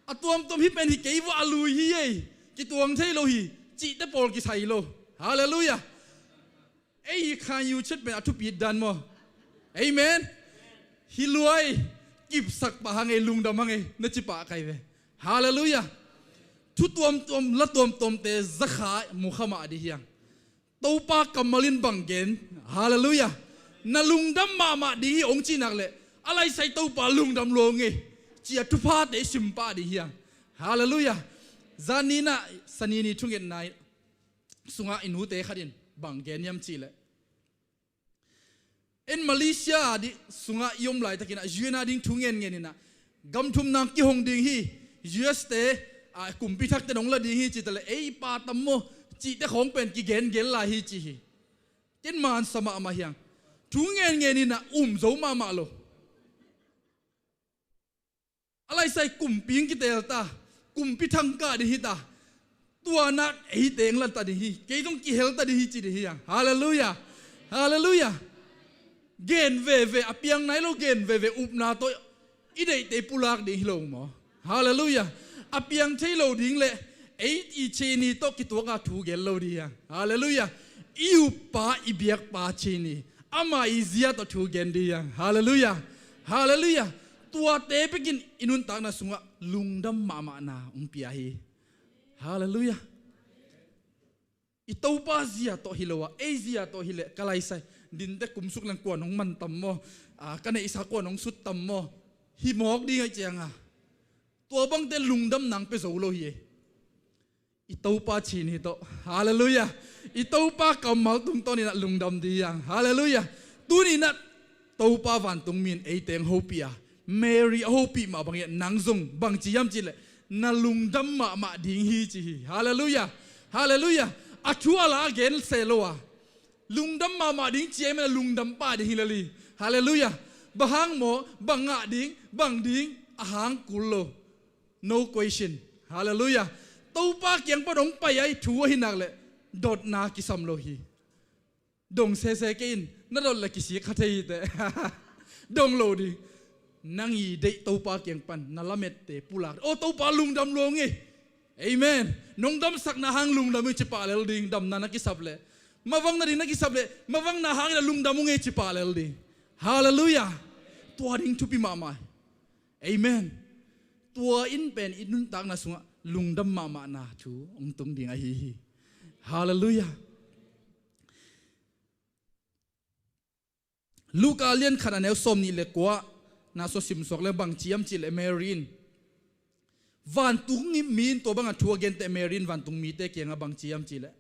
A tuamtuam hih pen hi kei vua, a lui hi e, kituang thei lo hi cihte pawl kisai lo. Halleluiah. Ei hi khan U chet pen a thupit dan maw. Amen. Hi luai, kipsak pah hang e, lungdam hang e, na ci pah kai ve. Halleluiah. Thu tuamtuam, la tuamtuamte zakha mu kha mah ding hi hang. Topa kammal in bang gen. Halleluiah. Na lungdam mahmah ding hi hong cih nak leh, a laisai Topa lungdam lua ung e, ci-a thuphate sim pah ding hi hang. Halleluiah. Zan ni in ah, Sani ni thungetna sungah i nute khat in bang gen hiam cih leh, en Malaysia a ding sungah i om laitakin ah, U N a ding thu ngenngen in ah, gam thumna kihong ding hi, U S te, a, kumpi thakte in hong la ding hi ci ta leh, ei pa tam maw, cihte khawng pen kigengen lai hi ci hi. Ken man sa mahmah hi hang. Thu ngenngen in ah um zo mahmah lo. A laisai kumpi hong kiteel ta, kumpi thangkah ding hi ta, tua nak ei teng la ta ding hi, kei zong kihel ta ding hi ci ding hi hang. Halleluiah. Halleluiah. Gen veve, a piang nai lo gen veve, upna tawh i deihte i pulak ding hi lo maw. Halleluiah. A piang thei lo ding leh ei i chini tawh kituak a thu gen lo ding hi hang. Halleluiah. I uppa, i biakpa chini, ama i zia tawh thu gen ding hi hang. Halleluiah. Halleluiah. Tuate pekin i nuntakna sungah lungdam mahmahna hong pia hi. Halleluiah. I Topa zia tawh hi lo a, ei zia tawh hi leh ka laisai dinte kumsuk leng kuan hong man tam maw? A, ka neihsa kuan hong sut tam maw? Hi mawk ding ahi cianga, tua bangte lungdam nang pia zo lo hi ei. I Topa chin hi tawh. Halleluiah. I Topa kammal tungtawninah lungdam ding hiang. Halleluiah. Tuninah Topa vantungmi in eite hong hopih a, Mary a hopih mah bangin nang zong bangci hiam cihleh na lungdam mahmah ding hi ci hi. Halleluiah. Halleluiah. A thu a la a gen se lo a, lungdam mahmah ding ci a, i man a lungdam pah ding hi lel hi. Halleluiah. Bang hang maw? Bang ngah ding? Bang ding? A hang kul lo. No question. Halleluiah. Topa kiang pan hong pai a, i thu ahi nak leh dotna kisam lo hi. Dong sese kei in, na dot le kisik kha thei hi teh. Dong lo ding. Nang i deih Topa kiang pan na lamette pulak, aw Topa lungdam lo ngei. Amen. Nong damsakna hang lungdam hi ci pah lel ding, damna na kisap leh. Mavang nading na kisap leh, mavangna hangin a lungdam uh ngei ci pah lel ding. Halleluiah. Tua ding thupi mahmah. Amen. Tua in pen i nuntakna sungah lungdam mahmahna thu hong tung ding ahi hi. Halleluiah. Luka lian khat a neu sawm nih le kua na sua simsuak le bangci hiam cihleh Mary in, vantung mi in tua banga thu a genteh Mary in vantung mite kiangah bangci hiam cihleh,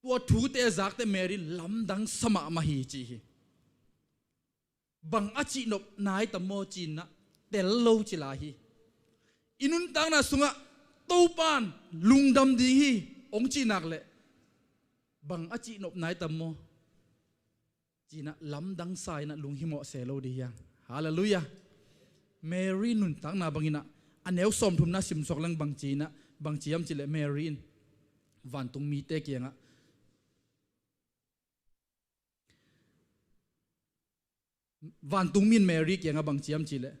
tua thute a zakteh Mary in lamdang sa mahmah hi ci hi. Bang a cihnop nai tam maw cinah tel lo ci lai hi. I nuntakna sungah Topan lungdam ding hi hong cih nak leh, bang a cihnop nai tam maw cinah lamdang sa inah lunghimawh se lo ding hiang. Halleluiah. Mary nuntakna banginah a neu sawmthumna simsuak leng bangci inah, bangci hiam cihleh Mary in vantung mite kiangah, vantung mi in Mary kiangah bangci hiam cihleh,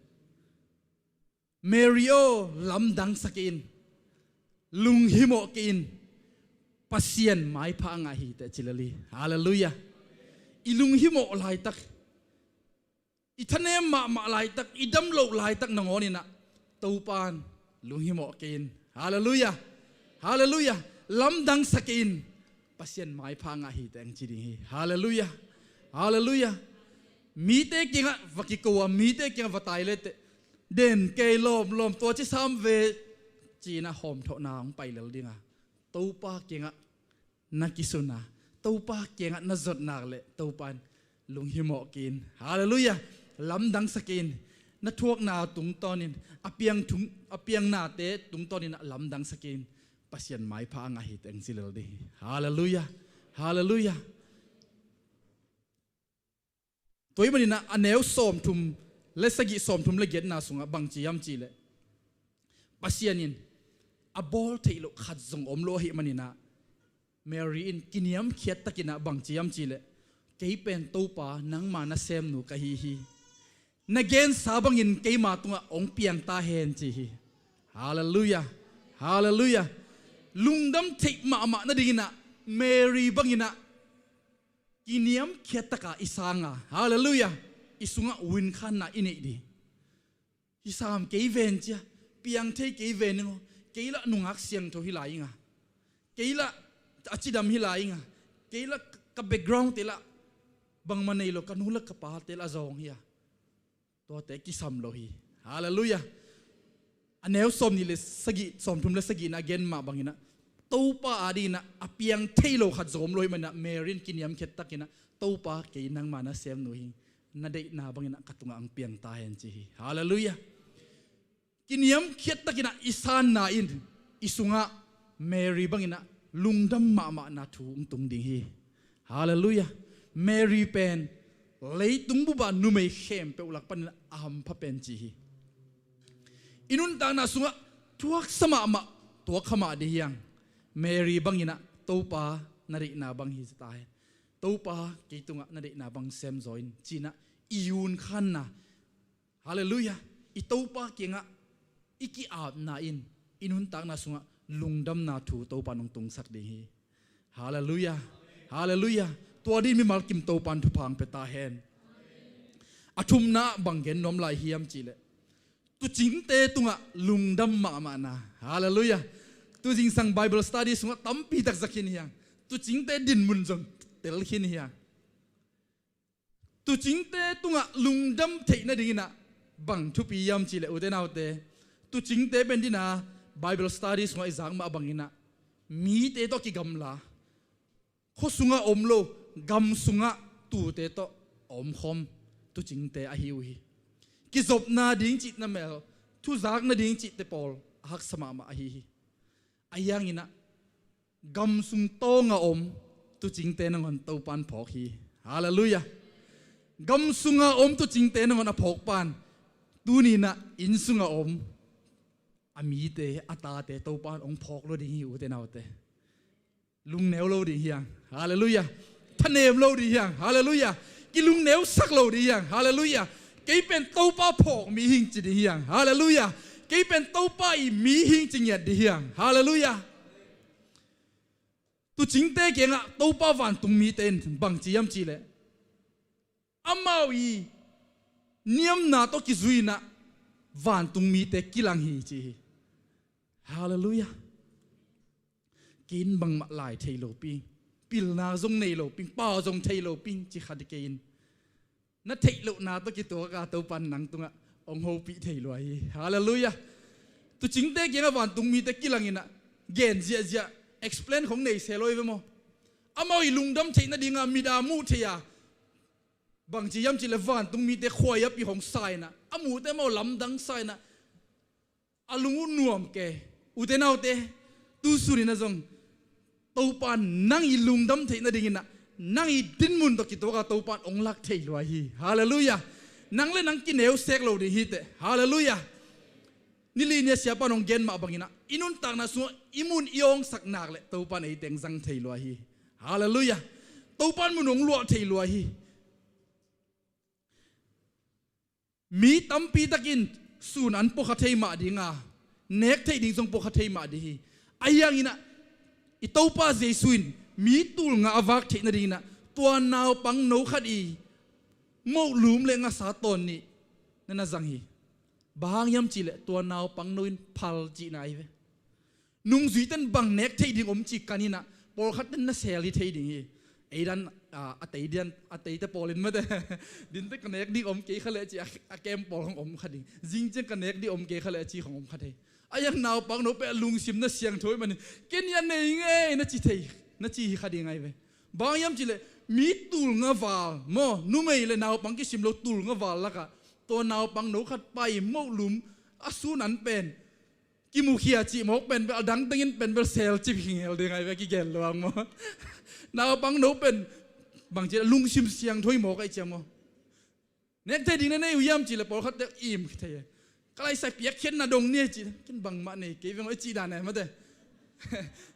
Mary aw, lamdang sa kei in, lunghimawh kei in, Pasian maipha a ngah hi teh ci lel hi. Halleluiah. I lunghimawh laitak, i thanem mahmah laitak, i dam loh laitak nangawn inah Topan lunghimawh kei in. Halleluiah. Halleluiah. Lamdang sa kei in, Pasian maipha a ngah hi teh hong ci ding hi. Halleluiah. Halleluiah. Mite kiangah va kiko a, mite kiangah va tai leteh, den kei lawmlawm tua ci sam ve cinah hawmthawhna hong pai lel dinga, Topa kiangah na kisun a, Topa kiangah na zot nak leh Topa in lunghimawh kei in. Halleluiah. Lamdang sa kei in. Na thuakna tungtawnin, a piang thung, a piangnate tungtawninah lamdang sa kei in, Pasian maipha a ngah hi teh hong ci lel ding hi. Halleluiah. Halleluiah. Tua ahih maninah a neu sawmthum le sagih, sawmthum le giatna sungah bangci hiam cihleh, Pasian in a bawl theih loh khat zong om lo ahih maninah, Mary in kiniamkhiat takinah bangci hiam cihleh, kei pen Topa nangma nasemnu ka hi hi. Na gensa bangin keima tungah hong piang ta hen ci hi. Halleluiah. Halleluiah. Lungdam theih mahmah nadinginah Mary banginah kiniamkhiat taka i sanga, halleluiah, i sungah winkhanna i neih ding. Hi sam kei ven cia, piang thei kei ven ing aw, kei lah nungak siangtho hi lai inga, kei lah a cidam hi lai inga, kei lah ka background te lah bangmah nei lo, ka nu lah ka pa te lah a zawng hi a. Tuate kisam lo hi. Halleluiah. A neu sawm nih le sagih, sawmthum le sagihna a gen mah banginah, Topa adinginah a piang thei lo khat zong om lo hi maninah, Mary in kiniamkhiat takinah, Topa kei nangma nasemnu hi ing, na deihna banginah ka tungah hong piang ta hen ci hi. Halleluiah. Kiniamkhiat takinah i sanna in i sungah Mary banginah lungdam mahmahna thu hong tung ding hi. Halleluiah. Mary pen leitung bupa numei khempeuh lak panin a hampha pen ci hi. I nuntakna sungah thuaksa mahmah, tuak kha mah dih hiang. Mary banginah Topa na deihna bang hi ta hen. Topa kei tungah na deihna bang sem zaw in cinah i yunkhanna, halleluiah, i Topa kiangah i ki-apna in i nuntakna sungah lungdamna thu Topa in hong tungsak ding hi. Halleluiah. Halleluiah. Tua dih mimal kim Topa in thupha hong pia ta hen. A thumna ah bang gen nuam lai hiam cihleh, tuucingte tungah lungdam mahmahna. Halleluiah. Tuzingsang Bible study sungah tampi tak za khin hi hang. Tuucingte dinmun zong tel khin hi hang. Tuucingte tungah lungdam theih nadingin ah bang thupi hiam cihleh, ute naute, tuucingte pen dina Bible study sungah i zak mah bangin ah mite tawh kigamla, khua sungah om lo, gam sungah tuute tawh a omkhawm tuucingte ahi uh hi. Kizopna ding cih namel, thuzak nading cihte pawl a haksa mahmah ahi hi. Ahi hangin ah gam sung tawng a om tuucingte nangawn Topan phawk hi. Halleluiah. Gam sunga om tuucingte nangawn a phawk pan, tuni-in ah inn sunga om a mite, a tate Topan hong phawk lo ding hi, ute naute. Lungneu lo ding hi hang. Halleluiah. Thanem lo ding hi hang. Halleluiah. Kilungneusak lo ding hi hang. Halleluiah. Kei pen Topa phawk mi hing ci ding hi hang. Halleluiah. Kei pen Topa i mi hing ci ngiat ding hi hang. Halleluiah. Tuucingte kiangah Topa vantung mite in bang ci hiam cihleh, amau i niamna tawh kizui-in ah vantung mite kilang hi ci hi. Halleluiah. Kei in bangmah lai thei lo ping, pilna zong nei lo ping, pau zong thei lo ping ci kha ding kei in, na theih lohna tawh kituak a Topan nang tungah hong hopih thei lua hi. Halleluiah. Tuucingte kiangah vantung mite kilang in ah gen ziahziah, explain khong nei se lo hi ve maw. Amau i lungdam theih nadinga mit a muh thei a, bang ci hiam cihleh vantung mite khuaiapi hong sa in ah, a muhte amau lamdang sa in ah, a lung uh nuam kei. Ute naute, tu sunin ah zong Topan nang i lungdam theih nadingin ah nang i dinmun tawh kituak a Topan hong lak thei lua hi. Halleluiah. Nang le nang kineu sek lo ding hi teh. Halleluiah. Ni li ni a siapan hong gen mah bangin ah i nuntakna sungah i mun i awngsak nak leh Topan ei teng zang thei lua hi. Halleluiah. Topan mun hong luah thei lua hi. Mi tampi takin sun an pua kha thei mah ding a, nek theih ding zong pua kha thei mah ding hi. Ahi hangin ah i Topa Jesu in mi tul nga a vak theih nadingin ah tua naupang no khat i mohlum le ngasa tawn nih na na zang hi. Bang hang hiam cihleh tua naupang no in phal cihna ahi ve. Nungzuite in bang nek theih ding om ci kan in ah, pawlkhatte in na sel hi thei ding hi. Ei dan, a, a tei dian, a teite pawl in mate, dinte ka nek ding om kei kha leh ci a, a kem pawl khong om kha ding. Zing ciang ka nek ding om kei kha leh ci khong om kha thei. Ahi hang naupang no pen a lungsim na siangtho ahih manin, ken a nei ing ei na ci thei, na ci hi kha ding ahi ve. Bang hiam cihleh mi tul nga val maw, numei le naupang kisim lo tul nga val lakah tua naupang no khat pa i mohlum a sun an pen kimukhia cih mawk pen bel, a dang tengin pen bel sel cip hi ngel ding ahi ve, kigel luang maw. Naupang no pen bang ci, lungsim siangtho hi mawk ahi cia maw. Nek thei ding na nei uh hiam cihleh pawlkhatte im thei e. Ka laisai piakkhiatna dong ni ci, ken bangmah nei kei veng aw i cih dan e mate.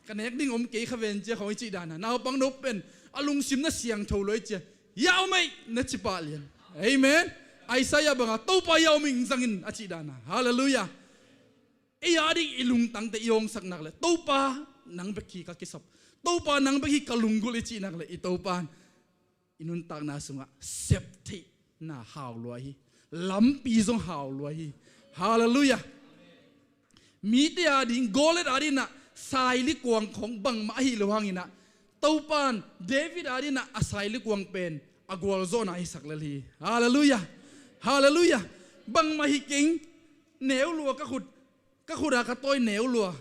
Ka nek ding om kei kha ven cia khong i cih dan a, naupang no pen a lungsim na siangtho lo ahi cia, yau mei na ci pah lian. Amen. Isaiah banga Topa yau ming zangin a cih dan a. Halleluiah. Ei a ding i lungtangte i awngsak nak leh Topa nang bek hi ka kisap, Topa nang bek hi ka lunggulh i cih nak leh i Topan i nuntakna sungah sep theihna hau lua hi. Lampi zong hau lua hi. Halleluiah. Mite a ding, Goliath a dingin ah sailikuang khong bangmah ahi lo hangin ah Topan David a dingin ah a sailikuang pen a gualzawhna hisak lel hi. Halleluiah. Halleluiah. Bangmah hi keng, neu lua ka khut, ka khut a ka tawi neu lua.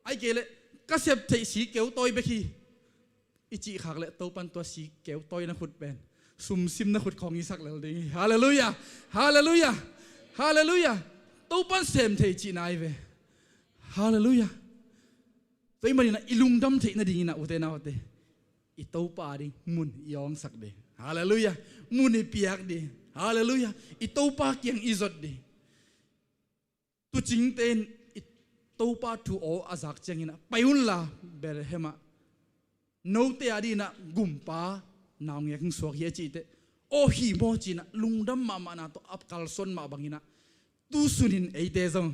Ahih kei leh ka sep theih si keu tawi bek hi i cih khak leh Topan tua si keu tawi na khut pen sumsim na khut khong hisak lel ding hi. Halleluiah. Halleluiah. Halleluiah. Topan sem thei cihna ahi ve. Halleluiah. Tua ahih manin ah i lungdam theih nadingin ah ute naute, i Topa a ding mun i awngsak ding. Halleluiah. Mun i piak ding. Halleluiah. I Topa kiang i zot ding. Tuucingte in i Topa thu aw a zak ciangin ah, pai unla Bethlehem ah, note a dingin ah gumpa naungek hong suak hi a cih teh, aw hi maw ci-in ah lungdam mahmahna tawh a kalsuan mah bangin ah, tu sunin eite zong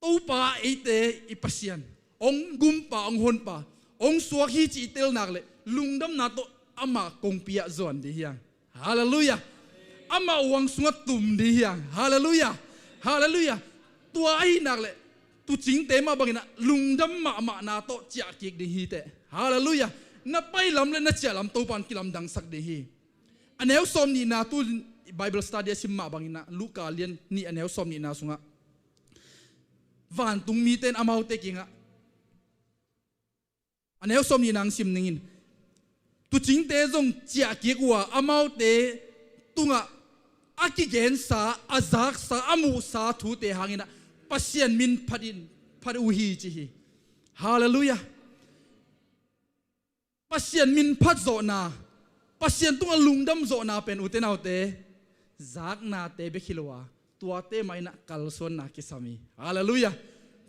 Topa eite i Pasian, hong gumpa, hong honpa, hong suak hi cih i tel nak leh lungdamna tawh amah kongpi ah zuan ding hi hang. Halleluiah. Amah uang sungah tum ding hi hang. Halleluiah. Halleluiah. Tua ahi nak leh tuucingte mah banginah lungdam mahmahna tawh ciah kik ding hi teh. Halleluiah. Na pailam le na ciahlam Topan kilamdangsak ding hi. A neu sawm nihna tu Bible study a sim mah banginah Luka lian nih a neu sawm nihna sungah vantung mite in amaute kiangah, a neu sawm nihna ang sim ningin, tuucingte zong ciahkik uh a, amaute tungah a kigensa, a zaksa, a muhsa thute hanginah Pasian min phat in, phat uh hi ci hi. Halleluiah. Pasian min phat zawhna, Pasian tungah lungdam zawhna pen, ute naute, zaknate bek hi lo a, tuate mah inah kalsuanna kisam hi. Halleluiah.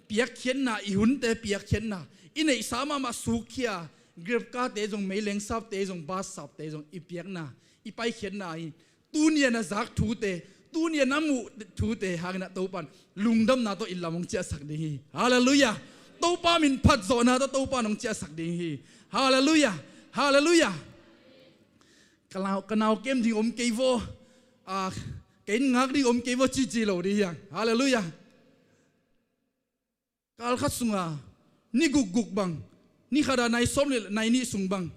Piakkhiatna, i hunte piakkhiatna, i neihsa mahmah sukkhia, grep kate zong, meileng sapte zong, bus sapte zong i piakna, i paikhiatna hi. Tuni a na zak thute, tuni a na muh thute hanginah Topan lungdamna tawh i lam hong ciahsak ding hi. Halleluiah. Topa min phat zawhna tawh Topan hong ciahsak ding hi. Halleluiah. Halleluiah. Ka nau, ka nau kem ding om kei vaw, a, ka inn ngak ding om kei vaw cici lo ding hi hang. Halleluiah. Kal khat sunga ni gukguk bang, ni khata nai sawm le nai nih sung bang,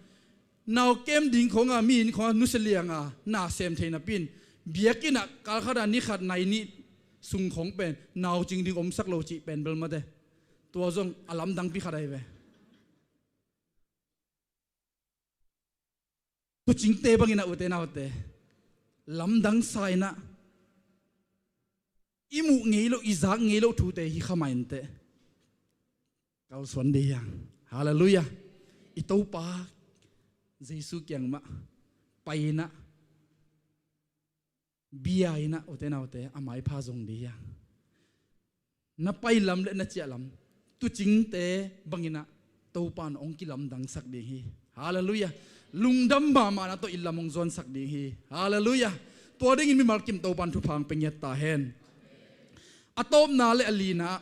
nau kem ding khawnga mi inn khawnga nusia lianga na sem thei napi in, biakinn ah kal khata ni khat nai nih sung khawng pen nau cing ding omsak lo cih pen bel mate. Tua zong a lamdangpi khat ahi ve. Tuucingte bangin ah, ute naute, lamdang sa in ah, i muh ngei loh, i zak ngei loh thute hi kha mah inteh, kalsuan ding hi hang. Halleluiah. I Topa Jesu kiang mah pai in ah, bia in ah, ute naute, a maipha zong ding hi hang. Na pai lam le na ciah lam, tuucingte bangin ah Topa in hong kilamdangsak ding hi. Halleluiah. Lungdam mahmahna tawh i lam hong zuansak ding hi. Halleluiah. Tua dingin mimal kim Topa in thupha hong pia ngiat ta hen. A tawpna le a lina ah,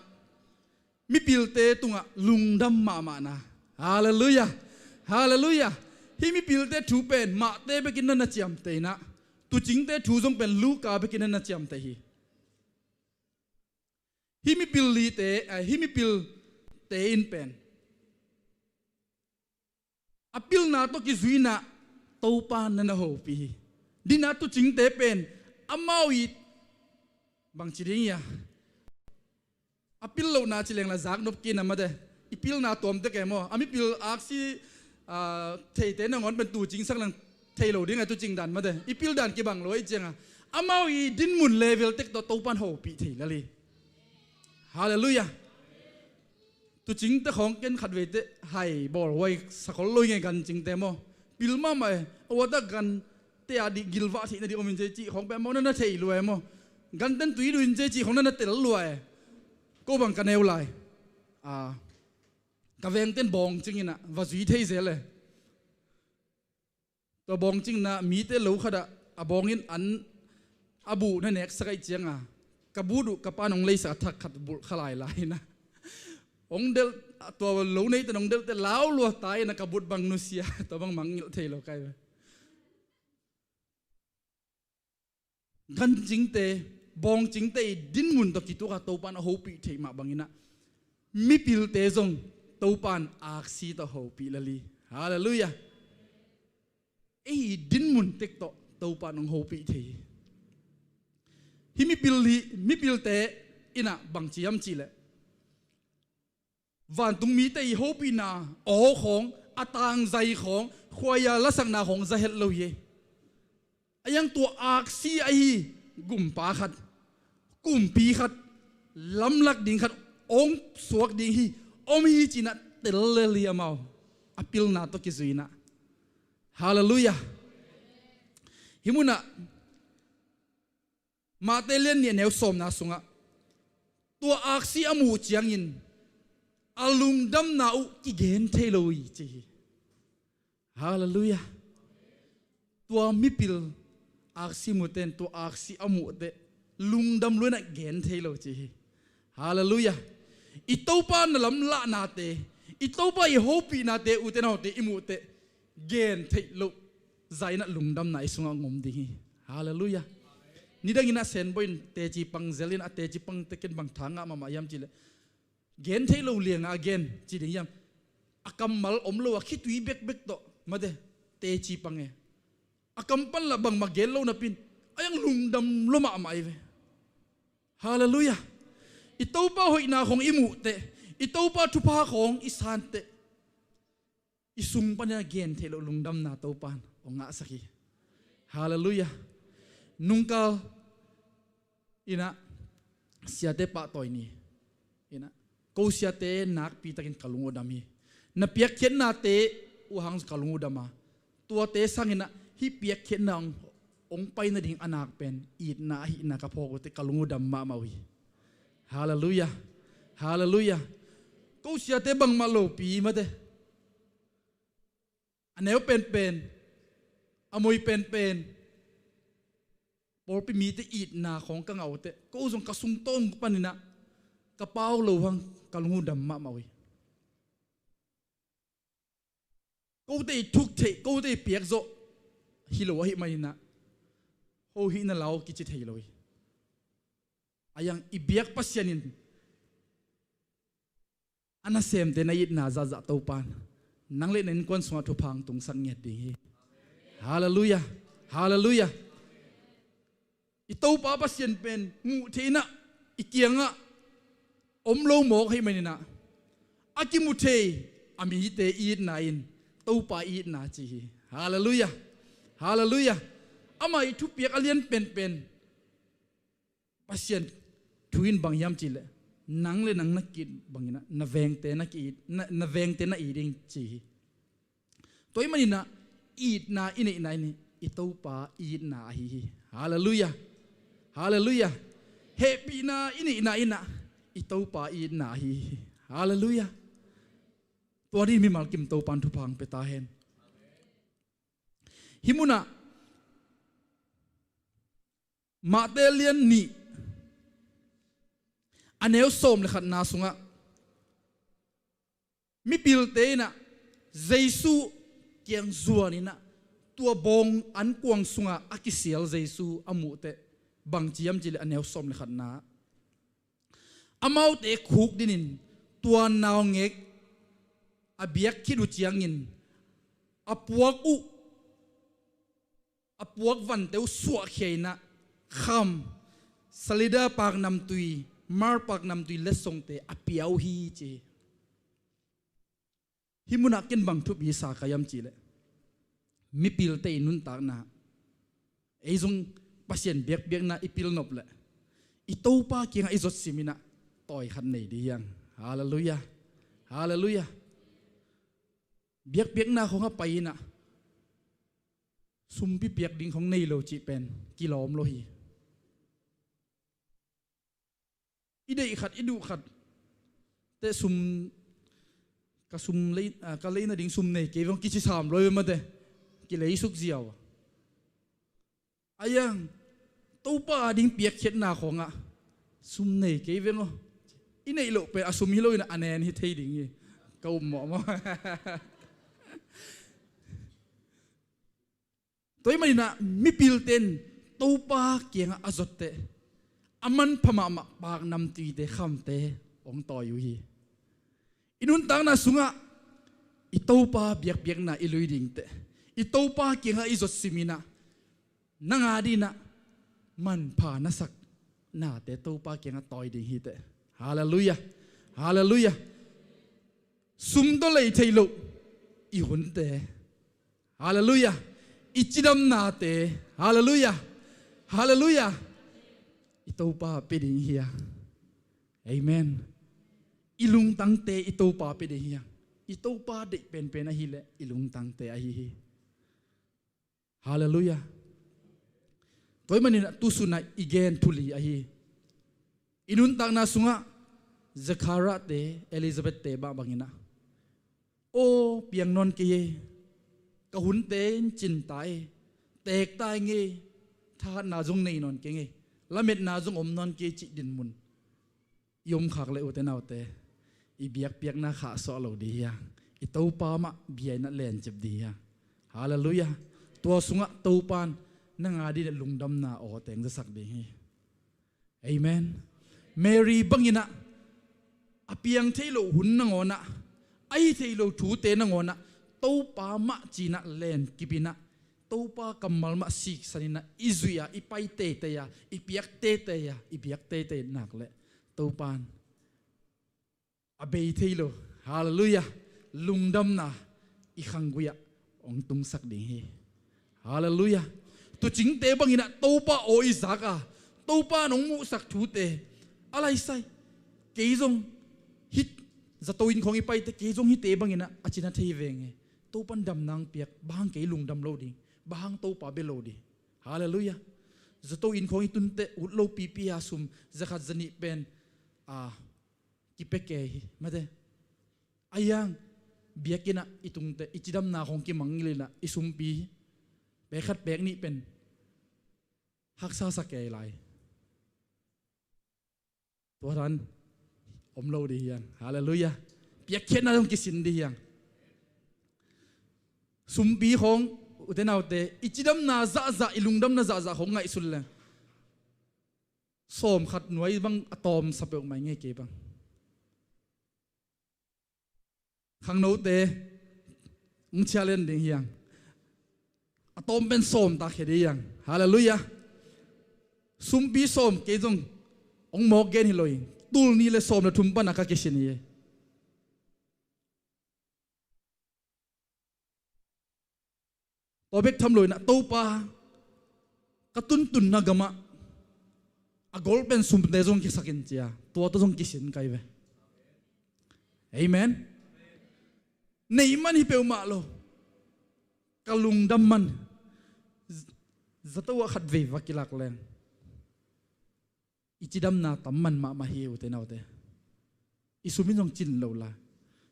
mipilte tungah lungdam mahmahna. Halleluiah. Halleluiah. Hih mipilte thu pen mahte bekin na na ciamteh in ah, tuucingte thu zong pen Luka bekin na na ciamteh hi. Hih mipil lite, eh, hih mipilte in pen a pilna tawh kizui in ah Topa na na hopih hi. Din ah tuucingte pen amau i, bangci ding hi a, a pil lohna ci leng la zak nop kei na mate. I pilna tuamte kei maw, a mipil aksi, ah, theite nangawn pen tuucingsak leng thei lo ding a, tuucing dan mate. I pil dan kibang lo ahih ciangah amau i dinmun level tek tawh Topa in hopih thei lel hi. Halleluiah. Tuucingte khawng ken khatveite hai bawlhuai sa khol lo hi ngei, gancingte maw. Pil mahmah e, a uata gante a dih gilvah theihna ding om in cei cih khawng pen maw na na thei lua e maw. Ganten tui duh in cei cih khawng na na tel lua e. Ko bang ka neu lai. Ah, ka vengten bawngcing in ah va zui thei zel e. Tua bawngcing in ah mite lo khat ah a bawng in an, a buh na neksak ahih ciangah, ka but uh ka pa'n hong leisak a thak khat bulh kha lailai in ah, hong delh, tua lo neite in hong delhte lau lua ta in ah, ka but bang nusia, tua bang mangngilh thei lo kai ve. Gancingte, bawngcingte i dinmun tawh kituak a Topa in a hopih theih mah bangin ah, mipilte zong Topa in aksi tawh hopih lel hi. Halleluiah. Ei i dinmun tek tawh Topa in hong hopih thei hi. Hih mipil hi, mipilte in ah bangci hiam cih leh, vantung mite i hopihna aw khawng, a tangzai khawng, khuaia lasakna khawng za het lo hi. A iang tua aksi ahi gumpa khat, kumpi khat, lamlak ding khat hong suak ding hi, om hi ci-in ah tel lel hi amau, a pilna tawh kizui in ah. Halleluiah. Hih mun ah Matthai lian nih a neu sawmna sungah, tua aksi a muh ciangin a lungdamna uh kigen thei lo hi ci hi. Halleluiah. Tua mipil aksi mute in tua aksi a muhteh lungdam lua in ah gen thei lo ci hi. Halleluiah. I Topa na lamlahnate, i Topa i hopihnate, ute naute, i muhteh gen theih loh zah in ah lungdamna i sungah hong om ding hi. Halleluiah. Nidangin a Senboi in teci pang zelin a teci pang tekin bang tha ngah mahmah hiam cihleh, gen theih lo lianga a gen ci ding hiam? A kammal om lo a khitui bekbek tawh mate teci pang e. A kam pan lah bangmah gen lo napin a yang lungdam lua mahmah hi ve. Halleluiah. I Topa hoihna khawng i muhteh, i Topa thupha khawng i santeh, i sung panin a gen theih loh lungdamna Topa in hong ngahsak hi. Halleluiah. Nungkal inah siate pahtawi ni inah ko siate nakpitakin ka lung uh dam hi. Na piakkhiatnate uh hang ka lung uh dam a, tuate sanginah hih piakkhiatna hong, hong pai nading a nak pen itna ahihna ka phawk uh teh ka lung uh dam mahmah uh hi. Halleluiah. Halleluiah. Ko siate bangmah lopi mate, a neu penpen, a moi penpen, pawlpi mite itna khawng ka ngah uh teh ko zong ka sungtawng paninah ka pau lo hang ka lung uh dam mahmah uh hi. Kote i thuk theih, kote i piak zawh hi lo ahih maninah hohihna lau kici thei lo hi. A yang i biak Pasian in a nasemte na itna zahzah Topa in nang le na innkuan sungah thupha hong tungsak ngiat ding hi. Halleluiah. Halleluiah. I Topa Pasian pen muh theihnah i kiangah om lo mawk ahih maninah a kimu thei a mite itna in Topa itna ci hi. Halleluiah. Halleluiah. Amah i thupiak a lian penpen Pasian thu in bang hiam cihleh, nang le nang na ki-it banginah na vengte na ki-it, na, na vengte na it ding ci hi. Tua ahih maninah itna i neihna in i Topa itna ahi hi. Halleluiah. Halleluiah. Hehpihna i neihna inah i Topa itna ahi hi. Halleluiah. Tua dih mimal kim Topa in thupha hong pia ta hen. Hih munah Mate lian nih a neu sawm le khatna sungah mipilte inah Jesu kiang zuaninah tua bawng ankuang sungah a kisial Jesu a muhteh bang ci hiam cihleh a neu sawm le khatna ah amaute khukdinin tua naungek a biak khit uh ciangin a puak uh a puak vante uh suahkhia inah kham, salida paknamtui, mar paknamtui letsongte a pia uh hi ci hi. Hih munah ken bang thupi sa ka hiam cihleh, mipilte i nuntakna ei zong Pasian biakpiakna i pilnop leh i Topa kiangah i zotsim inah tawi khat nei dih hiang. Halleluiah. Halleluiah. Biakpiakna khawngah pai inah sumpi piak ding khawng nei lo cih pen kilawm lo hi. I deih khat i duh khat teh sum ka sum lei, ah, ka leina ding sum nei kei veng kici sam lo hi ve mate. Kileisuk ziau a a yang Topa a ding piakkhiatna khawngah sum nei kei veng aw. I neih loh pen a sum hi lo inah a nen hi thei ding hi. Ka um mawhmawh. Tua ahih maninah mipilte in Topa kiangah a zotteh a manpha mahmah paknamtuite khamte hong tawi uh hi. I nuntakna sungah i Topa biakpiakna i lui dingteh i Topa kiangah i zotsim inah nang a dinah manpha na sak nate Topa kiangah tawi ding hiteh. Halleluiah. Halleluiah. Sumdaw lei thei loh i hunte. Halleluiah. I cidamnate. Halleluiah. Halleluiah. I Topa pia ding hi a. Amen. I lungtangte i Topa pia ding hi a. I Topa deih penpen ahileh i lungtangte ahi hi. Halleluiah. Tua ahih maninah tusunah i gen thu li ahi. I nuntakna sungah Zechariah-te, Elizabeth-te mah banginah aw piang nawn kei ei. Ka hunte in cinta ei. Teekta ing ei. Thahatna zong nei nawn kei ing ei. Lametna zong om nawn kei cih dinmun i omkhak leh ute naute, i biakpiakna khahsuah lo dih hi a. I Topa mah bia inah lencip dih hi a. Halleluiah. Tua sungah Topa in nang a dingin lungdamna aw teng zasak ding hi. Amen. Mary bangin ah a piang thei lo hun nangawn ah, a hi thei lo thute nangawn ah, Topa mah ci-in ah len kip in ah, Topa kammal mah siksan in ah i zuih a, i pai teitei a, i piak teitei a, i piak teitei nak leh Topa in a bei thei lo, halleluiah, lungdamna i khanggui ah hong tungsak ding hi. Halleluiah. Tuucingte bangin ah Topa aw i zak a, Topa in hong muhsak thute, a laisai, kei zong hih zato inn khawng i paite, kei zong hihte bangin ah a cina thei veng e. Topa in damna hong piak, bang hang kei lungdam lo ding, bang hang Topa bia lo ding. Halleluiah. Zato inn khawng i tunte ut lo pipi a sum zakhat zanih pen a kipia kei hi mate. A hiang biakinn ah i tungte i cidamna khawng kimangngilh in ah i sumpi pek khat pek nih pen haksa sa kei lai. Tua dan om lo ding hi hang. Halleluiah. Piakkhiatna zong kisin ding hi hang. Sumpi khawng, ute naute, i cidamna zahzah, i lungdamna zahzah khawng ngaihsun leng sawm khat nuai bang a tawm sa peuhmah ing e kei bang. Khangnote hong challenge ding hi hang. A tawm pen sawm ta khia ding hi hang. Halleluiah. Sumpi sawm kei zong hong mawk gen hi lo hi. Tul nih le sawm le thum pan a ka kisin hi. Tua bek tham lo in ah Topa, ka tuntunna gamah a gol pen sumte zong kisak in ci a, tua tawh zong kisin kai ve. Amen. Neih man hi peuhmah lo, ka lungdam man. Zato ah khatvei va kilak leng i cidamna tam man mahmah hi, ute naute. I sum in zong cin lo lai.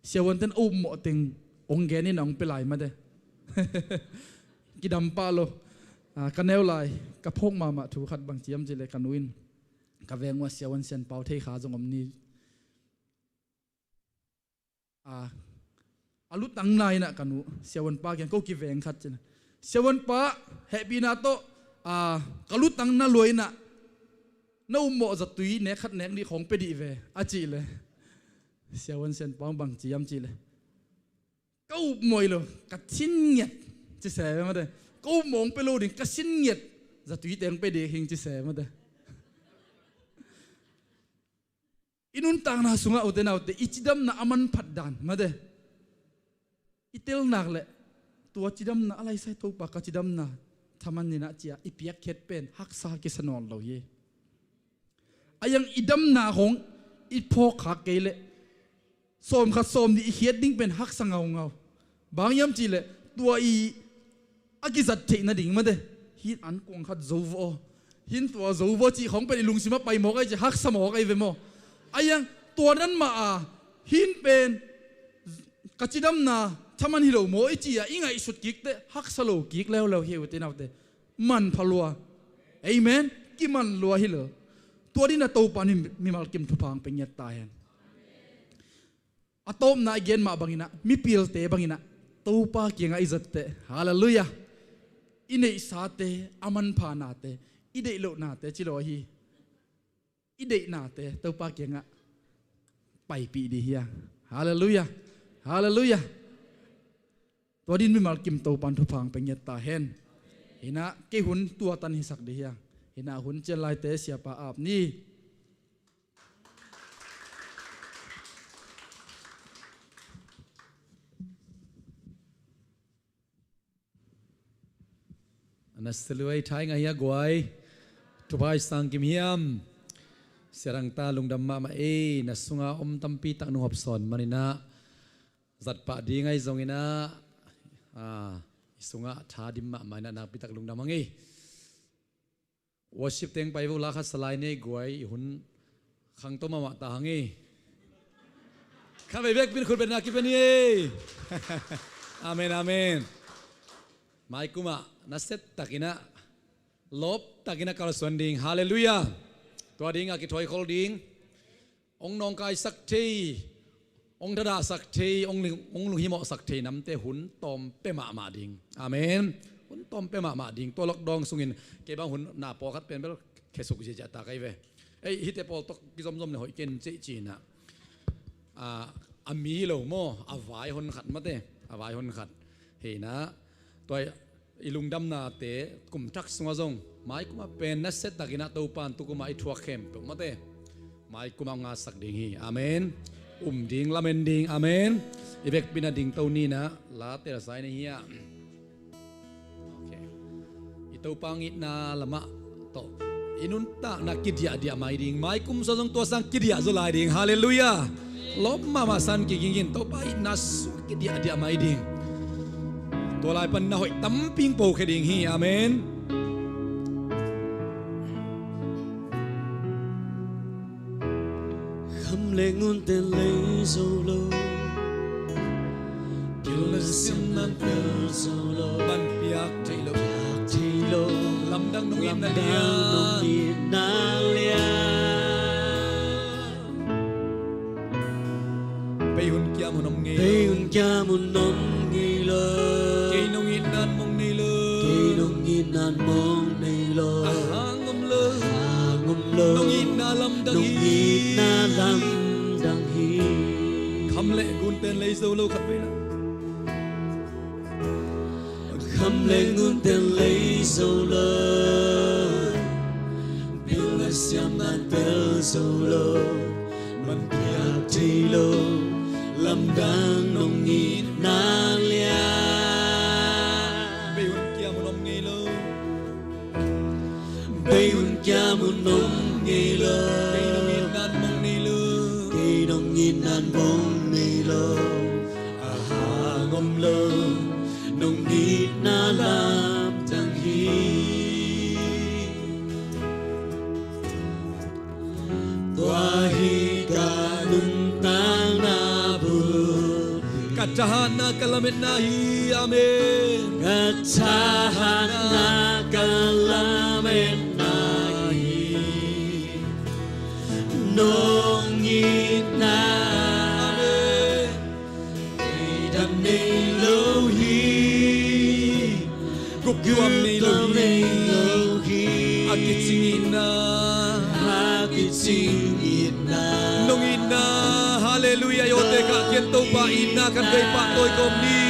Siavuante'n a upmawh teng hong gen in a hong pia lai mate. Kidam pah lo. Ah, ka neu lai ka phawk mahmah thu khat bang ci hiam cih leh ka nu in ka veng uh a siavuan Sian Pau thei kha zong om ni. A, a lutang lai in ah ka nu, siavuanpa kiang ko kiveng khat ci in ah, siavuanpa, hehpihna tawh, a, ka lutang na lua in ah na upmawh zatui nek khat nek nih khawng pia dih ve a cih leh, siavuan Sian Pau bang ci hiam cih leh, ka upmawh hi lo, ka sin ngiat ci se mate. Ka upmawh hong pia lo ding, ka sin ngiat zatui teng pia ding hi ing ci se mate. I nuntakna sungah, ute naute, i cidamna a manphat dan mate, i tel nak leh tua cidamna, a laisai Topa ka cidamna thaman in ah ci a i piakkhiat pen haksa kisa nawn lo hi. A hiang i damna khawng i phawk khak kei leh sawm khat sawm nih i khiat ding pen haksa ngaungau. Bang hiam cih leh tua i a kizat theih nading mate, hih an kuang khat zo vua aw, hih tua zo vua cih khawng pen i lungsim ah pai mawk ahi ci, haksa mawk ahi ve maw. A hiang tua dan mah a, hih pen ka cidamna thaman hi lo maw i ci a i ngaihsut kik teh haksa lo kik leuleu hi, ute naute. Manpha lua. Amen. Kiman lua hi lo. Tua dingin ah Topa in mimal kim thupha hong pia ngiat ta hen. A tawpna i gen mah bangin ah, mipilte bangin ah Topa kiangah i zat teh, halleluiah, i neihsate, a manphanate, i deih lohnate ci lo ahi, i deihnate Topa kiangah paipih ding hi a. Halleluiah. Halleluiah. Tua dingin mimal kim Topa in thupha hong pia ngiat ta hen. Hi in ah kei hun tua tan hisak ding hi a. Hi in ah hun cian laite siapa ap ni. Na sia lua i thai ngah hi a guai. Thupha i sang kim hiam. Sia Rangta lungdam mahmah ei, na sunga om tampi tak nunghop sawn man in ah, zat pah ding ahi zongin ah, ah, i sungah tha dim mahmah in ah nakpi tak lungdam hang ei. Worship teng pai vo, la khat sa lai ni ei guai, i hun khangto mahmah ta hang ei. Khatvei bek pin khut betna kipia ni ei. Amen, amen. Mai kum ah nasia takin ah, lawp takin ah kalsuan ding. Halleluiah. Tua ding a kithawikhol ding. Hong nawngkaisak thei, hong thadahsak thei, hong ling-, hong lunghimawhsak thei namte hun tawm pia mahmah ding. Amen. Hun tawm pia mahmah ding, tua lockdown sungin kei bang hun na pawlkhat pen bel khesuk ziahziah ta ka hi ve. Ei, hihte pawl tawh kizomzom le hoih ken cih cinah, a, a mi lo maw, a vai honkhat mate, a vai honkhat. Hinah, tua i lungdamnate kum thak sungah zong maikumah pen nasia takinah Topan tukumah i thuak khempeuh mate, maikumah ngasak ding hi. Amen. Um ding, lamen ding. Amen. I vekpi-in a dingto ninah la telsai ni hi ah. Okay. I Topa ngitna lamah tawh i nuntakna kidiahdiah mai ding. Maikum sung zong tua sang kidiah zaw lai ding. Halleluiah. Lawp mahmah san kigingin Topa itna sung kidiahdiah mai ding. Tua lai pan na hoih tampi pokhia ding hi. Amen. Kham le ngunten lei zo lo, pil le siamnan pel zo lo, man piak thei lo, piak thei lo, lamdang nong itna lian, nong itna lian. Bei hun kiam hun om ngei lo, bei hun kiam hun om ngei lo, kei nong itna mong nei lo, kei nong itna mong nei lo, a hang om lo, a hang om lo, nong itna lamdang hi, nong itna lamdang hi. Kham le ngunten lei zo lo khat vei la. Kham le ngunten lei zo lo, pil le siamnan pel zo lo, man piak thei lo, lamdang nong itna lian. Bei hun kiam hun om ngei lo, bei hun kiam hun om ngei lo, kei nong itna mong nei lo, kei nong itna mong nei lo, a hang om lo, nong itna lamdang hi. Tua hi ka nuntakna bul, ka thahatna ka lametna hi. Amen. Ka thahatna ka lametna hi, nong itna. Amen. Deidan nei lo hi, gupkhuam nei lo hi, a kicing itna, a kicing itna, nong itna. Halleluiah. I awte kah kian Topa itna khat vei pahtawi kawm ni.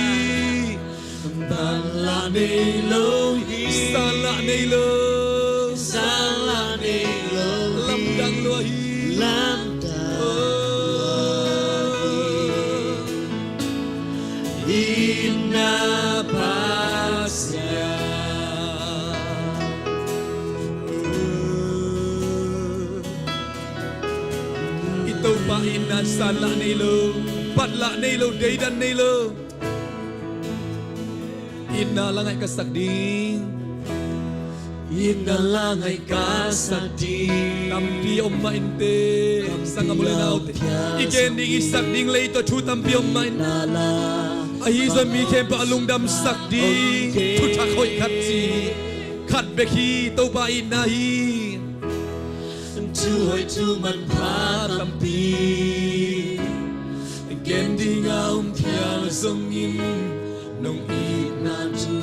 Ban lah nei lo hi, san lah nei lo, san lah nei lo hi, lamdang lua hi, lamdang lua hi. Itna Pasian. I Topa itna san lah nei lo, bat lah nei lo, deidan nei lo. Itna la ngaih ka sak ding. Itna la ngaih ka sak ding. Tampi om mah inteh. Sang a mu le naute, i gen ding i sak ding lei tawh thu tampi om mah in. Ahi zong mi khempeuh a lungdam sak ding thuthak hoih khat ci. Khat bek hi, Topa itna hi. Thu hoih thu manpha tampi gen ding a om phial zongin, nong itna thu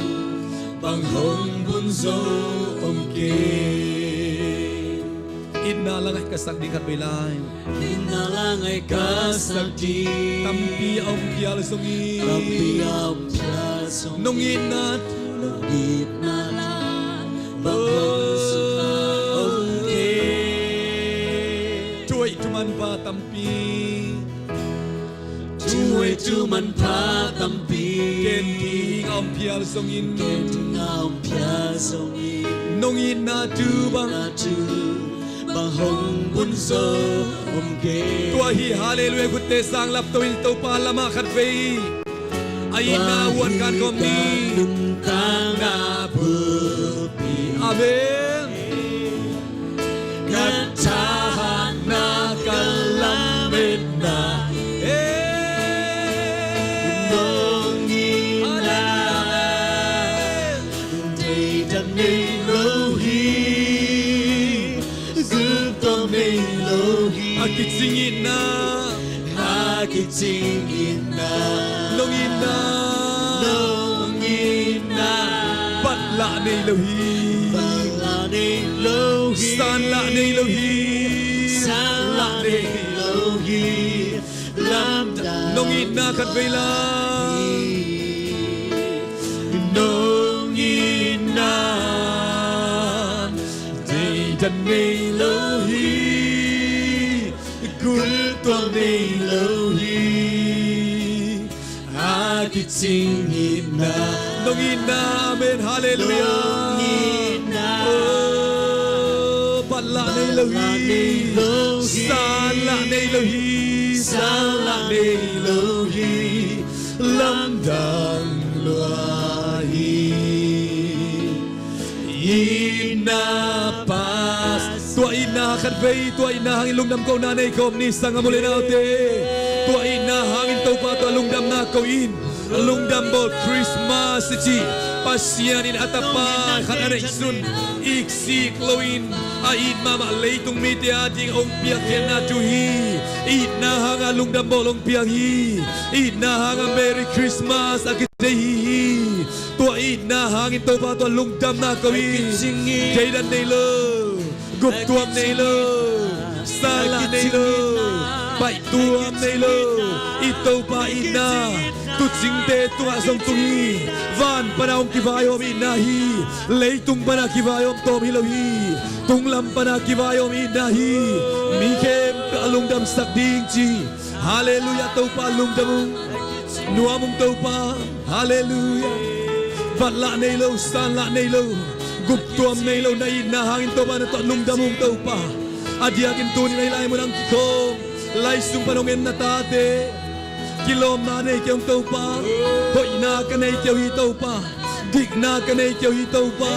bang hong bun zo om kei. Itna la ngaih ka sak ding khat vei lai. Itna la ngaih ka sak ding. Tampi a om phial zongin, tampi a om phial zongin, nong itna thu, nong itna thu bang hong zo om kei. Thu hoih thu manpha tampi, thu hoih thu manpha tampi gen ding a om phial zongin, gen ding a om phial zongin, nong itna thu bang, itna thu bang hong bun zo om kei. Tua hi. Halleluiah. Khutte sang lapto in Topa lamah khat vei a itna huan kan kawm ni. Amen. Ka thahatna ka lametna, eh, nong itna. Deidan nei lo hi, gupkhuam nei lo hi. A kicing itna, a kicing itna, nong itna, nong itna. nei lo hi. Vanlah nei lo hi. Sanlah nei lo hi. Sanlah nei lo hi. Lamdang. Nong itna khat vei lai. Nong itna deidan nei lo hi. Gultuam nei lo hi. A kicing itna. Nong itna, amen, halleluiah. Nong itna. Oh, vanlah nei lo hi. Vanlah nei lo hi. Sanlah nei lo hi. Sanlah nei lo hi. Lamdang lua hi. Itna pas. Tua itna khat vei, tua itna hangin lungdam kohna nei khawm ni, sanggam u le naute. Tua itna hangin Topa tawh lungdamna ko in. Lungdam bawl Christmas i cih Pasian in a Tapa khat a neihsun, iksik loin a it mahmah leitung mite ading hong piakkhiatna thu hi. Itna hanga lungdam bawl hong piang hi. Itna hanga Merry Christmas a kithei hi hi. Tua itna hangin Topa tawh lungdamna ko hi. Deidan nei lo, guptuam nei lo, sanlah nei lo, paihtuam nei lo. I Topa itna tuucingte tungah zong tung hi. Van pana hong kivaihawm itna hi. Leitung pana kivaihawm tawm hi lo hi. Tunglam pana kivaihawm itna hi. Mi khempeuh a lungdamsak ding ci. Halleluiah, Topa lungdam ung. Nuam ung Topa. Halleluiah. Vanlah nei lo, sanlah nei lo, guptuam nei lo, na itna hangin Topa na tawh lungdam ung Topa. A diakin tuni-in a hih lai munah hong kikhawm, lai sung pan hong en na tate, kilawmna nei kei ung Topa. Hoihna ka nei kei uh hi Topa. Dikna ka nei kei uh hi Topa.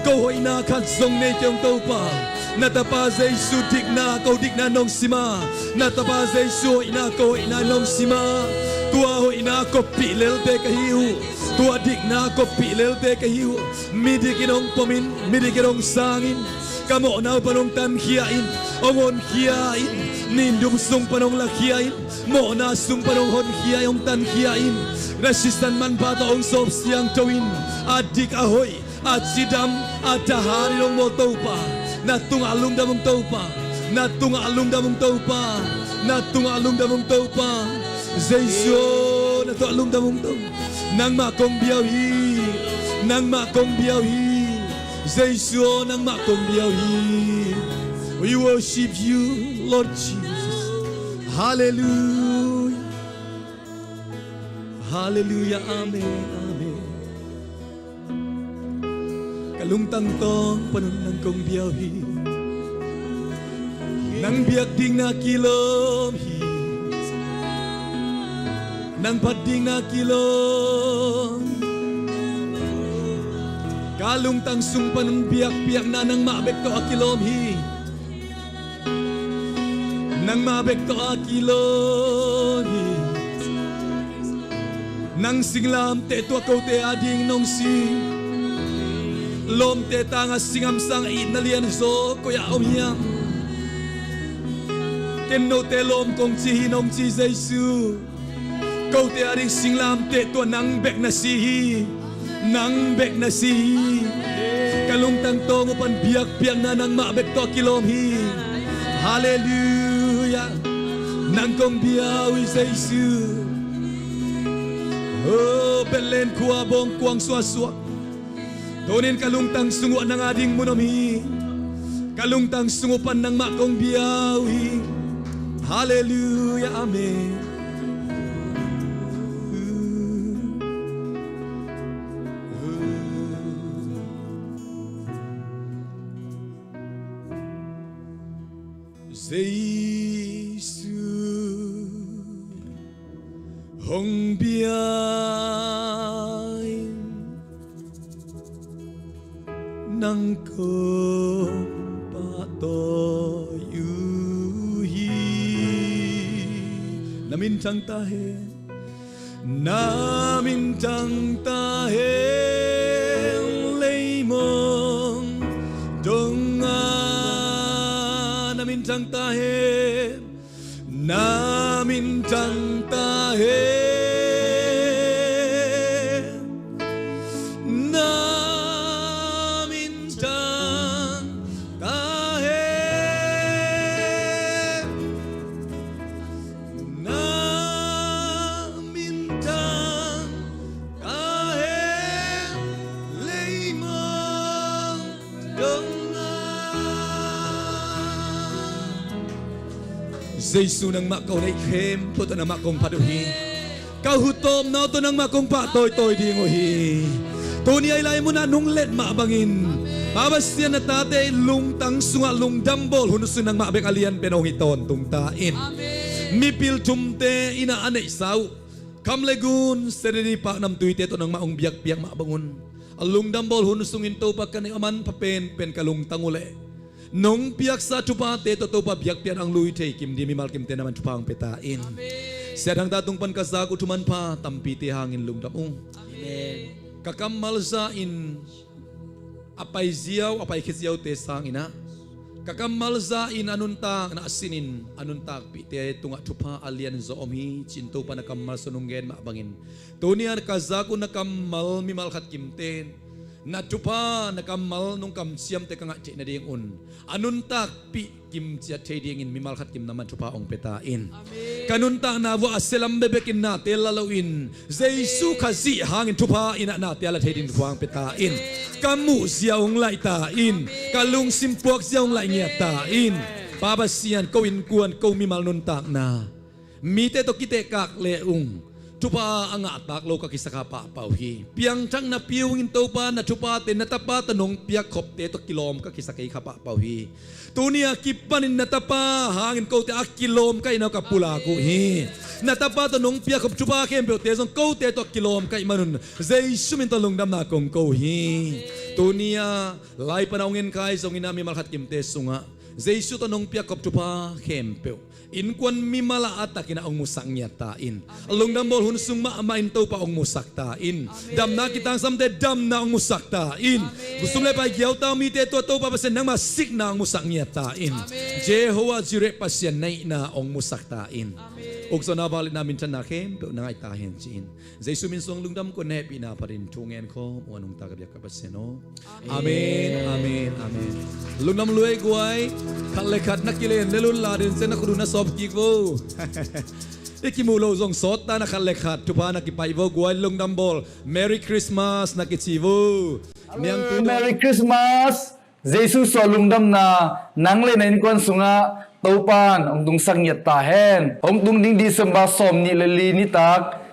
Ko hoihna khat zong nei kei ung Topa. Na Tapa Jesu dikna ko dikna nong sim a, na Tapa Jesu hoihna ko hoihna nong sim a, tua hoihna koppih lelte ka hi uh. Tua dikna koppih lelte ka hi uh. Midik in hong pom in, midik in hong sang in. Ka mawhna uh pan hong tankhia in, hong honkhia in. Nindum sung pan hong lakhia in, mawhna sung pan hong honkhia in, hong tankhia in. Na sisan manpha tawh hong sawp siangtho in. A dik a hoih, a cidam, a thahat in hong bawl Topa. Na tungah lungdam ung Topa. Na tungah lungdam ung Topa. Na tungah lungdam ung Topa. Jesu aw, na tungah lungdam ung Topa. Nangmah kong bia uh hi. Nangmah kong bia uh hi. Jesu aw, nangmah kong bia uh hi. We worship you, Lord Jesus. Halleluiah. Halleluiah. Amen. Amen. Ka lungtang tawng pan un nang kong bia uh hi. Nang biak ding na kilawm hi. Nang phat ding na kilawm. Ka lungtang sung pan un biakpiakna nangmah bek tawh a kilawm hi. Nangmah bek tawh a kilawm hi. Nang singlamteh tua kote ading nong si. Lawmte tangah singamsang itna lianzaw koi-ah om hiam? Ken note lawm kong ci hi nong ci Jesu. Kote ading singlamteh tua nang bek na si hi. Nang bek na si hi. Ka lungtang tawng uh pan biakpiakna nangmah bek tawh kilawm hi. Halleluiah. Nang kong bia uh hi Jesu. Oh, Bethlehem khua bawngkuang suaksuak. Tunin ka lungtang sung uh nang ading mun om hi. Ka lungtang sung uh pan nangmah kong bia uh hi. Halleluiah. Amen. Jesu hong bia in nang kong pahtawi uh hi. Na minthang ta hen. Na minthang ta hen leimong dongah. Na minthang ta hen. Na minthang ta hen. Na Jesu, nangmah ko neih khempeuh tawh nangmah kong phat uh hi. Ka hutawpna uh tawh nangmah kong pahtawi tawi ding uh hi. Tuni a i lai munah nong let mah bangin Pa Pasian, na tate i lungtang sungah lungdam bawl hun sung nangmah bek a lian pen hong hi tawntung ta in. Mipil thumte in ah a neihsa uh kham le ngun, Saturday paknamtuite tawh nangmah hong biakpiak mah bangun, a lungdam bawl hun sungin Topa ka neih a manpha penpen ka lungtang uh leh nong piaksa thuphate tawh Topa biakpiakna hong lui thei kim ding mimal kimte na man thupha hong pia ta in. Siathang ta tung pan ka zak uh thu manpha tampite hangin lungdam ung. Ka kammal za in a paiziau a paikhia ziaute sangin ah ka kammal za in a nuntakna a sinin a nuntakpihte tungah thupha a lianzaw om hi, ci-in Topa na kammal sung nong gen mah bangin tuni a ka zak uh na kammal mimal khat kimte na thupha, na kammal nong kamciamte ka ngaih theih nadingun a nuntakpih kim ciat thei dingin mimal khat kim na man thupha hong pia ta in. Ka nuntakna vuah a sialam bekbekin nate la loin Jesu Khazih hangin thupha in ah nate a la thei dingin thupha hong pia ta in. Ka muhzia hong laih ta in. Ka lungsim puakzia hong laih ngiat ta in. Pa Pasian, ko innkuan, ko mimal nuntakna mite tawh kitehkak le ung thupha a ngahtak lo ka kisa kha pahpah uh hi. Piangthakna pia ungin Topa, na thuphate na tapa tawh nong piakkhopte tawh kilawm ka kisa kei kha pahpah uh hi. Tuni a kipanin na tapa hangin kote a kilawm ka hihna uh ka pulak uh hi. Na tapa tawh nong piakkhop thupha khempeuhte zong kote tawh kilawm ka hih manun Jesu min tawh lungdamna kong ko uh hi. Tuni a lai pan a hong en khai zongin ah mimal khat kimte sungah Jesu tawh nong piakkhop thupha khempeuh innkuan mimal ah a takin ah hong musak ngiat ta in. Lungdam bawl hun sung mahmah in Topa hong musak ta in. Damna kitangsamte damna hong musak ta in. Sum le pai giautau mite tua Topa Pasian nangma sikna hong musak ngiat ta in. Jehovah Jireh Pasian na hihna hong musak ta in. Ukzawhna, vangliatna, minthanna khempeuh na ngaih ta hen ci-in Jesu min suang lungdam ko, na hehpihna phatin thu ngen khawm uh a nungta ka biak ka Pasian aw. Amen, amen, amen. Lungdam lua ei guai. Khat le khat na kilen le lun la den ciang na khut uh na sawp kik vo. I kimuh loh zong sawt ta na khat le khat thupha na kipaih vo guai. Lungdam bawl, Merry Christmas na kici vo. Niangtu Merry Christmas. Jesu suah lungdamna nang le na innkuan sungah Topan hong tungsak ngiat ta hen. Hong tung ding December sawm nih le li nitak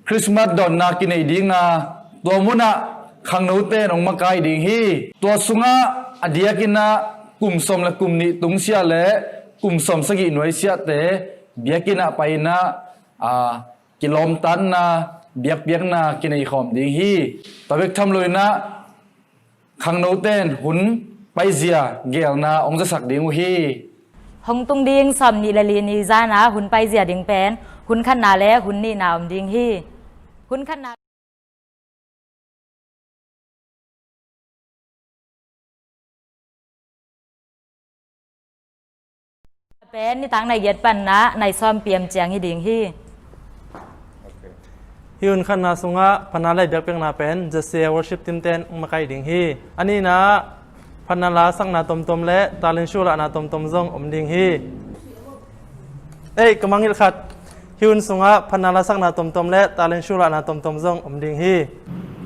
Christmas dawnna kinei dingna tua munah khangnote in hong makai ding hi. Tua sungah a diakin ah kum sawm le kum nih tungsiah le kum sawm sagih nuaisiahte biakinn ah pai-in ah, a, kilawmtatna, biakpiakna kinei khawm ding hi. Tua bek tham loin ah khangnote in hun paizia gelna hong zasak ding uh hi. Hong tung ding sawm nih le li ni zan a hun paizia ding pen hun khatna le hun nihna om ding hi. Hun khatna pen nitak nai giat pan ah nai sawm P M ciang hi ding hi. Hih hun khatna sungah phatna le biakpiakna pen Z C A worship team ten hong makai ding hi. A nihna ah phatna la sakna tomtom le talent show lahna tomtom zong om ding hi. Ei, ka mangngilh khat. Hih hun sungah phatna la sakna tomtom le talent show lahna tomtom zong om ding hi.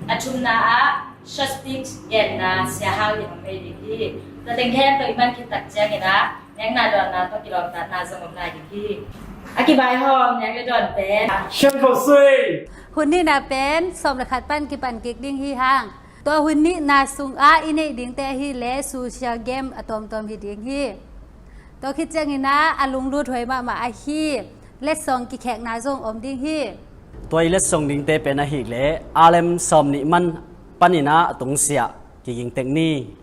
A thumna ah short speech genna Sia Hau in hong nei ding hi. Tua teng khempeuh i man khit tak ciangin ah nekna dawnna tawh kilawmtatna zong om lai ding hi. A kivaihawm nek le dawn pen Sian Khosui. Hun nihna pen sawm le khat pan kipan kik ding hi hang. Tua hun nihna sungah i neih dingte ahih leh social game a tuamtuam hi ding hi. Tua khit ciangin ah a lunglut huai mahmah ahi letsong kikhekna zong om ding hi. Tua i letsong dingte pen ahih leh R M sawm nih man panin ah a tungsiah kiging tek ni.